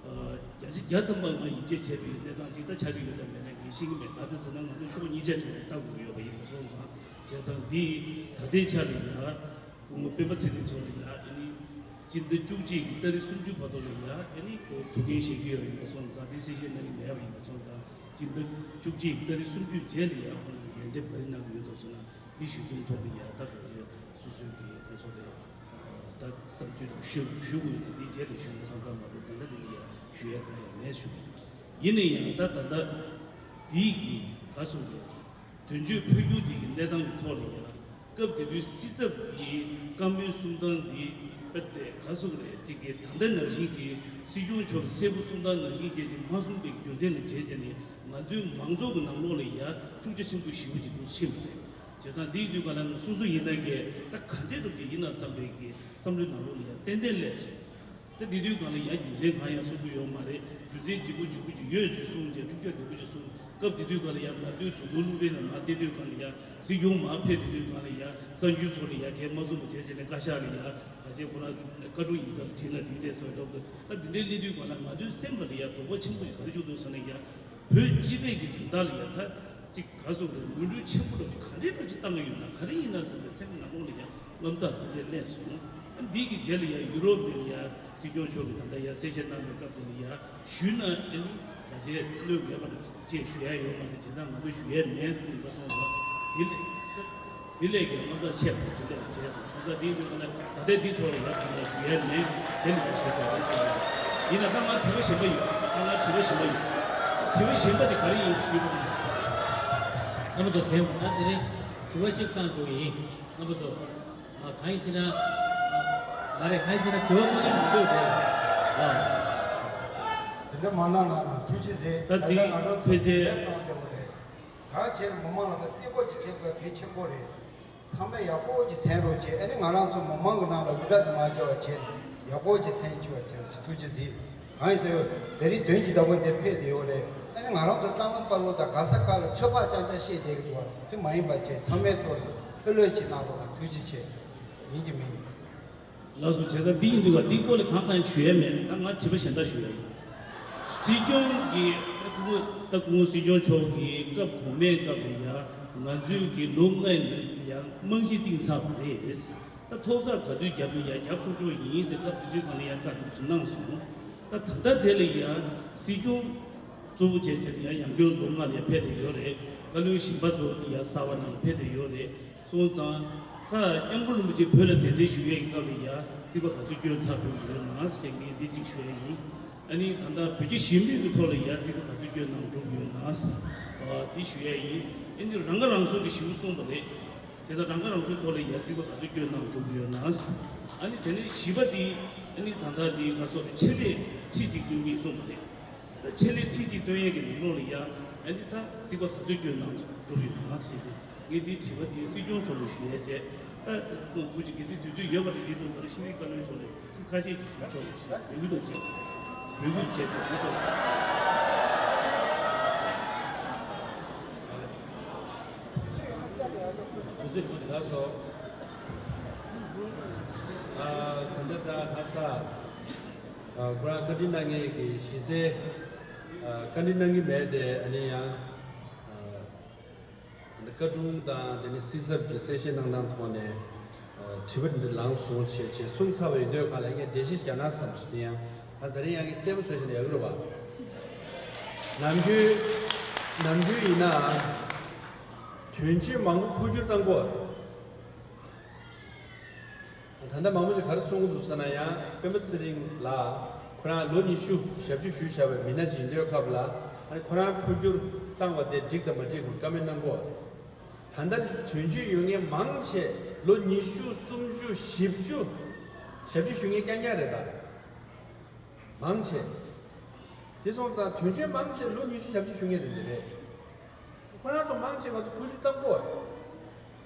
བརྒྱ་ཆ་བརྒྱ་ཐམ་པ་ང་ཡིད་ཆེས་བྱས་པའི་གནས་སྟངས་ཅིག་ད་ཆགས་ཀྱི་ཡོད་དམ་མེད་ན་ངས་ཤེས་ཀྱི་མེད། ག་ཚོད་ཟེར་ན་ང་ཚོ་ཕྱོགས་གཉིས་ཆ་ཅིག་ལ་ལྟ་དགོས་ཀྱི་ཡོད་པ་ཡིན་པ་སོང་ཙང་། བྱས་ཙང་འདི་ད་ལྟའི་ཆ་ལ་ཡ་སྐུ་ངོ་སྤེན་པ་ཚེ་རིང་མཆོག་ལ་ཡ་ཨ་ནི་སྤྱི་ཟླ་བཅུ་གཅིག་གི་ཏ་རིག་སུམ་ཅུ་བར་དུ་ལ་ཡ་ཨ་ནི་ཁོ་ཐུགས་འགན་བཞེས་ཀྱི་ཡོད་པ་ཡིན་པ་སོང་ཙང་། འདི་གསལ་བཤད་གནང་གི་མེད་པ་ཡིན་པ་སོང་ཙང་། སྤྱི་ཟླ་བཅུ་གཅིག་ཏ་རིག་སུམ་ཅུ་རྗེས་ལ་ཡ་ཁོ་ལ་ལན་འདེབས་ག་རེ་གནང་གི་ཡོད་དམ་ཟེར་ན། འདི་ཞུས་ཚུལ་ཐོག་ཏུ་ཡ་ད་ག་ཚོད་སོ་སོའི་གི་ག་ཚོད་རེད། ད་བསམ་ཚུལ་ཞུ་ཞུ་དགོས་ཡོད་ན་འདི་རྗེས་ལ་ཞུས་ན་བསམ་བསམ་མ་གཏོགས་ད་ལྟ་འདི་ལ་ཡ་ཞུ་ཡ་གང་ཡང་མེད་ཞུ་གི་ཡོད། ཡིན་ན་ཡང་ད་ད་ལྟ་འདི་གི་ག་སོང་རེད། དོན་གཅོད་འཕོ་འགྱུར་འདི་གི་གནས་སྟངས་ཀྱི་ཐོག་ལ་ཡ་སྐབས་དེ་དུས་སྲིད་ཚབ་ཀྱི་བཀའ་མོལ་གསུང་སྟངས་འདི་དཔེ་དེ་ག་སོང་རེད། གཅིག་གི་ད་ལྟ་ནང་བཞིན་གྱི་སྲིད་སྐྱོང་མཆོག་གི་གསལ་པོ་གསུང་སྟངས་ནང་བཞིན་བྱས་ཀྱི་མ་གསུངས་པའི་རྒྱུ་མཚན་ལ་བྱས་བྱས་ནས་ང་ཚོའི་མང་ཚོགས་ཀྱི་ནང་ལོགས་ལ་ཡ་འཁྲུག་ཆ་ཆེན་པོ་ཞེ་པོ་ཅིག་འདུག་ཕྱིན་པ་རེད། བྱས་ཙང་འདིའི་དུས་ག་ལ་ང་སོ་སོ་ཡིན་ན་གི་ད་ག་འདྲས་འགྲོ་གི་ཡིན་ན་བསམ་པའི་གི་བསམ་བློའི་ནང་ལོགས་ལ་ཡ་ཏན་ཏན་སླེབས་སོང་། ད་དེ་དུས་ག་ལ་ཡ་རྒྱུ་མཚན་གང་ཡང་གསུང་གི་ཡོད་མ་རེད། རྒྱུ་མཚན་ལྗིད་པོ་ལྗིད་པོ་ཅིག་ཡོད་ཅེས་གསུངས་རྗེས་འཁྲུག་ཆ་དོད་པོ་ཅིག་གསུངས། སྐབས་དེ་དུས་ག་ལ་ཡ་ང་ཚོའི་གཟུགས་པོ་རླུང་རིམ་ལ་མར་བལྟས་དུས་ག་ལ་ཡ་སྲིད་སྐྱོང་མར་ཕེབས་དེ་དུས་ག་ལ་ཡ་གསར་འགྱུར་ཚོ་ལ་ཡ་གལ་མ་གསུངས་པ་བྱས་བྱས་ནས་བཀའ་ཤག་ལ་ཡ་ག་ཚད་ཁོ་རང་བཀའ་དྲུང་ཡིག་ཚང་ལ་བྲིས་ན་འགྲིག་རེད་ཟེར་བ་འདྲ་བོ། ད་འདི་འདྲའི་སླེབས་དུས་ག་ལ་ང་ཚོའི་སེམས་ལ་ཡ་དོགས་པ་ཆེན་པོ་ཞིག་ག་རེ་བྱུང་འདུག་ཟེར་ན་ཡ། བོད་སྤྱི་པའི་གི་དོན་དག་ལ་ཡ་ད་ཅིག་ག་སོང་རེད། མུན་སྤྲུལ་ཆེན་པོ་འདྲ་བོ་ག་འདྲའི་འདྲ་ཅིག་བཏང་གི་ཡོད་ན་ག་རེ་ཡིན་ན་ཟེར་བའི་སེམས་ནང་ལོགས་ལ་ཡ་དངངས་འཚབ་དེ་འདྲ་སླེབས་སོང་། ཨ་འདི་གི་རྗེས་ལ་ཡ་ཡུ་རོབ་ནས་ཡ་སྲིད་སྐྱོང་མཆོག་གིས་ད་ལྟ་ཡ་གསལ་བཤད་གནང་བའི་སྐབས་དེ་ལ་ཡ་ཞུས་ན་ཨ་ནི་ག་ཚད་གནོད་ཡོད་པ་རེད་ཅེས་ཞུ་ཡ་ཡོད་མ་རེད། བྱས་ཙང་ང་ཚོ་ཞུ་ཡ་མེད་གསུངས་ཡིན་པ་སོང་ཙང་། དེ་ལས་དེ་ལས་ཀྱང་དངངས་འཚབ་ཆེ་བ་དེ་ལས་བྱས་སོང་། སོང་ཙང་དེའི་དུས་ཙམ་ལ་ད་ལྟའི་འདིའི་ཐོག་ལ་ཡ་གང་ཡང་ཞུ་ཡ་མེད། རྗེས་ལ་ཡ་ཞུ་ཆོག་རེད་ཟེར་བ་རེད། ཡིན་ན་ད་ང་དྲི་བ་གཞན་པ་ཡོད། ད་ང་དྲི་བ་གཞན་པ་ཡོད། དྲི་བ་གཞན་པ་དེ་ག་རེ་ཡིན་ཞུས་པ་རེད། རྣམ་པ་ཚོ་མཁྱེན་པ་ད་དེ་རིང་དྲི་བ་གཅིག་བཏང་འགྲོ་གི་ཡིན། རྣམ་པ་ཚོ། ཨ། གང་ཡིན་ཟེར་ན། ཨ། མ་རེད། གང་ཡིན་ཟེར་ན་དྲི་བ་སྐུ་ངལ་མི་འདུག་རེད། ཨ། དེ་འདྲ་མ་གནང་ན་ཐུགས་རྗེ་ཆེ། ད་ད་ལྟ་འདི་ང་རང་ཚོ་ཕལ་ཆེར་ལས་གནང་བསྡད་པ་རེད། གང་བྱས་མི་མང་ལ་ཕར་གསལ་པོ་ཅིག་བྱེད་དགོས་གལ་ཆེན་པོ་རེད། ཚང་མས་ཡག་པོ་ཅིག་གསན་རོགས་བྱེད། ཨ་ནི་ང་རང་ཚོ་མི་མང་གི་ནང་ལ་འུར་སྒྲ་དེ་མ་རྒྱག་པ་བྱས་ནས་ཡག་པོ་ཅིག་གསན་བཅུག་པ་བྱས་ཐུགས་རྗེ་གཟིགས། གང་ཡིན་ཟེར་བ་དེ་རིང་དོན་གྱི་བདག་པོ་འདིར་ཕེབས་བསྡད་ཡོད་རེད། ཨ་ནི་ང་རང་ཚོ་བཀྲ་ལམ་དཔལ་ལོ་དང་ག་ས་ག་ལ་ཚོད་དཔག་རྐྱང་རྐྱང་བཤད་བསྡད་ཀྱི་འདུག་བ། དེ་མ་ཡིན་པ་བྱས་ཚང་མའི་ཐོག་ནས་ལྷོད་ལྷོད་ཅིག་གནང་རོགས་གནང་། ཐུགས་རྗེ་ཆེ། ཡིན་གྱི་མིན། ལགས་སོ། བྱས་ཙང་འདི་ཡིན་དུས་ཀ་འདིའི་སྐོར་ལ་གང་གང་ཞུ་ཡ་མེད། ད་ང་དྲི་བ་གཞན་དག་ཞུ་ཡ་ཡིན། སྲིད་སྐྱོང་གིས་ད་སྐུ་ངོ་ད་སྐུ་ངོ་སྲིད་སྐྱོང་མཆོག་གིས་སྐབས་གོང་མའི་སྐབས་ལ་ཡ་ང་ཚོའི་གི་ལོ་ལྔའི་ནང་ཡ་རྨང་གཞི་བཏིང་ཚར་བ་རེད། ད་ཐོག་ས་ག་དུས་རྒྱབ་ན་ཡ་རྒྱབ་ཆོག་ཆོག་ཡིན་ཟེར་སྐབས་དེ་དུས་གང་ལ་ཡ་བཀའ་འདུག་སེ་གནང་སོང་། ད་ད་ལྟ་དེ་ལ་ཡ་སྲིད་སྐྱོང་གཙོ་བོ་བྱས་བྱས་ཡ་ཡང་སྐྱོར་ལོ་ལྔ་ལ་ཡ་ཕེབས་བསྡད་ཡོད་རེད། བཀའ་བློན་གཞན་པ་ཚོ་ཡ་གསར་པ་ནང་ཕེབས་བསྡད་ཡོད་རེད། སོང་ཙང་ ད་སྐྱབས་མགོན་རིན་པོ་ཆེ་བོད་ལ་གདན་འདྲེན་ཞུ་ཡས་ཀྱི་སྐབས་ལ་ཡ་རྩིས་པ་ག་ཚོད་བསྐྱོན་ཚར་གྲུབ་ཡོད་ན་ཞེས་ངས་འདི་གཅིག་ཞུ་ཡ་ཡིན། ཨ་ནི་ད་ལྟ་བོད་རྒྱ་ཞི་མོལ་གྱི་ཐོག་ལ་ཡ་རྩིས་པ་ག་ཚོད་བསྐྱོན་གནང་གྲུབ་ཡོད་ན་འདི་ཞུ་ཡ་ཡིན། ཨ་ནི་རང་ཁ་རང་གསོ་གི་ཞུ་གསུངས་པ་རེད། དེ་ལྟར་རང་ཁ་རང་གསོའི་ཐོག་ལ་ཡ་རྩིས་པ་ག་ཚོད་བསྐྱོན་གནང་གྲུབ་ཡོད་ན། ཨ་ནི་དེ་ནས་བཞི་པ་འདི་ཨ་ནི་ད་ལྟ་འདི་ང་ཚོ་ཆེད་ལས་ཁྲི་གཅིག་བསྐྱོན་གྱི་གསུངས་པ་རེད། ད་ཆེད་ལས་ཁྲི་གཅིག་བསྐྱོན་ཡས་ཀྱི་ལམ་ལུགས་ལ་ཡ་ཨ་ནི་ད་རྩིས་པ་ག་ཚོད་བསྐྱོན་གནང་གྲུབ་ཡོད་ན་ཞེས་ཏེ་ངས་འདི་དྲི་བ་འདི་སྲིད་སྐྱོང་མཆོག་ལ་ཞུ་ཡས་བྱས། ད་སྐུ་མཁྱེན་གལ་སྲིད་དུས་ཚོད་ཡོད་པ་དང་ཡིན་དུས་ཙང་ཤེས་རིག་བཀའ་བློན་མཆོག་ལ་ཚིག་ཁ་ཤས་ཅིག་ཞུ་ཆོག་ལ་ཞུ་འབོད་སྐུལ་དུ་བྱས། འབོད་སྐུལ་བྱས་ཏེ་ཞུ་ཆོག་དུས་ཚོད་ཁོ་ནས་ལགས་སོ། ཨ་ད་ལྟ་ད་ལྷ་ས། ཨ་ཁོ་རང་བཀའ་འདྲི་གནང་མཁན་གྱི་གཞི་རྩའི་ཨ་བཀའ་འདྲི་གནང་གི་མེད་དེ། ཨ་ནི་ཡང་ཨ་བཀའ་དྲུང་དང་དེ་ནས་སྲིད་ཚབ་ཀྱི་གསལ་བཤད་གནང་སྟངས་ཐོག་ནས་ཨ་དྲི་བ་འདི་ལངས་སོང་བྱས་བྱས་གསུངས་ཚར་བ་ཡིན་དུས་ག་ལ་ངས་འགྲེལ་བཤད་རྒྱག་ན་བསམ་སོང་། དེ་ཡང་ད་ད་རིང་ཡང་གི་གསལ་པོ་བཟོས་བྱས་ན་ཡག་གི་རེད་པ། ནམ་རྒྱུན་ནམ་རྒྱུན་ཡིན་ན་དོན་གཅོད་མང་པོ་འཕོ་འགྱུར་བཏང་དགོས། ད་ལྟ་མང་པོ་ཞིག་ག་རེ་གསུང་གི་འདུག་ཟེར་ན། ཡང་སྤེན་པ་ཚེ་རིང་ལགས་ཁོ་རང་ལོ་ཉི་ཤུ་ཞབས་ཕྱི་ཞུས་བཞག་པའི་མི་སྣ་ཅིག་ཡིན་དུས་སྐབས་ལ། ཨ་ནི་ཁོ་རང་འཕོ་འགྱུར་བཏང་བ་དེ་འགྲིག་དང་མ་འགྲིག་ཁོང་བཀའ་མོལ་གནང་དགོས། ད་ལྟ་དོན་གཅོད་ཡོད་མཁན་མང་ཆེ་ལོ་ཉི་ཤུ་སུམ་ཅུ་བཞི་བཅུ་ཞབས་ཕྱི་ཞུ་མཁན་རྐྱང་རྐྱང་རེད་ད། མང་ཆེ། དེ་སོང་ཙང་དོན་གཅོད་མང་ཆེ་ལོ་ཉི་ཤུ་ཞབས་ཕྱི་ཞུ་མཁན་རེད་འདི་རེད། ཁོ་རང་ཚོ་མང་ཆེ་ང་ཚོ་འཕོ་འགྱུར་བཏང་དགོས་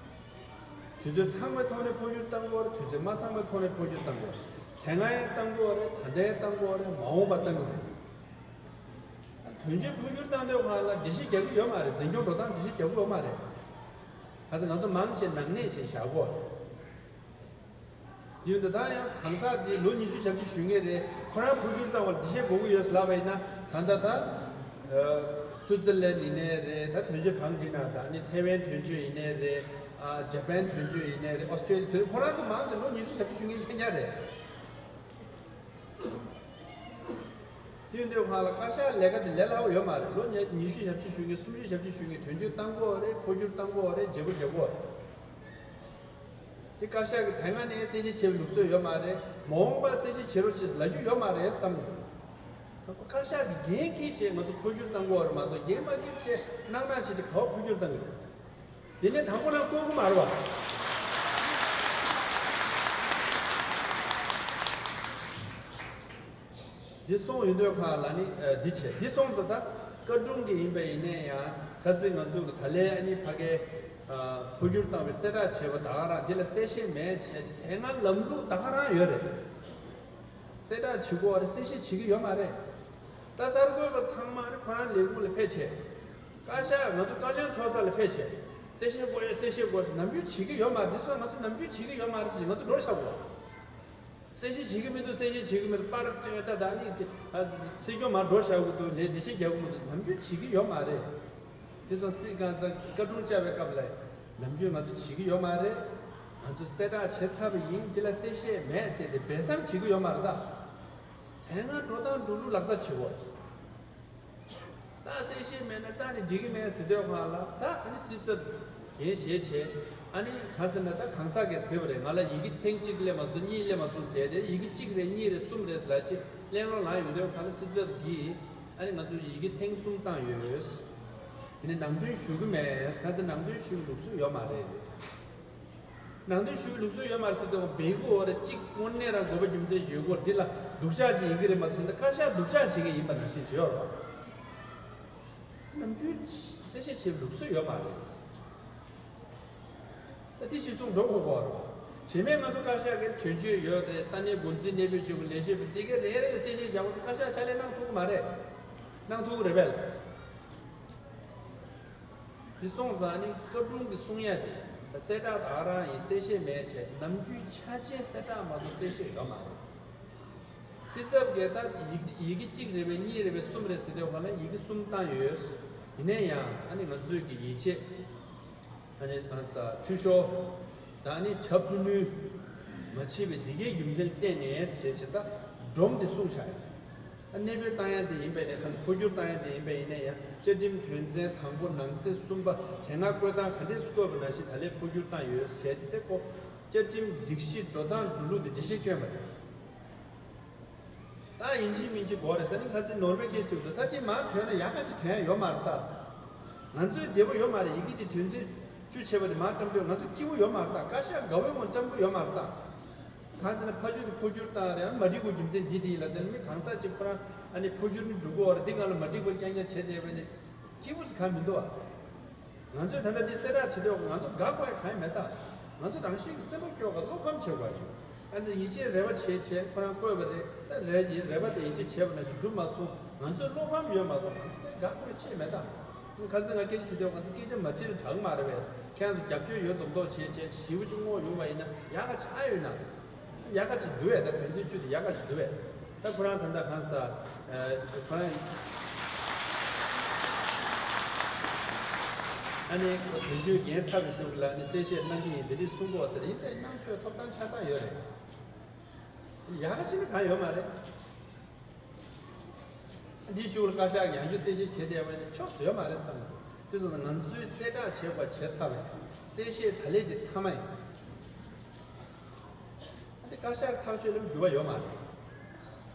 རེད། དུས་ཚོད་ཚང་བའི་ཐོག་ནས་འཕོ་འགྱུར་བཏང་དགོས་རེད། དུས་ཚོད་མ་ཚང་བའི་ཐོག་ནས་འཕོ་འགྱུར་བཏང་དགོས་རེད། དེ་སྔ་ཡང་བཏང་དགོས་རེད། ད་ལྟའི་བཏང་དགོས་རེད། མ་འོངས་པ་བཏང་གི་རེད། དོན་གཅོད་འཕོ་འགྱུར་བཏང་དུས་སྒང་ལ་འགྲེལ་བཤད་རྒྱག་གི་ཡོད་མ་རེད། འཛིན་སྐྱོང་འགྲོ་སྟངས་འགྲེལ་བཤད་རྒྱག་གི་ཡོད་མ་རེད། ག་ཚོད་ང་ཚོ་མང་ཆེ་ནང་གནས་ཆེ་བཞག་དགོས་རེད། ཡིན་དུས་ད་ཡང་གང་ཟག་དེ་ལོ་ཉི་ཤུ་ཞབས་ཕྱི་ཞུ་མཁན་རེད། ཁོ་རང་འཕོ་འགྱུར་བཏང་བར་འགྲེལ་བཤད་དགོས་ཀྱི་ཡོད་ལབ་པ་ཡིན་ན། ད་ལྟ་ད་སུའུ་ཙི་ལན་ཡིན་ནའི་རེད། ད་དོན་གཅོད་གང་འགྲིག་ན། ད་ནི་ཐའེ་ཝན་དོན་གཅོད་ཡིན་ནའི་རེད། ཨ་ཇ་པན་དོན་གཅོད་ཡིན་ནའི་རེད། ཨོ་སི་ཀྲེ་ལི་ཡ་དོན། ཁོ་རང་ཚོ་མང་ཆེ་ལོ་ཉི་ཤུ་ཞབས་ཕྱི་ཞུ་མཁན་ཁྱེད་རང་རེད། དེ་ཡིན་དུས་སྒང་ལ་བཀའ་ཤག་ལས་ཀ་དེ་ལས་སླ་པོ་ཡོད་མ་རེད། ལོ་ཉི་ཉི་ཤུ་ཞབས་ཕྱི་ཞུ་མཁན། སུམ་ཅུ་ཞབས་ཕྱི་ཞུ་མཁན། དོན་གཅོད་བཏང་དགོས་རེད། འཕོ་འགྱུར་བཏང་དགོས་རེད། བརྗེ་པོ་རྒྱག་དགོས་རེད། དེ་བཀའ་ཤག་གིས་དེ་སྔ་ནས་གསལ་བཤད་བྱས་པའི་ལུགས་སྲོལ་ཡོད་མ་རེད། མ་འོངས་པར་གསལ་བཤད་བྱེད་རོགས་བྱེད་ལབ་རྒྱུ་ཡོད་མ་རེད་བསམ་གི་འདུག་ད་བཀའ་ཤག་གིས་འགན་འཁྱེར་བྱས་ང་ཚོ་འཕོ་འགྱུར་བཏང་དགོས་རེད་མ་གཏོགས། འགན་མ་འཁྱེར་བྱས་གནང་གནང་བྱས་བྱས་ག་པར་འཕོ་འགྱུར་བཏང་གི་རེད། དེ་ནས་དང་པོ་རང་བསྐོ་གི་མ་རེད་པ། འདི་སོང་ཡོང་དུས་སྒང་ལ་ནི་ཨ་འདི་བྱས། འདི་སོང་ཙང་ད་བཀའ་དྲུང་གི་ཡིན་པ་ཡིན་ནའི་ཡང་། གལ་སྲིད་ང་ཚོ་གི་ད་ལན་ཨ་ནི་ཕ་གིའི་ཨ་འཕོ་འགྱུར་བཏང་བའི་གསལ་བསྒྲགས་བྱས་པ་ད་ག་རང་འདི་ལ་གསལ་བཤད་མེད་བྱས་ཏེ། དེ་སྔ་ལམ་ལུགས་ད་ག་རང་ཡོད་རེད། གསལ་བསྒྲགས་བྱེད་དགོས་རེད། གསལ་བཤད་བྱེད་ཀྱི་ཡོད་མ་རེད། ད་གསར་འགོད་པ་ཚང་མ་ནི་ཁོ་རང་ལས་ཁུངས་ལ་ཕེབས་བྱས། བཀའ་ཤག་ང་ཚོ་བཀའ་བློན་ཚོགས་ས་ལ་ཕེབས་བྱས། གསལ་བཤད་དགོས་ཡོད། གསལ་བཤད་དགོས་ཟེར་ནམ་རྒྱུན་བྱེད་ཀྱི་ཡོད་མ་རེད། འདི་སོང་ང་ཚོ་ནམ་རྒྱུན་བྱེད་ཀྱི་ཡོད་མ་རེད་ཟེར་ང་ཚོ་འགྲོ་བཞག་དགོས། གསལ་བཤད་བྱེད་ཀྱི་མི་འདུག་གསལ་བཤད་བྱེད་ཀྱི་མི་འདུག་པར་སྟོན་ད་ད་ནི་ཅི་ཨ་སྲིད་སྐྱོང་མར་འགྲོ་བཞག་གི་འདུག་ལས་འགྲེལ་བཤད་རྒྱག་གི་མི་འདུག་ནམ་རྒྱུན་བྱེད་ཀྱི་ཡོད་མ་རེད། དེ་ཚོ་སྲིད་སྒང་ཚང་བཀའ་དྲུང་བཅར་བའི་སྐབས་ལ་ནམ་རྒྱུན་ང་ཚོ་བྱེད་ཀྱི་ཡོད་མ་རེད། ང་ཚོ་གསལ་བསྒྲགས་བྱས་ཚར་བ་ཡིན། འདི་ལ་གསལ་བཤད་མེད་ཟེར་ཏེ་སྦས་གསང་བྱེད་ཀྱི་ཡོད་མ་རེད་ད། དེ་སྔ་འགྲོ་སྟངས་འགྲོ་ལུགས་ལག་བསྟར་བྱེད་དགོས། ད་གསལ་བཤད་མེད་ན་རྩ་ནས་འགྲིག་གི་མེད་ཟེར་དུས་སྒང་ལ། ད་ཨ་ནི་སྲིད་ཚབ་འགན་བཞེས་བྱས། ཨ་ནི་གང་ཟེར་ན་ད་གང་ཟག་གིས་ཟེར་བ་རེད། ང་ལ་ཡི་གེ་ཐེངས་གཅིག་སླེབས་མ་སོང་། གཉིས་སླེབས་མ་སོང་ཟེར་ཏེ། ཡི་གེ་གཅིག་རེད། གཉིས་རེད། གསུམ་རེད་ཟེར་ལབ་བྱས་གླེང་སློང་ལངས་ཡོང་དུས་སྒང་ལ་སྲིད་ཚབ་ཀྱིས་ཨ་ནི་ང་ཚོ་ཡི་གེ་ཐེངས་གསུམ་བཏང་ཡོད། དེ་ནས་ནང་དོན་ཞུ་གི་མེད། གང་ཟེར་ནང་དོན་ཞུ་གི་ལུགས་སྲོལ་ཡོད་མ་རེད། ནང་དོན་ཞུ་གི་ལུགས་སྲོལ་ཡོད་མ་རེད་ཟེར་དུས་སྒང་འབེལ་གོ་རེད། གཅིག་དངོས་གནས་རང་དགོས་པ་རྒྱུ་མཚན་ཡོད་སྐོར་འདི་ལ་སྡུག་ཅག་ཅིག་ཡིན་གྱི་རེད་མ་གཏོགས་ཟེར་ན་བཀའ་ཤག་སྡུག་ཅག་བྱེད་མཁན་ཡིན་པ་ནང་བཞིན་བྱེད་ཡོད་རེད་པ། ནམ་རྒྱུན་གསལ་བཤད་བྱེད་ལུགས་སྲོལ་ཡོད་མ་རེད། ད་དེ་གཞིར་བཟུང་འགྲོ་དགོས་ཀྱི་རེད་པ། གཞན་མའི་ང་ཚོ་བཀའ་ཤག་གི་དོན་གཅོད་ཡོད་རེད། ས་གནས་འགོ་འཛིན་གནས་སྤོས་བྱེད་དགོས། ལས་བྱེད་པ་དེ་གའི་རེ་རེ་ལ་གསལ་བཤད་རྒྱག་དགོས་ཚེ་བཀའ་ཤག་ཕྱག་ལས་གནང་ཐུབ་ཀྱི་མ་རེད། གནང་ཐུབ་ཀྱི་རེད་པས། དེ་སོང་ཙང་ནི་བཀའ་དྲུང་གིས་གསུང་ཡ་དེ། ད་གསལ་བསྒྲགས་ད་ག་རང་ཡིན། གསལ་བཤད་མེད་བྱས། ནམ་རྒྱུན་ཆ་ཆེན་གསལ་བསྒྲགས་མ་གཏོགས་གསལ་བཤད་ཡོད་མ་རེད། སྲིད་ཚབ་ཀྱིས་ད་ཡི་ཡི་གེ་གཅིག་རེད་པས། གཉིས་རེད་པས། གསུམ་རེད་ཟེར་དུས་སྒང་ལ་ཡི་གེ་གསུམ་བཏང་ཡོད། ཡིན་ན་ཡང་ཨ་ནི་ང་ཚོས་ཀྱི་ཡིད་ཆེས། ཨ་ནི་ཨ་ས་འཐུས་ཤོར། ད་ནི་བྱ་ཕུ་ནུས་མ་བྱས་པའི་འདི་གའི་རྒྱུ་མཚན་བརྟེན་ནས་ཞེས་བྱས་ད་སྒྲོམ་དེ་སྲུང་བྱ་ཡིན། གནས་སྤོས་བཏང་ཡ་དེ་ཡིན་པས་ནས་ཁ་འཕོ་འགྱུར་བཏང་ཡ་དེ་ཡིན་པས་ཡིན་ན་ཡང་བཅའ་ཁྲིམས་དོན་ཚན་དང་པོ་ནང་གསེས་གསུམ་པ་དེ་སྔ་བཀོད་སྟངས་ག་འདྲས་སུ་བཀོད་པ་ནང་བཞིན་ད་ལན་འཕོ་འགྱུར་བཏང་ཡོད་བྱས་ཏེ་དེ་ཀོ་བཅའ་ཁྲིམས་སྒྲིག་གཞི་འགྲོ་སྟངས་འགྲོ་ལུགས་དེ་འགྲེལ་བཤད་བསྐྱོན་པ་རེད། ད་ཡིན་གཅིག་མིན་གཅིག་དགོས་རེད་ཟེར་ནས་ཁ་སང་ནོར་ཝེ་སྐད་ཆ་དྲིས་འདུག་ད་དེ་མར་ཐོན་ན་ཡག་ག་ཞིག་ཐོན་ཡ་ཡོད་མ་རེད་ད། ང་ཚོའི་བདེ་པོ་ཡོད་མ་རེད། ཡི་གེ་དེ་དོན་ཚན་བཅུ་བྱས་པ་དེ་མར་བཀྲམ་དུས་ང་ཚོ་སྐྱིད་པོ་ཡོད་མ་རེད་ད། བཀའ་ཤག་དགའ་བོའི་ངང་བཀྲམ་གི་ཡོད་མ་རེད་ད། གང་ཟེར་ན་ཕ་ཇོ་དེ་འཕོ་འགྱུར་བཏང་རེད། ཨ་ནི་མ་འགྲིག་པ་རྒྱུ་མཚན་འདི་དེ་ཡིན་ལབ་དེ་ནི་མི་གང་ཟག་ཅིག་ཁོ་རང་ཨ་ནི་འཕོ་འགྱུར་ནི་འགྲོ་གི་ཡོད་རེད། འདི་སྒང་ལ་མ་འགྲིག་པ་རྐྱང་རྐྱང་བྱས་བསྡད་པ་ནི་སྐྱིད་པོ་ཟེར་གང་མི་འདུག་ཨ། ང་ཚོས་ད་ལྟ་འདི་གསལ་བསྒྲགས་བྱེད་དུས་ང་ཚོ་དགའ་དགོས་ཡ་གང་ཡང་མེད་ད། ང་ཚོ་རང་བཞིན་གྱི་སེམས་པ་སྐྱོ་ག་བློ་ཕམ་བྱེད་དགོས་ཞུ། ཨ་ཙི་ཡིད་ཆེས་རེ་བ་བྱེད་བྱེད་ཁོ་རང་བསྐོས་པ་རེད། ད་རེད་ཀྱི་རེ་བ་དེ་ཡིད་ཆེས་བྱས་པ་ནང་བཞིན་འགྲུབ་མ་སོང་། ང་ཚོས་བློ་ཕམ་ཡོད་མ་གཏོགས་ང་ཚོ་དེ་དགའ་དགོས་ཡ་ཅི་ཡང་མེད་ད། ཁ་སང་ང་སྐད་ཆ་དྲིས་དུས་ང་ཚོ་སྐད་ཆ་མ་དྲིས་ན་དྲག་མ་རེད་པས། ཁྱེད་རང་ཚོ་རྒྱབ་སྐྱོར་ཡོད་མདོག་མདོག་བྱེད་བྱེད་ཞེ་པོ་ཅིག་བསྔོགས་ཡོང་བ་ཡིན་ན་ཡག་ག་ཅིག་ཨ་ཡོད་ན། ཡག་ག་ཅིག་འདུག་བས། ད་དོན་ཚན་བཅུ་དེ་ཡག་ག་ཅིག་འདུག་བས། ད་ཁོ་རང་ད་ལྟ་གང་ཟེར། ཨ་ཁོ་རང་ཨ་ནི་དོན་གཅོད་རྒན་ཚབ་པའི་གཞུག་ལ་ནི་གསལ་བཤད་གནང་གི་ཡིན། དེ་འདྲས་གསུང་གོ་ཟེར་ཡིན་ཏེ་གནང་ཆོག་ཐོབ་ཐང་ཆ་ཚང་ཡོད་རེད། ཡག་ག་ཅིག་ནི་གང་ཡོད་མ་རེད། འདིའི་གཞུག་ལ་བཀའ་ཤག་ཡང་བསྐྱར་གསལ་བཤད་བྱེད་བསྡད་པ་ནི་ཆོག་ཡོད་མ་རེད་བསམ་གི་འདུག་དེ་སོང་ཙང་ང་ཚོས་གསལ་བསྒྲགས་བྱེད་དགོས་བྱས་ཚར་བས། གསལ་བཤད་ད་ལན་དེ་མཐའ་མ་ཡིན། ཨ་ནི་བཀའ་ཤག་ཐག་གཅོད་ལ་འགྱུར་བ་ཡོད་མ་རེད།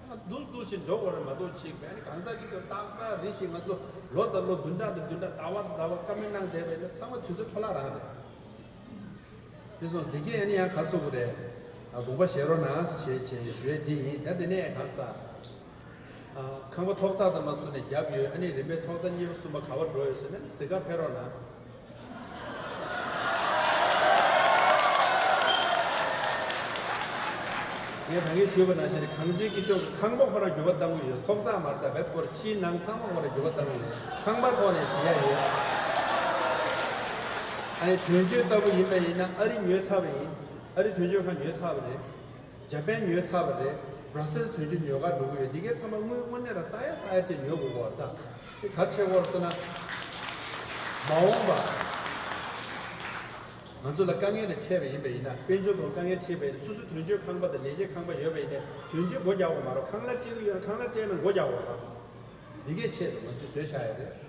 ང་འདུག་འདུག་བཞིན་འགྲོ་དགོས་རེད་མ་གཏོགས་ཅིག་བས་ནི་གང་ཟག་ཅིག་གིས་རྟག་པར་རེ་ཞིག་ང་ཚོ་ལོ་དང་ལོ་བདུན་ཕྲག་དང་བདུན་ཕྲག་ཟླ་བ་དང་ཟླ་བ་བཀའ་མོལ་གནང་བསྡད་པས་ན་ཚང་མ་དུས་ཚོད་འཕྲོ་བརླག་རང་རེད། དེ་སོང་འདི་གས་ཨ་ནི་ཡང་ག་སོ་གི་རེད། ཨ་དགོངས་པ་བཞེས་རོགས་གནང་ཞེས་བྱས་ཞུ་ཡས་འདི་ཡིན། ད་དེ་ནས་གང་ཟག་ཨ་ཁང་པ་ཐོག་ཚགས་དང་མ་སུ་ནས་བརྒྱབ་ཡོད། ཨ་ནི་རིམ་པས་ཐོག་ཚགས་གཉིས་པ་གསུམ་པ་ག་བར་འགྲོ་ཡོད་ཟེར་ན་གཟིགས་ག་ཕེབས་རོགས་གནང་། ངས་ད་གིན་ཞུས་པ་ནང་བཞིན་གངས་ཅན་སྐྱིད་ཤོད་ཀྱི་ཁང་པ་ཁོ་རང་འགྱུར་བ་གཏང་གི་ཡོད། ཐོག་ཚགས་མ་རེད་ད་བེད་སྐོར་ཕྱིའི་ནང་ཚང་མ་ཁོ་རང་འགྱུར་བ་གཏང་གི་ཡོད། ཁང་པ་ཐོག་ནས་ཟིན་ཡ་ཡོད། ཨ་ནི་དོན་གཅོད་ལྟ་བུ་ཡིན་པ་ཡིན་ན་ཨ་རི་ཉོས་ཚར་བ་ཡིན། ཨ་རི་དོན་གཅོད་ཁང་ཉོས་ཚར་བ་རེད། ཇ་པན་ཉོས་ཚར་བ་རེད། བྷ་ར་སེལ་དོན་གཅོད་ཉོ་གར་འགྲོ་གི་ཡོད། འདི་གའི་ཚང་མ་དངུལ་དངོས་གནས་རང་ས་ཡ་ས་ཡ་བཅས་ཉོ་དགོས་གོ་ད། དེ་ག་རེ་བྱེད་དགོས་རེད་ཟེར་ན། མ་འོངས་པ། ང་ཚོ་ལ་དཀའ་ངལ་རེ་འཕྲད་པ་ཡིན་པ་ཡིན་ན་དཔལ་འབྱོར་ཐོག་དཀའ་ངལ་འཕྲད་པ་ཡིན་ན་སོ་སོ་དོན་གཅོད་ཁང་པ་དང་ལས་བྱེད་ཁང་པ་ཡོད་པ་ཡིན་ན་དོན་གཅོད་སྒོ་རྒྱག་དགོས་མ་རེད། ཁང་གླ་སྤྲད་ཀྱི་ཡོད་ན་ཁང་གླ་སྤྲད་མེད་སྒོ་རྒྱག་དགོས་རེད། འདི་གའི་ཆེད་དུ་ང་ཚོས་བཟོས་བཞག་ཡོད་རེད།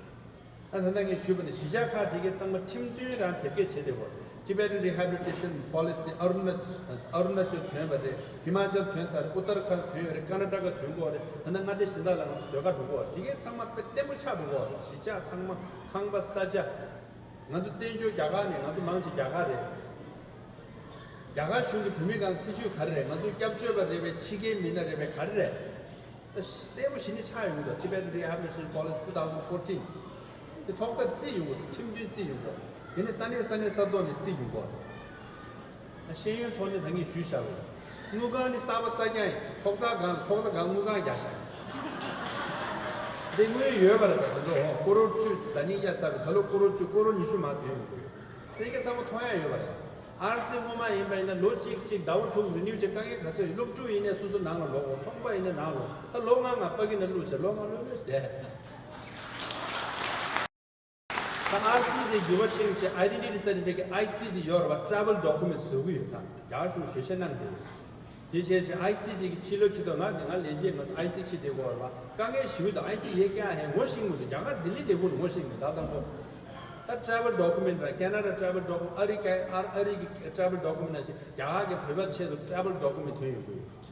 ཨ་ད་ལྟ་ངས་ཞུས་པ་ནི་གཞིས་ཆགས་ཁག་དེ་གའི་ཚང་མ་ཁྲིམས་མཐུན་རང་དེབ་སྐྱེལ་བྱེད་བདེ་བོ། Tibetan Rehabilitation Policy Arunachal Arunachal ཐོན་པ་རེད། ཧི་མ་ཅལ་ཐོན་ཚར་རེད། ཨུ་ཏར་ཁཱན་ཐོན་ཡོད་རེད། ཀར་ན་ཊ་ཀ་ཐོན་གོ་རེད། ད་ལྟ་མངའ་སྡེ་གཞན་དག་ལ་ང་ཚོ་བཟོས་ག་འགྲོ་གོ་རེད། དེ་གའི་ཚང་མ་དཔེ་བརྟན་པོ་ཆགས་འགྲོ་གོ་རེད། གཞིས་ཆགས་ཚང་མ་ཁང་པ་ས་ཆ། ང་ཚོ་བཙན་བྱོལ་རྒྱ་གར་ནས་ང་ཚོ་མང་ཆེ་རྒྱ་གར་རེད། རྒྱ་གར་གཞུང་གི་བོད་མི་སྒང་སྲིད་ཇུས་ག་རེ་རེད། ང་ཚོ་སྐྱབས་བཅོལ་བ་རེད་པས་ཕྱི་རྒྱལ་མི་སྣ་རེད་པས་ག་རེ་རེད། ད་གསལ་པོ་ཞི་ནི་ཆགས་ཡོང་གི་འདུག Tibet Rehabilitation Policy two thousand fourteen དེ་ཐོག་ཚ་རྩིས་ཡོང་གི་འདུག་ཁྲིམས་མཐུན་རྩིས་ཡོང་གི་འདུག་དེ་ནས་ས་གནས་ས་གནས་ས་ཐོག་ནས་རྩིས་ཡོང་གི་འདུག་ཤེས་ཡོན་ཐོག་ནས་ད་ངས་ཞུས་བཞག་པ་ཡིན། དངུལ་ཁང་ནི་གསར་པ་གསར་རྐྱང་ཡིན། ཐོག་ཚ་སྒང་ལ་ཐོག་ཚ་སྒང་དངུལ་ཁང་རྒྱག་བཞག་ཡིན། འདི་དངུལ་ཡོད་པ་རེད་པ། ད་ལོ་ཀོ་རོར་བཅུ་ཟླ་ཉིན་རྒྱག་ཚར་བའི་ད་ལོ་ཀོ་རོར་བཅུ་ཀོ་རོར་ཉི་ཤུ་མར་ཐོན་ཡོང་གི་ཡོད། དེ་ག་ཚང་མ་མཐོང་ཡ་ཡོད་པ་རེད། ཨར་སི་སྔོན་མ་ཡིན་པ་ཡིན་ན་ལོ་གཅིག་གཅིག་ཟླ་བ་དྲུག་རི་ནིའུ་བྱེད་དཀའ་ངལ་ག་ཚོད་ཡོད། སློབ་ཕྲུག་ཡིན་ནའི་སོ་སོ་ནང་ལ་ལོག་འོང་། ཚོང་པ་ཡིན་ནའི་ནང་ལོག་ད་ལོ་ལྔ་ང་ཕ་གི་ནང་བླུགས་བྱས་ལོ་ལྔ་ལོན་ལོན་བསྡད། ད་ཨར་སི་དེ་འགྱུར་བ་ཕྱིན་བྱས་ཨའི་ཌེན་ཊི་ཊི་སར་ཊི་ཕི་ཀེཊ་ཨའི་སི་དེ་ཡོད་རེད་པ། ཊེ་རེ་ཝལ་ཌོ་ཀུ་མེན་ཊི་བཟོ་གི་ཡོད། ད་རྒྱ་གཞུང་ཞལ་བཞེས་གནང་བསྡད་ཡོད། དེ་བྱས་བྱས་ཨའི་སི་དེ་གི་ཕྱི་ལོགས་ཁྱི་ཐོག་ང་དེ་ང་ལས་བྱེད་ང་ཚོ་ཨའི་སི་ཁྱི་དེ་གོ་རེད་པ། དཀའ་ངལ་ཞེ་པོ་འདུག་ཨའི་སི་ཡེ་ཀྱང་ཧེ་ངོ་ཤེས་མི་འདུག་རྒྱ་གར་ལྡི་ལི་ལས་ཁུངས་ངོ་ཤེས་མི་འདུག་ད་དང་པོ་ད་ཊེ་རེ་ཝལ་ཌོ་ཀུ་མེན་ཊི་ར་ཁེ་ན་ཌ་ཊེ་རེ་ཝལ་ཌོ་ཀུ་མེན་ཊི་ཨ་རི་ཀ་ཨ་ཨ་རི་གི་ཊེ་རེ་ཝལ་ཌོ་ཀུ་མེན་ཊི་ནང་བཞིན་རྒྱ་གར་གི་བོད་པ་ཆེད་དུ་ཊེ་རེ་ཝལ་ཌོ་ཀུ་མེན་ཊི་ཐོན་ཡོང་གི་ཡོད།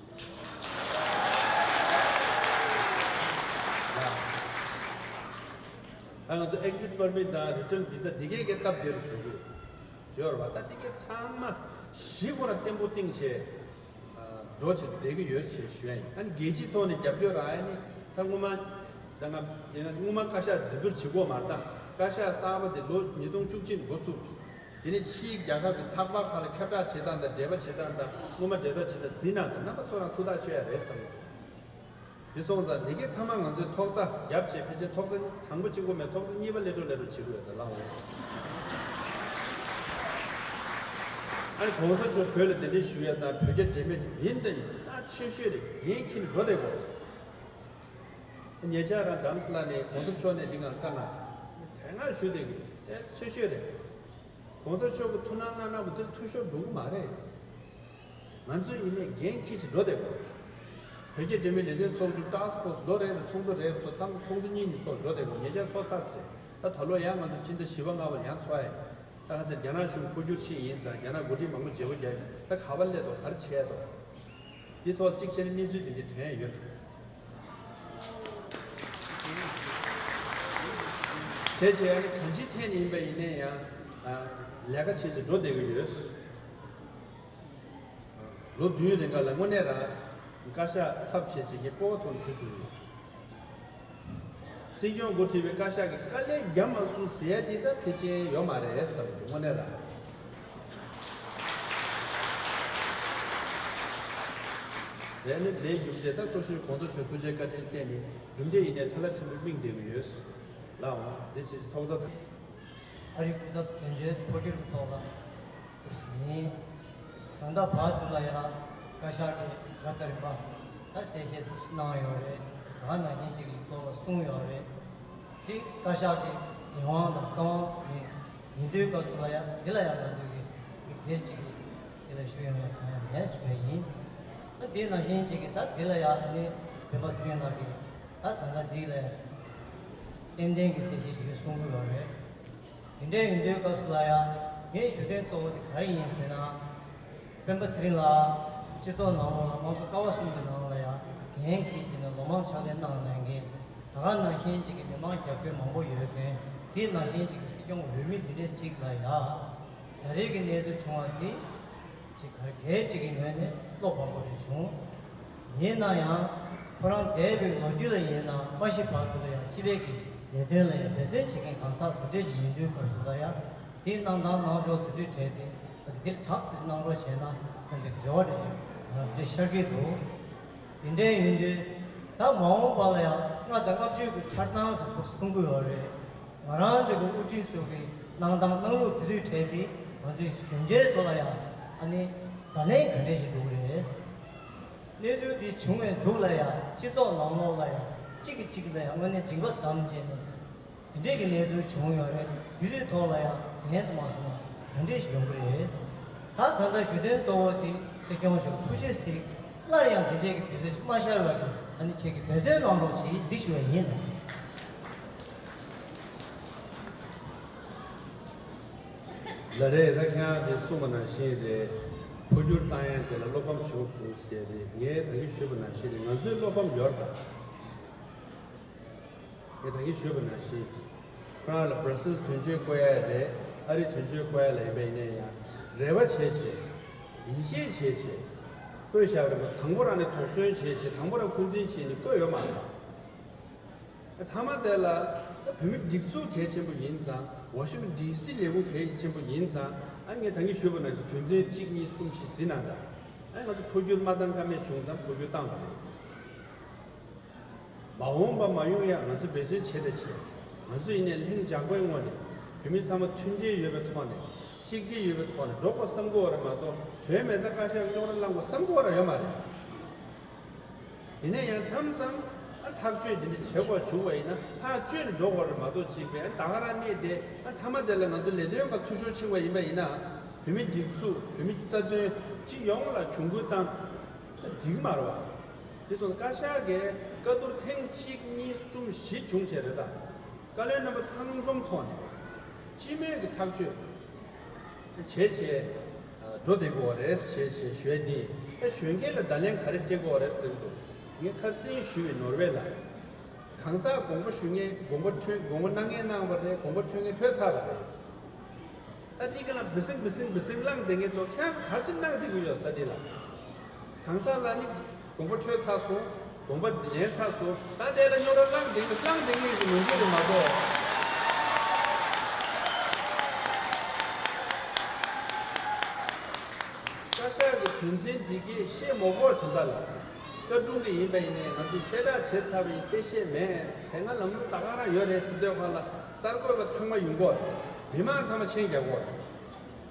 ད་ང་ཚོ་ཨེག་ཟིཊ་པར་མིཊ་དང་རི་ཊརན་བི་ཟ་འདི་གའི་གི་སྟབས་བདེ་རུ་བཟོ་གི་ཡོད་རེད་པ། ད་འདི་གའི་ཚང་མ་གཞི་ཁོ་རང་བརྟན་པོ་བཏིང་བྱས། འགྲོ་བྱེད་བསྡད་ཀྱི་ཡོད་ཞེས་ཞུ་ཡ་ཡིན། ཨ་ནི་རྒྱལ་སྤྱིའི་ཐོག་ནས་རྒྱབ་སྐྱོར་རག་ཡ་ནི་ད་སྔོན་མ་ད་ང་ཡིན་ན་སྔོན་མ་བཀའ་ཤག་འདི་འདུར་བྱེད་དགོས་མ་རེད། ད་བཀའ་ཤག་གསར་པ་དེ་ལོ་ཉིས་སྟོང་བཅུ་གཅིག་འགོ་བཙུགས། དེ་ནས་ཕྱིའི་རྒྱལ་ཁབ་ཀྱི་ཚགས་པར་ཁག་ལ་ཁྱབ་བསྒྲགས་བྱེད་སྟངས་དང་འབྲེལ་བ་བྱེད་སྟངས་དང་སྔོན་མ་འབྲེལ་ཐག་བྱེད་སྟངས་ཟིན་གནང་དང་རྣམ་པ་ཚོ་རང་ཐུགས་ཐག་ཆོད་ཡ་རེད་བསམ་གྱི་འདུག་དེ་སོང་ཙང་འདི་གའི་ཚང་མ་ང་ཚོས་ཐོག་ཚ་རྒྱབ་བྱས་ཕལ་ཆེར་ཐོག་ཚ་དང་པོ་གཅིག་པོ་མེད་ཐོག་ཚ་གཉིས་པ་སླེབས་འགྲོ་སླེབས་འགྲོ་བྱེད་དགོས་ཡོད་ད་ལགས་འོང་། ཨ་ནི་གོང་ས་མཆོག་བོད་ལ་གདན་འདྲེན་ཞུ་ཡ་དང་བོད་རྒྱ་འབྲེལ་མོལ་ཡིན་དང་ཡིན་རྩ་ཆེ་ཤོས་རེད། འགན་འཁྱེར་འགྲོ་བསྡད་དགོས། ཉེ་ཆར་རང་དྷ་རམ་ས་ལ་ནས་གོང་ས་མཆོག་ནས་འདི་གང་བཀའ་གནང་དེ་སྔ་ཞུ་བསྡད་ཀྱི་གསལ་ཆེ་ཤོས་རེད། གོང་ས་མཆོག་གི་ཐུགས་སྣང་གནང་གནང་བ་དེ་འཐུས་ཤོར་འགྲོ་གི་མ་རེད། ང་ཚོ་ཡིན་ནའི་འགན་འཁྱེར་ཅིག་འགྲོ་བསྡད་དགོས། བོད་ཀྱི་འབྲེལ་མོལ་ལས་དོན་ཚོགས་ཆུང་ཊཱསྐ་ཕོར་སི་ལོ་རེ་རེ་ཚོགས་འདུ་རེ་རེ་ཚོགས་ཙང་ཚོགས་འདུ་གཉིས་གཉིས་ཚོགས་འགྲོ་བསྡད་དགོས། ཉེ་ཆར་ཚོགས་ཚར་ཚེ་ད་ད་ལོ་ཡང་ང་ཚོ་ཕྱི་ཟླ་བཞི་པ་ལྔ་པ་ལ་ཡང་ཚོགས་ཡ། ད་ག་ཚོད་རྒྱ་ནག་གཞུང་འཕོ་འགྱུར་ཕྱིན་ཡིན་ཙང་རྒྱ་ནག་འགོ་ཁྲིད་མང་པོ་བརྗེ་པོ་རྒྱག་ཡིན་ཙང་ད་ག་པར་སླེབས་འདུག་ག་རེ་བྱས་འདུག་དེ་ཐོག་གཅིག་བྱས་ན་གནས་ཚུལ་དེ་འདྲའི་དོན་ཡོད་འགྲོ། བྱས་བྱས་ཨ་ནི་གང་ཅིའི་ཐད་ནས་ཡིན་པ་ཡིན་ནའི་ཡང་ལས་ཀ་བྱས་བྱས་འགྲོ་བསྡད་ཀྱི་ཡོད། ལོ་བདུན་རིང་ག་ལ་དངོས་གནས་རང་བཀའ་ཤག་ཚབ་བྱས་བྱས་ངས་སྤོབས་པ་ཐོག་ནས་ཞུ་ཐུབ་ཡོད། སྲིད་སྐྱོང་འགོ་ཁྲིད་པའི་བཀའ་ཤག་གིས་དཀའ་ལས་རྒྱབ་མ་སོང་ཟེར་ཡ་དེ་ད་ཕལ་ཆེར་ཡོད་མ་རེད་བསམ་གྱི་འདུག་དངོས་གནས་རང་། རེད་ནི་ལས་རྒྱུ་འབྲས་ད་གཙོ་ཤོས་གོང་ས་མཆོག་ཐུགས་རྗེ་བཀའ་དྲིན་བརྟེན་ནས་རྒྱུ་འབྲས་ཡིན་ནའི་ཁྲ་ལ་ཕྲན་བུ་སྨིན་བསྡད་ཀྱི་ཡོད། ལའོ་འདི་ཅིག་ཐོག་ཚ་དང་། ཨ་རིའི་སྐུ་ཚབ་དོན་གཅོད་འཕོ་འགྱུར་གྱི་ཐོག་ལ་ཡིན། ད་ལྟ་བར་དུ་ལ་ཡང་བཀའ་ཤག་གིས་རབ་དང་རིམ་པ་ད་གསལ་བཤད་གནང་ཡོད་རེད། ད་ག་ནང་བཞིན་ཅིག་གི་ཐོག་ལ་གསུངས་ཡོད་རེད། དེ་བཀའ་ཤག་གི་འགན་དབང་དང་བཀའ་དབང་མེད་ཡིན་དུས་སྐབས་སུ་ལ་ཡང་འདི་ལ་ཡང་ང་ཚོས་ཀྱི་མིག་སྒེར་གཅིག་གིས་འདི་ལ་ཞུ་ཡོང་ཡ་གང་ཡང་མེད་ཞུ་ཡ་ཡིན། ད་འདི་ནང་བཞིན་ཅིག་གི་ད་འདི་ལ་ཡང་ནི་སྤེན་པ་ཚེ་རིང་ལགས་ཀྱིས་ད་ད་ལྟ་འདི་ལ་ཡང་ཏན་ཏན་གྱི་གསལ་བཤད་ཞུ་ཡ་གསུང་གི་ཡོད་རེད། དེ་འདྲའི་ཡིན་དུས་སྐབས་སུ་ལ་ཡང་ངའི་ཞུ་དོན་གཙོ་བོ་དེ་ག་རེ་ཡིན་ཟེར་ན། སྤེན་པ་ཚེ་རིང་ལགས་སྤྱི་ཚོགས་ནང་ལོགས་ལ་དམངས་གཙོ་ཀ་བ་གསུམ་གྱི་ནང་ལ་ཡང་འགན་འཁྱེར་གྱིས་ནས་ལོ་མང་ཕྱག་ལས་གནང་གནང་མཁན་ད་ག་ནང་བཞིན་ཅིག་གི་མི་མང་རྒྱབ་སྐྱོར་མང་པོ་ཡོད་མཁན་དེ་ནང་བཞིན་ཅིག་གི་སྲིད་སྐྱོང་འོས་མི་འདི་འདྲ་ཅིག་ལ་ཡང་ད་རེས་ཀྱི་གནས་ཚུལ་བྱུང་བ་འདི་ཅིག་ག་རེ་གལ་ཅིག་གི་ངོས་ནས་བློ་ཕམ་པོ་རེ་བྱུང་། ཡིན་ན་ཡང་ཁོ་རང་འདས་པའི་ལོ་རྒྱུས་ལ་ཡིན་ན་མ་ཤི་བར་དུ་ལ་ཡང་སྤྱི་པའི་གི་ལས་དོན་ལ་ཡང་འབད་བརྩོན་བྱེད་མཁན་གང་ཟག་འདི་འདྲ་ཞིག་ཡིན་དུས་སྐབས་སུ་ལ་ཡང་དེའི་གནང་སྟངས་གནང་ཕྱོགས་དེ་ཚོའི་གྲས་དེ་ཨ་ཙི་དེ་ལ་དྲག་ཏུ་གནང་རོགས་བྱས་ན་བསམ་པའི་རེ་བ་རེ་ཞིག་ང་རང་འདི་འདྲ་ཤར་གྱི་འདུག་དེ་འདྲ་ཡིན་དུས་ད་མ་འོངས་པ་ལ་ཡང་ལྔ་དང་ལྔ་བཅུ་གི་འཆར་སྣང་ཟེར་ཚུར་གསུང་གི་ཡོད་རེད། ང་རང་ཚོ་གི་དབུ་ཁྲིད་ཚོ་གི་གནང་སྟངས་གནང་ལུགས་དེ་ཚོའི་གྲས་དེ་ང་ཚོའི་གཞོན་སྐྱེས་ཚོ་ལ་ཡང་ཨ་ནི་བརྡ་ལན་ག་འདྲ་ཞིག་འགྲོ་གི་རེད། གནས་ཚུལ་འདི་བྱུང་བའི་མཇུག་ལ་ཡང་སྤྱི་ཚོགས་ནང་ལོགས་ལ་ཡང་གཅིག་གིས་གཅིག་ལ་ཡང་དངོས་གནས་སྦྱིན་པ་བསྡམས་བྱས་ནས་དེ་འདྲས་ཀྱི་གནས་ཚུལ་བྱུང་ཡོད་རེད། དུས་ཚོད་ཐོག་ལ་ཡང་ལན་དུ་མ་སོང་ན་ག་འདྲས་ཞིག་ཡོང་གི་རེད། ད་ད་ལྟ་ཞུ་དོན་གཙོ་བོ་དེ་སྲིད་སྐྱོང་མཆོག་ཐུགས་རྗེ་གཟིགས། སླར་ཡང་དེ་འདྲས་ཀྱི་དུས་ཚོད་ཅིག་མ་ཤར་བར་དུ་ཨ་ནི་ཁྱེད་ཀྱིས་འབད་བརྩོན་གནང་རོགས་གྱིས་འདི་ཞུ་བ་ཡིན། ལ་རེད། ད་ཁྱེད་རང་གིས་གསུངས་པ་ནང་བཞིན་རེད། འཕོ་འགྱུར་བཏང་ཡ་དེ་ལ་བློ་ཕམ་བྱུང་སོང་ཟེར་རེད། ངས་ད་གིན་ཞུས་པ་ནང་བཞིན་རེད། ང་ཚོའི་བློ་ཕམ་ཡོད་རེད་ད། ངས་ད་གིན་ཞུས་པ་ནང་བཞིན་ཁོ་རང་ལ་སྦྲ་སིལ་དོན་གཅོད་བསྐོ་ཡ་རེད། ཨ་རི་དོན་གཅོད་བསྐོ་ཡ་ལ་ཡིན་པ་ཡིན་ན་ཡང་རེ་བ་བྱས་བྱས། ཡིད་ཆེས་བྱས་བྱས། བསྐོས་བཞག་རེད་པ། དང་པོ་རང་ནས་དོགས་ཟོན་བྱས་བྱས། དང་པོ་རང་འཁོན་འཛིན་བྱས་ནས་བསྐོས་ཡོད་མ་རེད། མཐའ་མ་དེ་ལ་ད་བོད་མི་སྒྲིག་འཛུགས་གལ་ཆེན་པོ་ཡིན་ཙང་། ཝ་ཤིང་ཊོན་ཌི་སི་ལས་ཁུངས་གལ་ཆེན་པོ་ཡིན་ཙང་། ཨ་ངས་ད་གིན་ཞུས་པ་ནང་བཞིན་དོན་ཚན་གཅིག་གཉིས་གསུམ་བཞི་ཟིན་གནང་དང་། ཨ་ང་ཚོ་འཕོ་འགྱུར་མ་བཏང་ཀ་མེད་བྱུང་ཙང་འཕོ་འགྱུར་བཏང་བ་རེད། མ་འོངས་པ་མ་ཡོང་ཡ་ང་ཚོ་འབད་བརྩོན་བྱེད་དང་བྱེད། ང་ཚོ་ཡིན་ནའི་ལྷིང་འཇགས་པོའི་ངང་ནས་བོད་མི་ཚང་མ་མཐུན་སྒྲིལ་ཡོད་པའི་ཐོག་ནས། གཅིག་སྒྲིལ་ཡོད་པའི་ཐོག་ནས་འགྲོ་དགོས་བསམ་གྱི་ཡོད་རེད་མ་གཏོགས། དོན་མེད་ཙང་བཀའ་ཤག་རྙོག་དྲ་བསླང་དགོས་བསམ་གྱི་ཡོད་རེད་ཡོད་མ་རེད། ཡིན་ན་ཡང་མཚམས་མཚམས་ཨ་ཐག་གཅོད་འདི་འདྲ་བྱེད་དགོས་བྱུང་བ་ཡིན་ན་ཐག་གཅོད་ནས་འགྲོ་དགོས་རེད་མ་གཏོགས། གཅིག་པའི་ཨ་ད་ག་རང་གནས་བསྡད། ཨ་མཐའ་མ་དེ་ལ་ང་ཚོ་ལས་དོན་ཁག་འཐུས་ཤོར་ཕྱིན་པ་ཡིན་པ་ཡིན་ན། བོད་མི་སྒྲིག་འཛུགས། བོད་མི་རྩ་དོན་སྤྱི་ཡོངས་ལ་གྱོང་གུན་བཏང་ན་འགྲིག་མ་རེད་བ། དེ་སོང་བཀའ་ཤག་གིས་བཀའ་བསྡུར་ཐེངས་གཅིག་གཉིས་གསུམ་བཞི་བྱུང་བྱས་རེད་ད། བཀའ་བློན་རྣམ་པ་ཚང་འཛོམས་ཐོག་ནས་སྤྱི་མོས་ཀྱི་ཐག་གཅོད་བྱས་བྱས་འགྲོ་བསྡད་དགོས་རེད་ཞེས་ཞེས་ཞུ་ཡ་འདི། ཨ་གཞོན་སྐྱེས་ལ་བརྡ་ལན་ག་རེ་སྤྲད་དགོས་རེད་ཟེར་གྱི་འདུག་ངས་ཁ་སང་ཞུས་པའི་ནོར་ཝེ་ལ། གང་ཟག་དགོངས་པ་ཞུ་མཁན། དགོངས་པ་འཁྲོལ། དགོངས་པ་གནང་མཁན་གནང་བ་རེད། དགོངས་པ་འཁྲོལ་མཁན་འཁྲོལ་ཚར་བ་རེད། ད་དེ་ག་ལ་བི་སིང་བི་སིང་བི་སིང་བླངས་བསྡད་མཁན་ཚོ་ཁྱེད་རང་ཚོ་ག་རེ་ཞིག་གནང་བསྡད་ཀྱི་ཡོད་ཟེར། ད་དེ་ལ་གང་ཟག་ལ་ནི་དགོངས་པ་འཁྲོལ་ཚར་སོང་། དགོངས་པ་ལེན་ཚར་སོང་། ད་དེ་ལ་རྙོག་དྲ་བསླངས་བསྡད་མཁན་བསླངས་བསྡད་མཁན་གྱི་ནོར་འཁྲུལ་རེད་མ་གཏོགས། བཀའ་ཤག་གི་དོན་ཚན་འདི་གས་བཤད་མ་དགོས་དོན་དག་ལ། བཀའ་དྲུང་གི་ཡིན་པ་ཡིན་ནའི་ང་ཚོས་གསལ་བསྒྲགས་བྱས་ཚར་བ་ཡིན། གསལ་བཤད་མེད། དེ་སྔ་ལམ་ལུགས་ད་ག་རང་ཡོད་རེད་ཟེར་དུས་སྒང་ལ་གསར་འགོད་པ་ཚང་མ་ཡོང་གི་ཡོད་རེད། མི་མང་ཚང་མ་མཆན་རྒྱག་གི་ཡོད་རེད།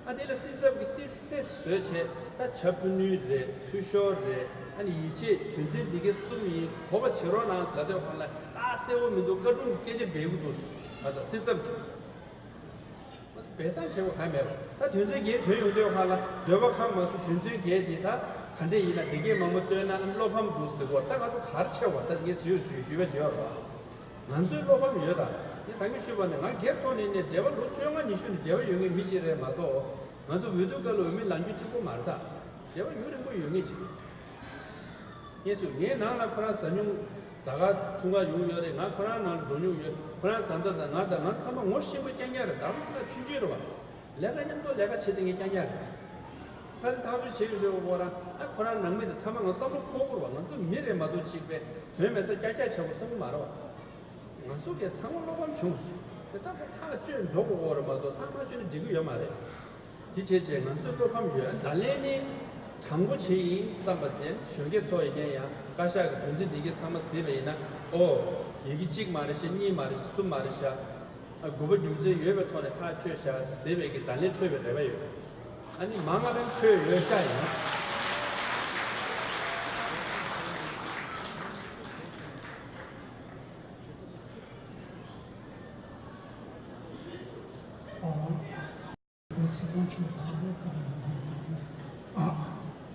ཨ་དེ་ལ་སྲིད་ཚབ་ཀྱིས་ཏོག་ཙམ་བཟོས་བྱས། ད་བྱ་ཕུ་ནུས་རེད། འཐུས་ཤོར་རེད། ཨ་ནི་ཡིད་ཆེས། དོན་ཚན་འདི་གས་གསུམ་ཡིན། གོ་བ་བྱེད་རོགས་གནང་ཟེར་དུས་སྒང་ལ་ད་གསལ་བོ་མི་འདུག་བཀའ་དྲུང་གིས་སྐད་ཆ་འབུལ་གྱི་འདུག་ང་ཚོ་སྲིད་ཚབ་ཀྱིས། སྦས་གསང་བྱེད་དགོས་གང་ཡང་མེད་པ། ད་དོན་ཚན་བརྒྱད་ཐོན་ཡོང་དུས་སྒང་ལ་འདོད་པ་ཁེངས་མ་སོང་། དོན་ཚན་བརྒྱད་འདི་ད་ད་ ག་འདྲས་ཡིན་ན་སྡེ་བརྒྱད་མང་པོ་བཏོན་ན་བློ་ཕམ་འདུག་ཟེར་གོ། ད་ང་ཚོ་གར་ཆེ་བ་ད་ངས་ཟེར་ཡོད་ཟེར་ཞུས་པ་བརྗོད་རོགས། ང་ཚོའི་བློ་ཕམ་ཡོད་ད། ངས་ད་གིན་ཞུས་པ་ནི་ང་སྒེར་ཐོག་ནས་ནས་འབྲེལ་བ་ལོ་བཅོ་ལྔ་ཉི་ཤུ་ནས་འབྲེལ་བ་ཡོད་མཁན་མི་གཅིག་རེད་མ་གཏོགས། ང་ཚོ་འོས་བསྡུ་སྐབས་ལ་འོས་མི་ལངས་རྒྱུ་གཅིག་པོ་མ་རེད་ད། འབྲེལ་བ་ཡུན་རིང་པོ་ཡོད་མཁན་ཅིག་རེད། ངས་སུ་ངའི་ནང་ལ་ཁོ་རང་ཟ་སྙོང་ཟ་ག་འཐུང་ག་ཡོང་ཡོད་རེད། ང་ཁོ་རང་ནང་ལ་འགྲོ་མྱོང་ཡོད། ཁོ་རང་བཟའ་ཟླ་དང་ང་དང་ང་ཚང་མ་ངོ་ཤེས་པ་རྐྱང་རྐྱང་རེད། རྡ་རམ་ས་ལ་ཆུང་ཆུང་རེད་བ། ལས་ཀ་མཉམ་དུ་ལས་ཀ་བྱེད་དེ་ངས་རྐྱང་རྐྱང་རེད། ཁ་སང་ཐག་གཅོད་བྱེད་ཡོད་དུས་ཁོ་རང་ཨ་ཁོ་རང་ནང་མི་དེ་ཚང་མ་ང་བསམ་བློ་འཁོར་དགོས་རེད་བ། ང་ཚོ་མི་རེད་མ་གཏོགས་ཅིག་པའི་དོན་མེད་ས་ཀྱག་ཀྱག་བྱ་དགོས་བསམ་གི་མ་རེད་བ། ང་ཚོ་གས་ཚང་མ་བློ་ཕམ་བྱུང་སོང་། དེ་ལྟ་བུ་ཐག་གཅོད་འགྲོ་དགོས་རེད་མ་གཏོགས་ཐག་མ་གཅོད་ན་འགྲིག་གི་ཡོད་མ་རེད། དེ་བྱས་བྱས་ང་ཚོའི་བློ་ཕམ་ཡོད། ད་ལན་ནི་དྲང་པོ་བྱས་ཡིན་བསམ་པ་དེ་གཞོན་སྐྱེས་ཚོ་ཡིན་ན་ཡང་བཀའ་ཤག་གི་དོན་ཚན་འདི་གའི་ཚང་མ་གཟིགས་པ་ཡིན་ན། ཨོ། ཡི་གེ་གཅིག་མ་རེད་ཤག་གཉིས་མ་རེད་ཤག་གསུམ་མ་རེད་ཤག་ཨ། དགོས་པ་རྒྱུ་མཚན་ཡོད་པའི་ཐོག་ནས་ཐག་གཅོད་ཤག་ཟེར་བའི་གི་ད་ལན་འཕྲོད་པའི་རེ་བ་ཡོད། ཨ་ནི་མང་ང་རང་འཕྲོད་ཡོད་ཤག་ཡིན། ཨ། དེ་སྲིད་སྐྱོང་མཆོག་གང་ལ་བཀའ་མོལ་གནང་གི་ཡིན། ཨ།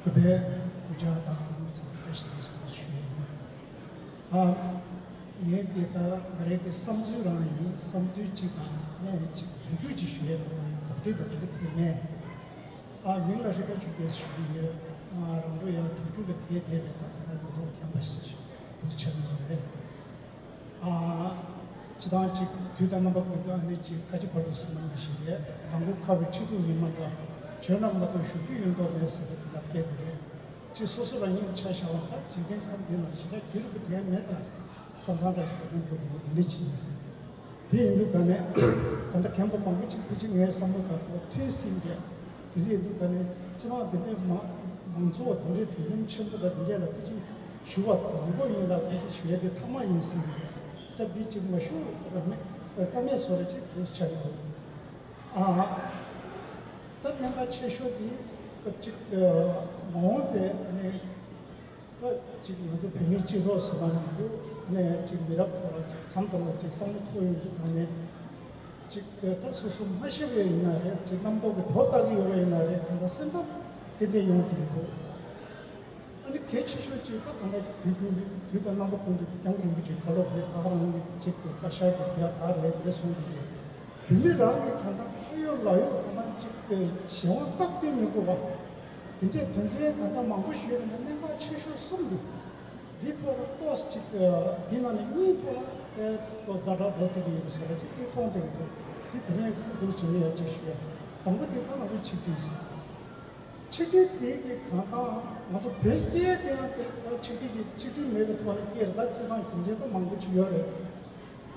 གུས་པས་སྐུ་ཕྱག་དང་ཚང་མ་བཀྲ་ཤིས་བདེ་ལེགས་ཞུ་ཡ་ཡིན། ཨ། ངས་དེ་ལྟར་ང་རའི་གི་བསམ་ཚུལ་རང་ཡིན། བསམ་ཚུལ་གཅིག་དང་ཨ་ནི་གཅིག་འབོད་སྐུལ་གཅིག་ཞུ་ཡ་དང་ཡང་དོགས་འདྲི་དང་དེ་འདྲ་དེ་མེད། ཨ། མིང་ལ་ཧྲི་ཀ་ཆུ་པས་ཞུ་གི་ཡོད། ཨ། རང་འགྲོ་ཡང་དྲུག་ཅུ་ལ་བསྡད་བསྡད་པའི་ད་ལྟ་མི་ཐོག་རྒན་པ་ཞིག་འདུག་ཆགས་ཡོད་རེད། ཨ། སྤྱི་བཏང་ཅིག་དུས་དང་རྣམ་པ་ཀུན་ཏུ་ཨ་ནི་ཅིག་ཁ་ཆེ་བར་དུ་གསུངས་པ་ནང་བཞིན་རེད། ལམ་གོ་ཁ་བའི་ཁྲི་གདུགས་ཉི་མ་འདྲ། བྱོན་རྣམས་མ་གཏོགས་བཞུགས་རྒྱུ་ཡོད་མདོག་མེད་ཟེར་བ་དེ་ལ་དཔེ་དེ་རེད། ཅིག་སོ་སོ་རང་ཉིད་ཆ་བཞག་པ་ད་འཇིག་རྟེན་ཁམས་འདི་ན་ཞེ་དྲག་རྒྱུས་ལོན་པ་དེ་མེད་ད། བསམ་བསམ་འདྲ་ཞིག་ག་དུས་འགོ་དེ་ནི་འདི་འདྲ་ཅིག་ཡིན། དེ་ཡིན་དུས་ག་ནས་ད་ལྟ་རྒན་པ་མང་པོ་ཅིག་ཕལ་ཆེར་ངའི་བསམ་བློ་དང་ཐོག་མཐུན་ཟིན་རེད། དེ་འདྲ་ཡིན་དུས་ག་ནས་སྤྱི་བཏང་འདི་འདྲའི་མང་མང་ཚོགས་འདི་འདྲའི་དུས་འཛོམས་ཆེན་པོ་དང་འདི་འདྲའི་ལ་ཕལ་ཆེར་ཞུ་བ་དང་པོ་ཡིན་ལ་ཕལ་ཆེར་ཞུ་ཡ་དེ་ཐ་མ་ཡིན་ཟིན་རེད། ཅག་འདི་ཅིག་མ་ཞུ་ར་མེད་ཀ་མེད་བཟོ་ར་ཅིག་འདུག་ཆགས་ཀྱི་འདུག་ཨ། ད་གནད་འགག་ཆེ་ཤོས་དེ་སྐབས་གཅིག་མ་འོངས་པའི་ཨ་ནི་ད་གཅིག་ང་ཚོ་བོད་མིའི་སྤྱི་ཚོགས་ཟེར་ན་མི་འདུག་ཨ་ནི་གཅིག་མི་རབས་ཐོག་ལ་གཅིག་མཚམས་མཚམས་ལ་གཅིག་བསམ་བློ་འཁོར་ཡོང་དུས་ག་ནས་གཅིག་ད་སོ་སོ་མ་ཤེས་པ་ཡིན་ན་རེད། གཅིག་རྣམ་རྟོག་གི་བྲོ་བཏགས་ཀྱི་ཡོད་པ་ཡིན་ན་རེད། གང་ལྟར་སེམས་འཚབ་ཏན་ཏན་ཡོང་གི་རེད་འདུག་ཨ་ནི་གལ་ཆེ་ཤོས་གཅིག་ད་གང་ལྟར་དུས་ཀུན་དུས་དང་རྣམ་པ་ཀུན་ཏུ་སྐྱབས་མགོན་རིན་པོ་ཆེ་བཀའ་སློབ་རེད། ད་ག་རང་གི་གཅིག་གི་བཀའ་ཤག་གི་དེ་ག་རེད་དེ་གསུངས་ཀྱི་ཡོད། བོད་མི་རང་གི་གང་ལྟར་ཁ་ཡོད་ལག་ཡོད་གང་ལྟར་གཅིག་གི་གཞན་དབང་སྟབས་བསྟུན་མི་དགོས་པ། དེ་འདྲའི་དོན་ཚན་གང་ལྟར་མང་པོ་ཞིག་ཡོད་པ་ནས་གནད་འགག་ཆེ་ཤོས་གསུམ་འདི། འདི་ཐོག་ལ་ཏོག་ཙམ་ཅིག་འདི་ནང་ནས་གཉིས་ཐོག་ལ་ཏོག་ཛ་དྲག་འགྲོ་བསྡད་ཀྱི་ཡོད་པ་བཟོ་འདྲ་ཅིག་འདི་མཐོང་བསྡད་ཀྱི་འདུག་འདི་དེ་ནས་ཁུ་འདུག་བྱེད་མི་ཡག་ཅིག་ཞུ་ཡ། དང་པོ་འདི་ད་ང་ཚོ་ཆིག་སྒྲིལ། ཆིག་སྒྲིལ་དེ་གི་གང་ལྟར་ང་ཚོ་བོད་སྐད་དེ་ཡང་ད་ཆིག་སྒྲིལ་གྱི་ཆིག་སྒྲིལ་མེད་པའི་ཐོག་ནས་སྐད་རེད། ད་སྤྱིར་བཏང་རྒྱུ་མཚན་ད་མང་པོ་ཅིག་ཡོད་རེད།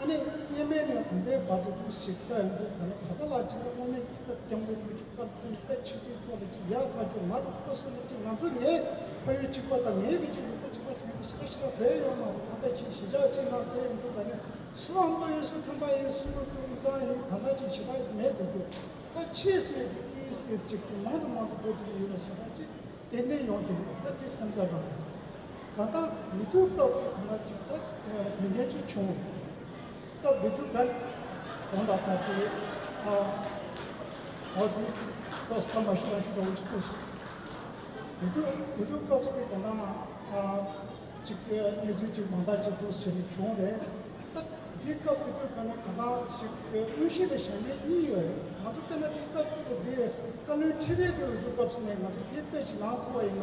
ཨ་ནི་སྔོན་མའི་ནས་ད་ལྟའི་བར་དུ་ཅུང་ཞིག་ལྟ་ཡོང་དུས་ག་ནས་ག་ས་ལ་ཅིག་ལ་དངོས་གནས་ཀྱི་སྐབས་སྐྱབས་མགོན་རིན་པོ་ཆེ་བཀའ་བཙན་པའི་ཆིག་སྒྲིལ་ཐོག་ལ་ཅིག་ཡག་ཐག་ཆོད་ང་དང་ཁོ་སེམས་ལ་ཅིག་ང་ཚོ་ངའི་ཕ་ཡུལ་གཅིག་པ་དང་ངའི་གི་ཅིག་ལུང་པ་གཅིག་པ་ཟེར་མཁན་དེ་ཞེ་དྲག་ཞེ་དྲག་བོད་ཡོད་མ་རེད། ད་ལྟ་ཅིག་གཞིས་ཆགས་གཅིག་ནང་བསྡད་ཡོང་དུས་ག་ནས་སུའང་ལོ་ཡིན་སུ་ཐམ་པ་ཡིན་སུ་ལོ་ཀུན་བཟང་ཡིན་གང་ལྟར་ཅིག་ཞེ་དྲག་མེད་དུ་འགྱུར། ད་ཕྱིས་ནས་དེ་ཏིས་ཏིས་ཅིག་མང་དུ་མང་དུ་འགྲོ་དུ་ཡོད་པ་སོགས་ལ་ཅིག་ཏན་ཏན་ཡོང་གི་འདུག་ད་དེ་སེམས་འཚབ་རང་རེད། ད་ལྟ་མི་ཐུག་སྐབས་ཀྱི་གང་ལ་ཅིག་ད་དོན་རྐྱེན་ཅིག་བྱུང་། སྐབས་དེ་དུས་ད་དགོངས་དག་ད་དེ་ཨ་འོ་དེ་ཏོག་ཙམ་མ་ཞུ་མ་ཞུ་འདྲ་བོ་ཅིག་ཐུག་སོང་། དེ་དུས་དེ་དུས་སྐབས་ཀྱི་གང་ལ་ཨ། ཅིག་གི་གནས་ཚུལ་ཅིག་མང་དག་ཅིག་འདུག་ཟེར་ནས་བྱུང་རེད། ད་འདི་སྐབས་དེ་དུས་ག་ནས་ག་ནང་ཞིག་གི་དངོས་གཞི་དང་བཞེངས་མཁན་གཉིས་ཡོད་རེད། ང་ཚོ་དཔེར་ན་འདི་སྐབས་དེ་བཀའ་བློན་ཁྲི་པའི་དུས་དུས་སྐབས་སུ་ནས་ང་ཚོ་འདི་དཔེ་ཅིག་ལངས་ཐུབ་པ་ཡིན་ན།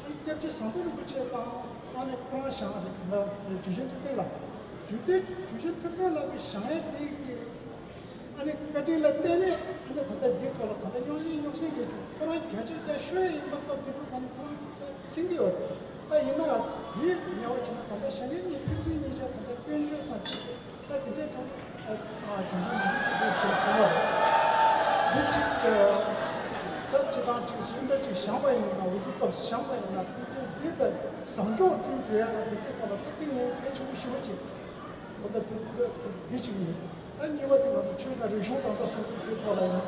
ཨ་ནི་སྐྱབས་རྗེ་ཟམ་གདོང་རིན་པོ་ཆེ་དང་ཨ་ནི་ཁོ་རང་བཞེངས་རེད། ད་ཇུ་ཆེན་ཐུབ་བསྟན་ལགས། ཇུ་བསྟན་ཇུ་ཆེན་ཐུབ་བསྟན་ལགས་ཀྱི་བཞེངས་ཡས་དེ་གི་ཨ་ནི་བཀའ་དྲིན་ལ་བརྟེན་ནས་ཨ་ནི་ད་ལྟ་འདིའི་ཐོག་ལ་ད་ལྟ་རྙོག་ཟིང་རྙོག་ཟིང་གི་བྱུང་། ཁོ་རང་བརྒྱ་ཆ་བརྒྱ་ཤོད་ཡིན་པ་སྟབས་བདེ་འདུག་ད་ནི་ཁོ་རང་ད་མཁྱེན་གྱི་ཡོད་རེད། ད་ཡིན་ན་ཡང་དེའི་ཉེ་བ་བྱས་ན་ད་ལྟ་བཞེངས་མཁན་གཉིས་ཕན་ཚུན་གཉིས་ཆ་ད་ལྟ་སྐྱོན་བརྗོད་དང་ཅིག་ད་དེ་འདྲའི་ཐོག་ཨ་ཨ་བྱུང་ན་མི་འདུག་ཅིག་ཅིག་བྱུང་བ་རེད། འདི་ཅིག་ད་སྤྱི་བཏང་ཅིག་སུ་འདྲ་ཅིག་བཞེངས་པ་ཡིན་ན་འོས་བསྡུ་སྐབས་སུ་བཞེངས་པ་ཡིན་ན་ཕན་ཚུན་འདི་ལྟ་བཟང་ཕྱོགས་བསྐྲུན་དགོས་ཡ་ན་འདི་འདྲའི་ཐོག་ལ་ད་འདི་ངས་གལ་ཆེན་པོ་ཞེ་པོ་ཅིག་འོ་ད་དེ་འདི་གཅིག་ཡིན། ད་གཉིས་པ་དེ་ང་ཚོ་ཆོས་དང་རིག་གཞུང་དང་ད་སོགས་པའི་དེ་ཐོག་ལ་ཡིན།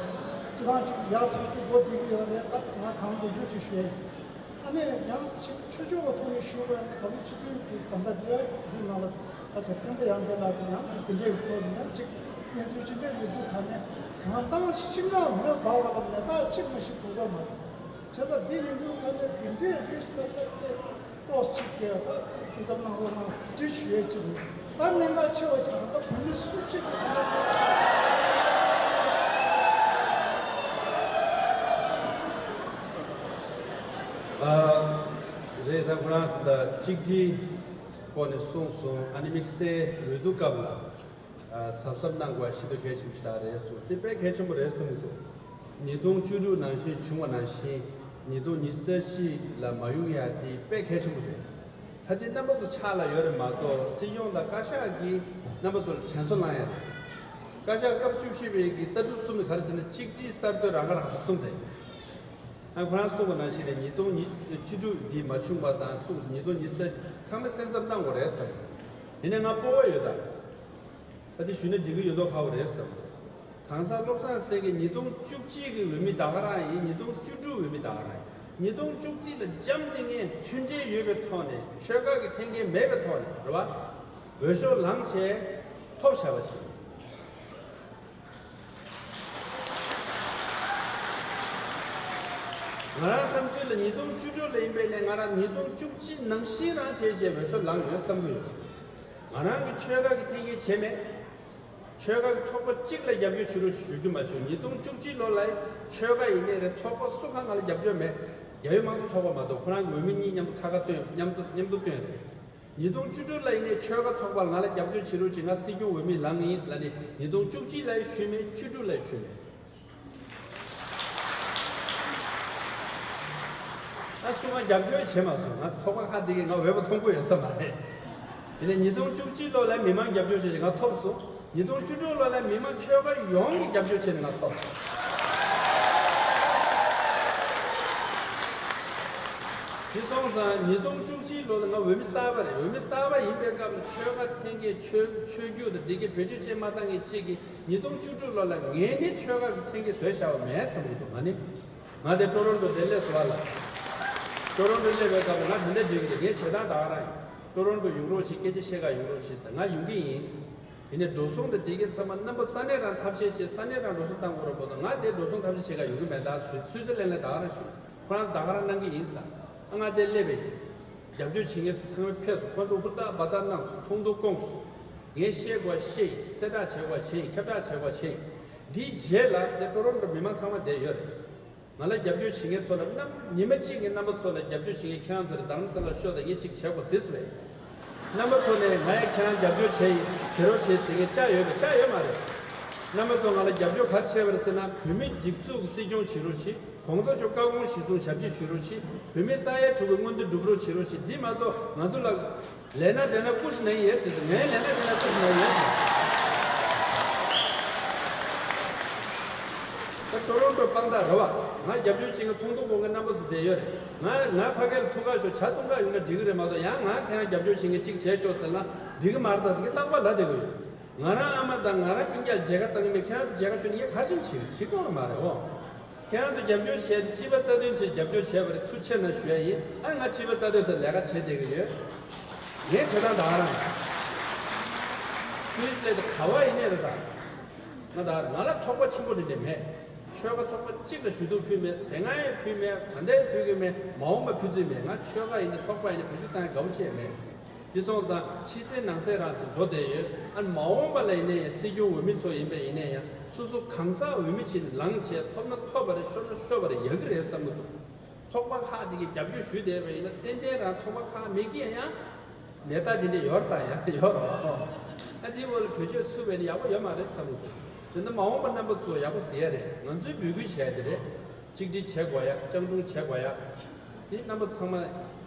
སྤྱི་བཏང་ཅིག་ཡག་ཐག་ཆོད་འགྲོ་བསྡད་ཀྱི་ཡོད་རེད། ད་ང་གང་དགོས་རྒྱུ་ཅིག་ཞུ་ཡ་ཡིན། ཨ་ནི་ཡང་ཅིག་ཆོས་ཕྱོགས་ཀྱི་ཐོག་ནས་ཞུ་བ་ཡིན་ན་ད་ལོ་སྤྱི་འཐུས་ཀྱི་ད་ལྟ་འདི་འདི་ནང་ལ་ད་ཚེ་བསྟན་པ་ཡར་འཕེལ་ལགས་ཀྱིས་ཡང་ཅིག་དེ་འདྲའི་ཐོག་ནས་ཡང་ཅིག་གནས་ཚུལ་ཅི་འདྲ་ཡོད་དུས་ག་ནས་གང་ལྟར་ཤིང་ནགས་མེ་འབར་བ་ལ་མེ་སྟག་གཅིག་མ་ཞིག་གོ་དགོས་མ་རེད། བྱས་ཙང་འདི་ཡིན་དུས་ཁ་ནས་འདི་འདྲའི་རིགས་ལ་ལྟ་སྟེ་ཏོག་ཅིག་གིས་ད་ཐུགས་བསམ་གནང་རོགས་གནང་ཟེར་ཅིག་ཞུ་ཡས་ཅིག་ཡིན། ད་གནད་འགག་ཆེ་བ་ཅིག་ད་བོད་མི་སུ་གཅིག་གིས་ད་ལྟ་ཨ་རེད། ད་ཁོ་རང་ད་གཅིག་སྒྲིལ་སྐོར་ནས་གསུངས་སོང་། ཨ་ནི་དམིགས་བསལ་འོས་བསྡུ་སྐབས་ལ། གཟབ་གཟབ་གནང་དགོས་པ་ཤིན་ཏུ་གལ་ཆེན་པོ་ཞིག་རེད་གསུངས། དེ་དཔེ་གལ་ཆེན་པོ་རེད་བསམ་གྱི་འདུག་ཉིས་སྟོང་བཅུ་དྲུག་ནང་བཞིན་བྱུང་བ་ནང་བཞིན་ཉིས་སྟོང་ཉི་ཤུ་རྩ་གཅིག་ལ་མ་ཡོང་ཡ་དེ་དཔེ་གལ་ཆེན་པོ་རེད། ད་དེ་རྣམ་པ་ཚོ་ཕྱག་ལ་ཡོད་རེད་མ་གཏོགས་སྲིད་སྐྱོང་དང་བཀའ་ཤག་གིས་རྣམ་པ་ཚོ་ལ་དྲན་གསོ་གནང་ཡ་རེད། བཀའ་ཤག་སྐབས་བཅུ་བཞི་པའི་གི་ལྟ་གྲུབ་གསུམ་ནི་ག་རེ་ཟེར་ན་གཅིག་སྒྲིལ་གསར་གཏོད་རང་ཁ་རང་གསོ་གསུམ་རེད། ཨ་ཁོ་རང་གསུངས་པ་ནང་བཞིན་རེད། ཉིས་སྟོང་བཅུ་དྲུག་འདི་མ་བྱུང་བ་དང་གསུངས་སོང་། ཉིས་སྟོང་ཉི་ཤུ་རྩ་གཅིག་ཚང་མས་སེམས་འཚབ་གནང་དགོས་རེད་བསམ། ཡིན་ནའི་ང་སྤོབས་པ་ཡོད་ད། ད་དེ་ཞུས་ན་འགྲིག་གི་ཡོད་མདོག་ཁ་པོ་རེད་བསམ། གང་ཟག་བློ་བཟང་སེང་གེ་ཉིས་སྟོང་བཅུ་གཅིག་གི་འོས་མི་ད་ག་རང་ཡིན། ཉིས་སྟོང་བཅུ་དྲུག་འོས་མི་ད་ག་རང་ཡིན། ཉིས་སྟོང་བཅུ་གཅིག་ལ་འབྱམས་ཏེ་ངས་མཐུན་འབྲེལ་ཡོད་པའི་ཐོག་ནས་ཆོལ་ཁ་གི་འཐེན་འཁྱེར་མེད་པའི་ཐོག་ནས་རེད་བ། འོས་ཤོག་ལངས་བྱས་ཐོབ་བཞག་པ་ཞིག་ང་རང་བསམ་ཚུལ་ལ་ཉིས་སྟོང་བཅུ་དྲུག་ལ་ཡིན་པས་ནས་ང་རང་ཉིས་སྟོང་བཅུ་གཅིག་ནང་བཞིན་རང་བྱས་བྱས་འོས་ཤོག་ལངས་ཡོད་བསམ་གྱི་ཡོད། ང་རང་གི་ཆོལ་ཁ་གི་འཐེན་འཁྱེར་བྱས་མེད། ཆོལ་ཁ་གི་ཚོགས་པ་གཅིག་ལ་རྒྱབ་སྐྱོར་ཞུ་རོགས་ཞུ་རྒྱུ་མ་བྱུང་། ཉིས་སྟོང་བཅུ་གཅིག་ལོ་ལ་ཆོལ་ཁ་ཡིན་ནའི་རེད་ཚོགས་པ་སུ་གང་ང་ལ་རྒྱབ་སྐྱོར་མེད། རྒྱ་ཡོད་དམངས་གཙོ་ཚོགས་པ་མ་གཏོགས་ཁོ་རང་གི་འོས་མི་གཉིས་མཉམ་དུ་ཁ་ཁ་བཏོན་མཉམ་དུ་མཉམ་དུ་བཏོན་རེད། ཉིས་སྟོང་བཅུ་དྲུག་ལ་ཡིན་ནའི་ཆོལ་ཁ་ཚོགས་པ་ང་ལ་རྒྱབ་སྐྱོར་བྱེད་རོགས་བྱེད། ང་སྲིད་སྐྱོང་འོས་མི་ལངས་ཡིན་ཟེར་ལབ་ནས་ཉིས་སྟོང་བཅུ་གཅིག་ལ་ཞུས་མེད། བཅུ་དྲུག་ལ་ཞུས་མེད། ད་སུ་ང་རྒྱབ་སྐྱོར་བྱེད་མ་སོང་། ང་ཚོགས་པ་ཁག་འདི་གིས་ང་འོས་པ་ཐོབ་ཀྱི་ཡོད་ས་མ་རེད། ཡིན་ནའི་ཉིས་སྟོང་བཅུ་གཅིག་ལོ་ལ་མི་མང་རྒྱབ་སྐྱོར་བྱས་ང་ཐོབ་སོང་། ཉིས་སྟོང་བཅུ་དྲུག་ལོ་ལ་མི་མང་ཆོལ་ཁ་ཡོངས་ཀྱིས་རྒྱབ་སྐྱོར་བྱས་ནས་ང་ཐོབ། དེ་སོང་ཙང་ཉིས་སྟོང་བཅུ་གཅིག་ལོ་ལ་ང་འོས་མི་གསར་པ་རེད། འོས་མི་གསར་པ་ཡིན་པའི་སྐབས་ལ་ཆོལ་ཁ་འཐེན་འཁྱེར་ཆོས་ཆོས་བརྒྱུད་དང་འདི་གའི་བེད་སྤྱོད་བྱེད་མ་བཏང་མཁན་གཅིག་གིས་ཉིས་སྟོང་བཅུ་དྲུག་ལོ་ལ་ངས་ནི་ཆོལ་ཁ་གི་འཐེན་འཁྱེར་བཟོས་བཞག་པ་མེད་བསམ་གྱི་འདུག་ང་ནི། ང་དེ་ཀྲོ་རོན་ཀྲོ་དེ་སླེབས་སོང་བ་ལ། ཀྲོ་རོན་ཀྲོ་སླེབས་པའི་སྐབས་ལ་ང་དེ་འདྲ་འགྲིག་གི་རེད། ངའི་བྱེད་སྟངས་ད་ག་རང་ཡིན། ཀྲོ་རོན་ཀྲོ་ཡོང་རོགས་བྱེད། སྐད་ཆ་བཤད་ག་ཡོང་རོགས་བྱེད་ཟེར། ང་ཡོང་གི་ཡིན། ཡིན་ནའི་འགྲོ་སོང་དང་དེ་གའི་ཚང་མ་རྣམ་པ་ས་གནས་རང་ཐབས་ཤེས་བྱེད། ས་གནས་རང་འགྲོ་སོང་བཏང་དགོས་རེད་པོ་དང་། ང་དེ་འགྲོ་སོང་ཐབས་ཤེས་བྱེད་ག་ཡོང་གི་མེད། ད་སུད་སི་ལན་ལ་ད་ག་རང་ཞུ། ཁོ་རང་ཚོ་ད་ག་རང་གནང་གི་ཡིན་ས། ཨ་ང་དེ་སླེབས་པ་ཡིན། རྒྱབ་སྐྱོར་བྱེད་མཁན་ཚོ་ཚང་མ་ཕེབས་སོང་། ཁོ་ཚོ་ཧུར་ཐག་འབད་ཐག་གནང་སོང་། ཚོགས་འདུ་བསྐོངས་སོང་། ངས་བཤད་དགོས་བཤད་ཡིན། གསལ་བསྒྲགས་བྱེད་དགོས་བྱེད་ཡིན། ཁྱབ་བསྒྲགས་བྱེད་དགོས་བྱེད་ཡིན། འདིའི་རྗེས་ལ་དེ་ཀྲོ་རོན་ཀྲོ་མི་མང་ཚང་མ་བསྡད་ཡོད་རེད། ང་ལ་རྒྱབ་སྐྱོར་བྱེད་མཁན་ཚོ་ལ་རྣམ་ཉི་མ་གཅིག་ངས་རྣམ་པ་ཚོ་ལ་རྒྱབ་སྐྱོར་བྱེད་མཁན་ཁྱེད་རང་ཚོ་ལ་རྡ་རམ་ས་ལར་ཤོག་དང་ངས་གཅིག་བྱེད་དགོས་ཟེར་སོང་བས། རྣམ་པ་ཚོ་ནས་ང་ཡང་ཁྱེད་རང་རྒྱབ་སྐྱོར་བྱེད་ཡིན། བྱེད་རོགས་བྱེད་ཟེར་མཁན་བཅའ་ཡོད་པས། བཅའ་ཡོད་མ་རེད། རྣམ་པ་ཚོ་ང་ལ་རྒྱབ་སྐྱོར་ག་རེ་བྱས་པ་རེད་ཟེར་ན། བོད་མི་སྒྲིག་འཛུགས་ཀྱི་སྲིད་སྐྱོང་བྱེད་རོགས་བྱེད། གོང་ས་མཆོག་བཀའ་དགོངས་གཞིར་བཟུང་ཞབས་ཕྱི་ཞུ་རོགས་བྱེད། བོད་མི་ས་ཡ་དྲུག་གི་མངོན་འདོད་སྒྲུབ་རོགས་བྱེད་རོགས་བྱེད། འདི་མ་གཏོགས་ང་ཚོ་ལ་ལས་ན་དེ་ན་ཀུ་ཤི་ན་ཡེ་ཟེར་ཟེར། ངའི་ལས་ན་དེ་ན་ཀུ་ཤི་ན་ཡེ་ཟེར། ད་ཀྲོ་རོན་ཀྲོ་དཔང་རྟགས་རེད་བ། ང་རྒྱབ་སྐྱོར་བྱེད་མཁན་ཚོགས་འདུ་འགོ་མཁན་རྣམ་པ་ཚོ་བསྡད་ཡོད་རེད། ང་ང་ཕ་གི་ལ་ཐུག་ག་ཤོག་ཇ་འཐུང་ག་ཡོང་ན་འགྲིག་གི་རེད་མ་གཏོགས། ཡང་ང་ཁྱེད་རང་རྒྱབ་སྐྱོར་བྱེད་མཁན་གཅིག་བྱས་ཤོག་ཟེར་ན་འགྲིག་གི་མ་རེད་ད་ཟེར་མཁན་རྟག་པར་ལབ་བསྡད་ཀྱི་ཡོད། ང་རང་ཨ་མ་དང་ང་རང་སྤུན་ཀྱག་མཇལ་ཁ་བཏང་གི་མེད། ཁྱེད་རང་ཚོ་མཇལ་ཁ་ཞུས་ན་ངས་ག་རེ་བྱེད་ཀྱི་ཡོད། བྱེད་ཀྱི་ཡོད་མ་རེད་འོ། ཁྱེད་རང་ཚོ་རྒྱབ་སྐྱོར་བྱས་ཏེ་སྤྱི་པ་རྩ་དོན་ཆེད་རྒྱབ་སྐྱོར་བྱས་པ་རེད། ཐུགས་རྗེ་ཆེ་གནང་ཞུ་ཡ་ཡིན། ཨ་ནི་ང་སྤྱི་པ་རྩ་དོན་ཐོག་ལས་ཀ་བྱེད་བསྡད་ཀྱི་ཡོད། ངའི་བྱེད་སྟངས་ད་ག་རང་ཡིན། སུད་སི་ལ་ད་ག་བ་ཡིན་ནའི་རེད་ད། ང་ད་ག་རང་ང་ལ་ཚོགས་པ་ཆེན་པོ་འདི་འདྲ་མེད། ཆོལ་ཁ་ཚོགས་པ་གཅིག་ལ་ཞུ་གཏུག་ཕུལ་མེད། དེ་སྔ་ཡང་ཕུལ་མེད། ད་ལྟ་ཡང་ཕུལ་གྱི་མེད། མ་འོངས་པ་ཕུལ་རྩིས་མེད། ང་ཆོལ་ཁ་ཡིན་ན་ཚོགས་པ་ཡིན་ན་བེད་སྤྱོད་བཏང་ཡ་དགའ་པོ་བྱས་མེད། དེ་སོང་ཙང་ཕྱི་གསལ་ནང་གསལ་རང་ཅིག་འགྲོ་བསྡད་ཡོད། ཨ་ནི་མ་འོངས་པ་ལ་ཡིན་ན་ཡང་སྲིད་སྐྱོང་འོས་མི་ཚོ་ཡིན་པ་ཡིན་ན་ཡང་སོ་སོ་གང་ཟག་འོས་མི་བྱས་ནས་ལངས་བྱས་ཐོབ་ན་ཐོབ་པ་རེད། ཤོར་ན་ཤོར་བ་རེད། ཡག་གི་རེད་བསམ་གྱི་འདུག་ཚོགས་པ་ཁག་དེ་གའི་རྒྱབ་སྐྱོར་ཞུས་བསྡད་པ་ཡིན་ན་ཏན་ཏན་རང་ཚོགས་པ་ཁག་མེད་ཀྱི་ཡང་ནས་ད་དེ་འདྲ་ཡོད་རེད་ད། ཡང་ཡོད་རེད་བ། ཨ་དེའི་འོག་ལ་བེད་སྤྱོད་ཚུད་པ་ཡིན་ན་ཡག་པོ་ཡོད་མ་རེད་བསམ་གྱི་འདུག་དེ་ནི་མ་འོངས་པ་རྣམ་པ་ཚོ་ཡག་པོ་ཟེར་ཡ་རེད། ང་ཚོས་འབོད་སྐུལ་བྱས་ཡ་དེ་རེད། གཅིག་སྒྲིལ་བྱེད་དགོས་ཡ། སྤྱང་གྲུང་བྱེད་དགོས་ཡ། དེ་རྣམ་པ་ཚང་མ་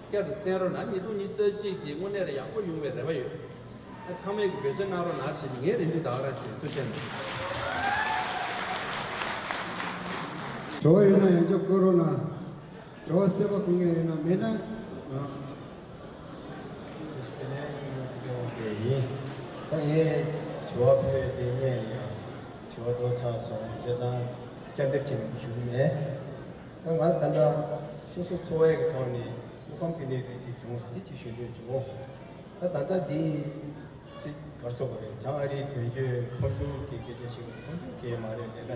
བསྐྱར་དུ་གསན་རོགས་གནང་། ཉིས་སྟོང་ཉི་ཤུ་རྩ་གཅིག་དེ་དངོས་གནས་ལ་ཡག་པོ་ཡོང་བའི་རེ་བ་ཡོད། ཨ་ཚང་མས་ཀྱི་འབད་བརྩོན་གནང་རོགས་གནང་བྱས་ཀྱི་ངས་རེ་འདུན་ད་ག་རང་ཞུ། ཐུགས་རྗེ་གནང་། བྲོ་བ་ཡོད་ན་ཡང་བསྐྱར་བཀོད་རོགས་གནང་། བྲོ་བ་གསར་པ་གོན་མཁན་ཡོད་ན་མེད་ན། ཨ། ཇི་སི་ལན་ཉིན་མོ་དེ་ཡོང་བ་དེ་ཡིན། ད་ངས་དྲི་བ་ཕུལ་དེ་སྔོན་ལ་ཡང་དྲི་བ་ལྡོག་ཚར་སོང་། བྱས་ཙང་བསྐྱར་འདེབས་བྱེད་ནས་ཞུ་གི་མེད། ད་ང་ད་ལྟ་སོ་སོ་འཚོ་བའི་གི་ཐོག་ནས་དངོས་ཁམས་ཀྱི་གནས་ཚུལ་ཅིག་བྱུང་ཟེར་དེ་ཅིག་ཞུ་འདོད་བྱུང་། ད་ད་ལྟ་འདི་སྲིད་གར་སོགས་པ་རེད། བྱང་ཨ་རིའི་དོན་གཅོད་ཁོར་ཡུག་གི་སྐད་ཆ་ཞིག་རེད། ཁོར་ཡུག་གི་མ་རེད། ལས་ཀ་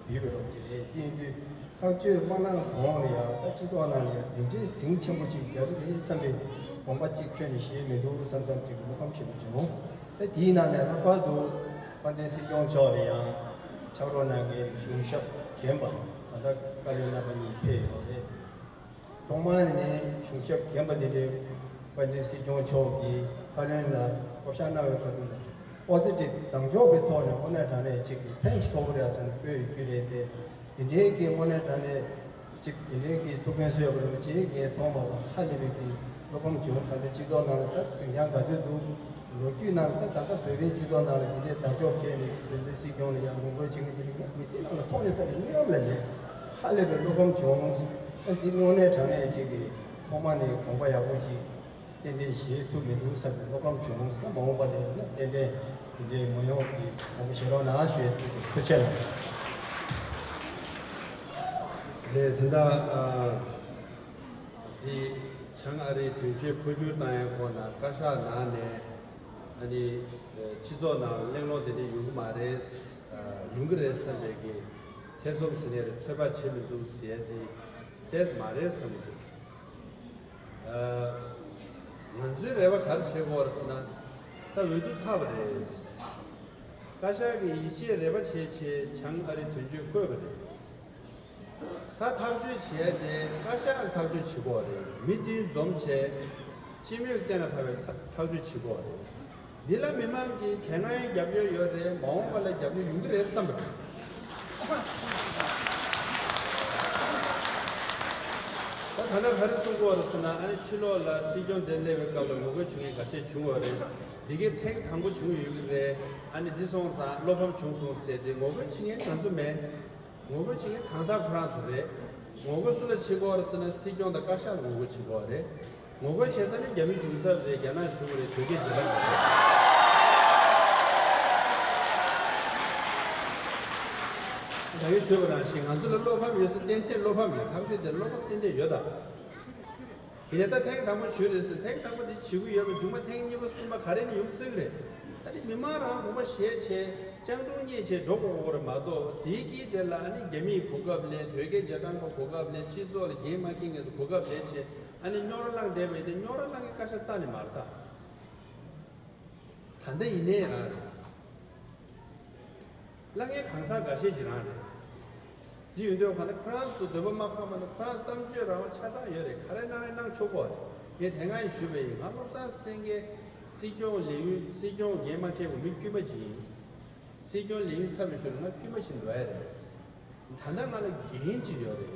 འདི་བུད་པའི་རོགས་ཅིག་རེད། དེ་ཡིན་དུས། ཐག་གཅོད་མ་གནང་གོང་ལ་ཡང་ད་སྤྱི་ཚོགས་ནང་ལ་ཡང་དེ་འདྲའི་ཟིང་ཆེན་པོ་ཅིག་རྒྱག་གི་རེད་བསམ་པའི་དགོངས་པ་གཅིག་ཁྱོན་ནས་བཞེས་མི་འདུག་བསམ་བསམ་ཅིག་གི་བློ་ཕམ་ཞེ་པོ་བྱུང་། ད་དེའི་ནང་ནས་ལྷག་པར་དུ་དཔལ་ལྡན་སྲིད་སྐྱོང་མཆོག་ལ་ཡང་ཕྱག་རོགས་གནང་མཁན་གཞུང་ཞབས་རྒན་པ་ད་ལྟ་བཀའ་བློན་རྣམ་པ་གཉིས་ཕེབས་ཡོད་རེད། ཐོག་མར་ནས་གཞུང་ཞབས་རྒན་པ་འདི་འདྲའི་དཔལ་ལྡན་སྲིད་སྐྱོང་མཆོག་གིས་བཀའ་བློན་ལ་བསྐོ་བཞག་གནང་བའི་ཁ་ཐུག་ལ་པོ་སི་ཊིབ་བཟང་ཕྱོགས་ཀྱི་ཐོག་ནས་དངོས་གནས་དྲང་གནས་ཅིག་གི་ཕན་ཐོགས་ཀྱི་རེད་ཟེར་ནས་བཀོད་ཡོད་རྒྱུ་རེད་དེ། འདི་འདྲའི་གི་དངོས་གནས་དྲང་གནས་ཅིག་འདི་འདྲའི་གི་ཐུགས་ཕན་གསོས་པ་རེད་ཅེས་ངས་མཐོང་བ་ལ་ཧ་ལས་པའི་གི་བློ་ཕམ་བྱུང་། ད་ལྟ་སྤྱི་ཚོགས་ནང་ལ་ད་ཟིང་ཆ་ག་ཚོད་འདུག་ལོ་རྒྱུས་ནང་ལ་ད་ད་ལྟ་བོད་པའི་སྤྱི་ཚོགས་ནང་ལ་འདི་འདྲའི་དར་ལྕོག་འཁྱེར་ནས་བོད་པའི་སྲིད་སྐྱོང་ལ་ཡང་ངོ་རྒོལ་བྱེད་མཁན་འདི་འདྲ་ངས་མི་ཚེ་ནང་ལ་མཐོང་མྱོང་ས་རེད། གཉིད་ལམ་ལ་ལས་ཧ་ལས་པའི་བློ་ཕམ་བྱུང་། ཨ་འདི་དངོས་གནས་དྲང་གནས་ཅིག་གི་ཐོག་མ་ནས་དགོངས་པ་ཡག་པོ་ཅིག་ཏན་ཏན་བཞེས་ཐུབ་མི་འདུག་བསམ་པའི་བློ་ཕམ་བྱུང་། ད་མ་འོངས་པ་ལ་ཡང་ན་ཏན་ཏན་དེ་འདྲའི་ངོ་ཡོང་གི་དགོངས་པ་བཞེས་རོགས་གནང་ཞུ་ཡས་ཐུགས་རྗེ་ཆེ་ལགས། རེད། དེ་འདྲ་ཨ། འདི་བྱང་ཨ་རིའི་དོན་གཅོད་འཕོ་འགྱུར་བཏང་ཡའི་སྐོར་ན་བཀའ་ཤག་ནང་ནས་ཨ་ནི་སྤྱི་ཚོགས་ནང་གླེང་སློང་དེ་འདྲ་ཡོང་གི་མ་རེད། ཡོང་གི་རེད་བསམ་པའི་གི་ཐེ་ཚོམ་ཟེར་ནས་རེད། ཚོད་དཔག་བྱེད་མི་འདུག་ཟེར་ཡ་དེ་ཏོག་ཙམ་མ་རེད་བསམ་གི་འདུག་ང་ཚོའི་རེ་བ་ག་རེ་བྱེད་དགོས་རེད་ཟེར་ན། ད་འོས་བསྡུ་ཚར་བ་རེད། བཀའ་ཤག་གིས་ཡིད་ཆེས་རེ་བ་བྱས་བྱས་བྱང་ཨ་རིའི་དོན་གཅོད་བསྐོས་པ་རེད། ད་ཐག་གཅོད་བྱས་ཏེ་བཀའ་ཤག་གིས་ཐག་གཅོད་བྱེད་དགོས་རེད། མི་བདུན་འཛོམས་བྱས་སྤྱི་མོས་གཏན་ལ་ཕབ་པའི་ཐག་གཅོད་བྱེད་དགོས་རེད། འདི་ལ་མི་མང་གིས་དེ་སྔ་ཡང་རྒྱབ་སྐྱོར་ཡོད་རེད། མ་འོངས་པ་ལ་རྒྱབ་སྐྱོར་ཡོང་གི་རེད་བསམ་པ་རེད། ད་ད་ལྟ་ག་རེ་གསུང་གི་ཡོད་རེད་ཟེར་ན། ཨ་ནི་ཕྱི་ལོགས་ལ་སྲིད་སྐྱོང་དེ་སླེབས་པའི་སྐབས་ལ་ངོ་རྒོལ་བྱེད་མཁན་འགའ་ཤས་བྱུང་ཡོད་རེད། འདི་གའི་ཐེངས་དང་པོ་བྱུང་ཡོད་ཀྱི་རེད། ཨ་ནི་འདི་སོང་ཙང་བློ་ཕམ་བྱུང་སོང་ཟེར་ཏེ་ངོ་རྒོལ་བྱེད་མཁན་ང་ཚོ་མེད། ངོ་རྒོལ་བྱེད་མཁན་གང་ཟག་ཁོ་རང་ཚོ་རེད། ངོ་རྒོལ་སུ་ལ་བྱེད་དགོས་རེད་ཟེར་ན་སྲིད་སྐྱོང་དང་བཀའ་ཤག་ལ་ངོ་རྒོལ་བྱེད་དགོས་རེད། ངོ་རྒོལ་བྱེད་ས་ནི་རྒྱ་མི་གཞུང་ཚབ་རེད། རྒྱ་ནག་གཞུང་རེད། བོད་སྐད་སྦྱང་ས་རེད། ད་གིན་ཞུས་པ་ནང་བཞིན་ང་ཚོ་ལ་བློ་ཕམ་ཡོད་ས་ཏན་ཏན་བློ་ཕམ་ཡོད། ཐག་གཅོད་དེ་བློ་ཕམ་ཏན་ཏན་ཡོད་ད། དེ་ནས་ད་ཐེངས་དང་པོ་ཞུས་རེད་ཟེར། ཐེངས་དང་པོ་དེ་བྱེད་ཀྱི་ཡོད་པ་མཇུག་མ་ཐེངས་གཉིས་པ་གསུམ་པ་ག་རེ་ནས་ཡོང་སྲིད་ཀྱི་རེད། ད་དེ་མི་མང་རང་དགོངས་པ་བཞེས་བྱས་སྤྱང་གྲུང་བརྙེས་བྱས་འགྲོ་དགོས་དགོས་རེད་མ་གཏོགས། དེའི་དཀྱིལ་དེ་ལ་ཨ་ནི་རྒྱ་མིས་གོ་སྐབས་ལེན། བོད་སྐད་རྗེས་འབྲང་པ་གོ་སྐབས་ལེན། སྤྱི་ཚོགས་ལ་འགན་མ་འཁྱེར་མཁན་ཚོ་གོ་སྐབས་ལེན་བྱས་ཨ་ནི་རྙོག་དྲ་བསླངས་བསྡད་པ་ཡིན་ན་རྙོག་དྲ་བསླངས་མཁན་བཀའ་ཤག་རྩ་ནས་མ་རེད་ད། ད་ལྟ་ཡིན་ནའི་རང་རེད། བླ་ངའི་གང་ཟག་འགའ་ཤས་ཀྱི་རང་རེད། འདི་ཡིན་དུས་ག་ལ་ཁོ་རང་ཚོ་འདོད་པ་མ་ཁེངས་པ་ན་ཁོ་རང་གཏམ་བརྗོད་རང་དབང་ཆ་ཚང་ཡོད་རེད། ག་རེ་གནང་རེ་གནང་ཆོག་གོ་རེད། ངས་དེ་སྔ་ཡང་ཞུས་པ་ཡིན། ང་བློ་བཟང་སེང་གེ་སྲིད་སྐྱོང་ལས་ཡུན་སྲིད་སྐྱོང་འགན་མ་འཁྱེར་བའི་མི་དཀྱུས་མ་ཅིག་ཡིན། སྲིད་སྐྱོང་ལས་ཡུན་ཚར་བའི་ཤུལ་ང་དཀྱུས་མ་ཞིག་འགྲོ་ཡ་རེད། ད་ལྟ་ང་ལ་འགན་ཅིག་ཡོད་རེད།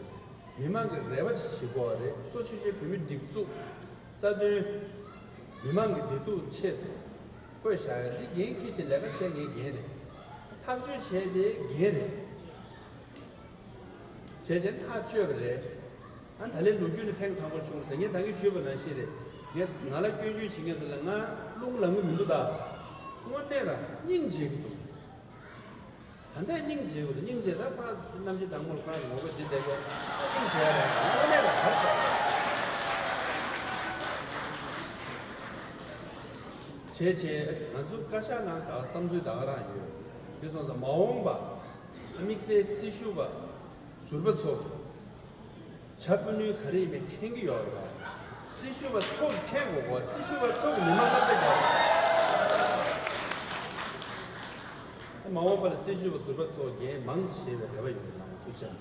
མི་མང་གི་རེ་བ་ཅིག་བྱེད་དགོས་རེད། གཙོ་ཆེ་ཤོས་བོད་མི་སྒྲིག་འཛུགས་རྩ་དོན། མི་མང་གི་བདེ་སྡུག་ཆེད་དུ་བཀོད་བཞག་ཡ་འདི་འགན་འཁྱེར་བྱས་ལས་ཀ་བྱེད་མཁན་འགན་རེད། ཐག་གཅོད་བྱས་ཏེ་འགན་རེད། བྱས་བྱས་ཐག་གཅོད་པ་རེད། ཨ་ད་ལན་ལོ་རྒྱུས་ནི་ཐེངས་དང་པོ་བྱུང་ཟེར། ངས་ད་གིན་ཞུས་པ་ནང་བཞིན་རེད། ངས་ང་ལ་སྐྱོན་བརྗོད་བྱེད་མཁན་ཚོ་ལ་ང་རླུང་ལངས་གི་མི་འདུག་ད། དངོས་གནས་རང་སྙིང་རྗེ་གི་འདུག་ད་ལྟ་སྙིང་རྗེ་བོ་དང་སྙིང་རྗེ་ད་ཁོ་རང་ཚོ་གནམ་གཤིས་དྭངས་མོར་ཁོ་རང་ངོ་རྒོལ་བྱེད་བསྡད་པས་སྙིང་རྗེ་རེད། དངོས་གནས་ལ་གར་བྱས་བྱས་བྱས་ང་ཚོ་བཀའ་ཤག་ནང་ད་བསམ་ཚུལ་ད་ག་རང་ཡོད། དེ་སོང་ཙང་མ་འོངས་པ་དམིགས་བསལ་སྲི་ཞུ་བ་ཟུར་པ་ཚོ་གི་བྱ་སྤུ་ནུས་ག་རེ་ཡིན་མིན་མཁྱེན་གྱི་ཡོད་རེད་པ། སྲི་ཞུ་བ་ཚོ་གི་མཁྱེན་དགོས་གོ། སྲི་ཞུ་བ་ཚོ་གི་མི་མང་ལ་བརྩི་དགོས། མ་འོངས་པ་ལ་སྲི་ཞུ་བ་ཟུར་པ་ཚོ་འགན་མང་ཞེས་པའི་རེ་བ་ཡོད་རེད། ལགས་ཐུགས་རྗེ་ཆེ།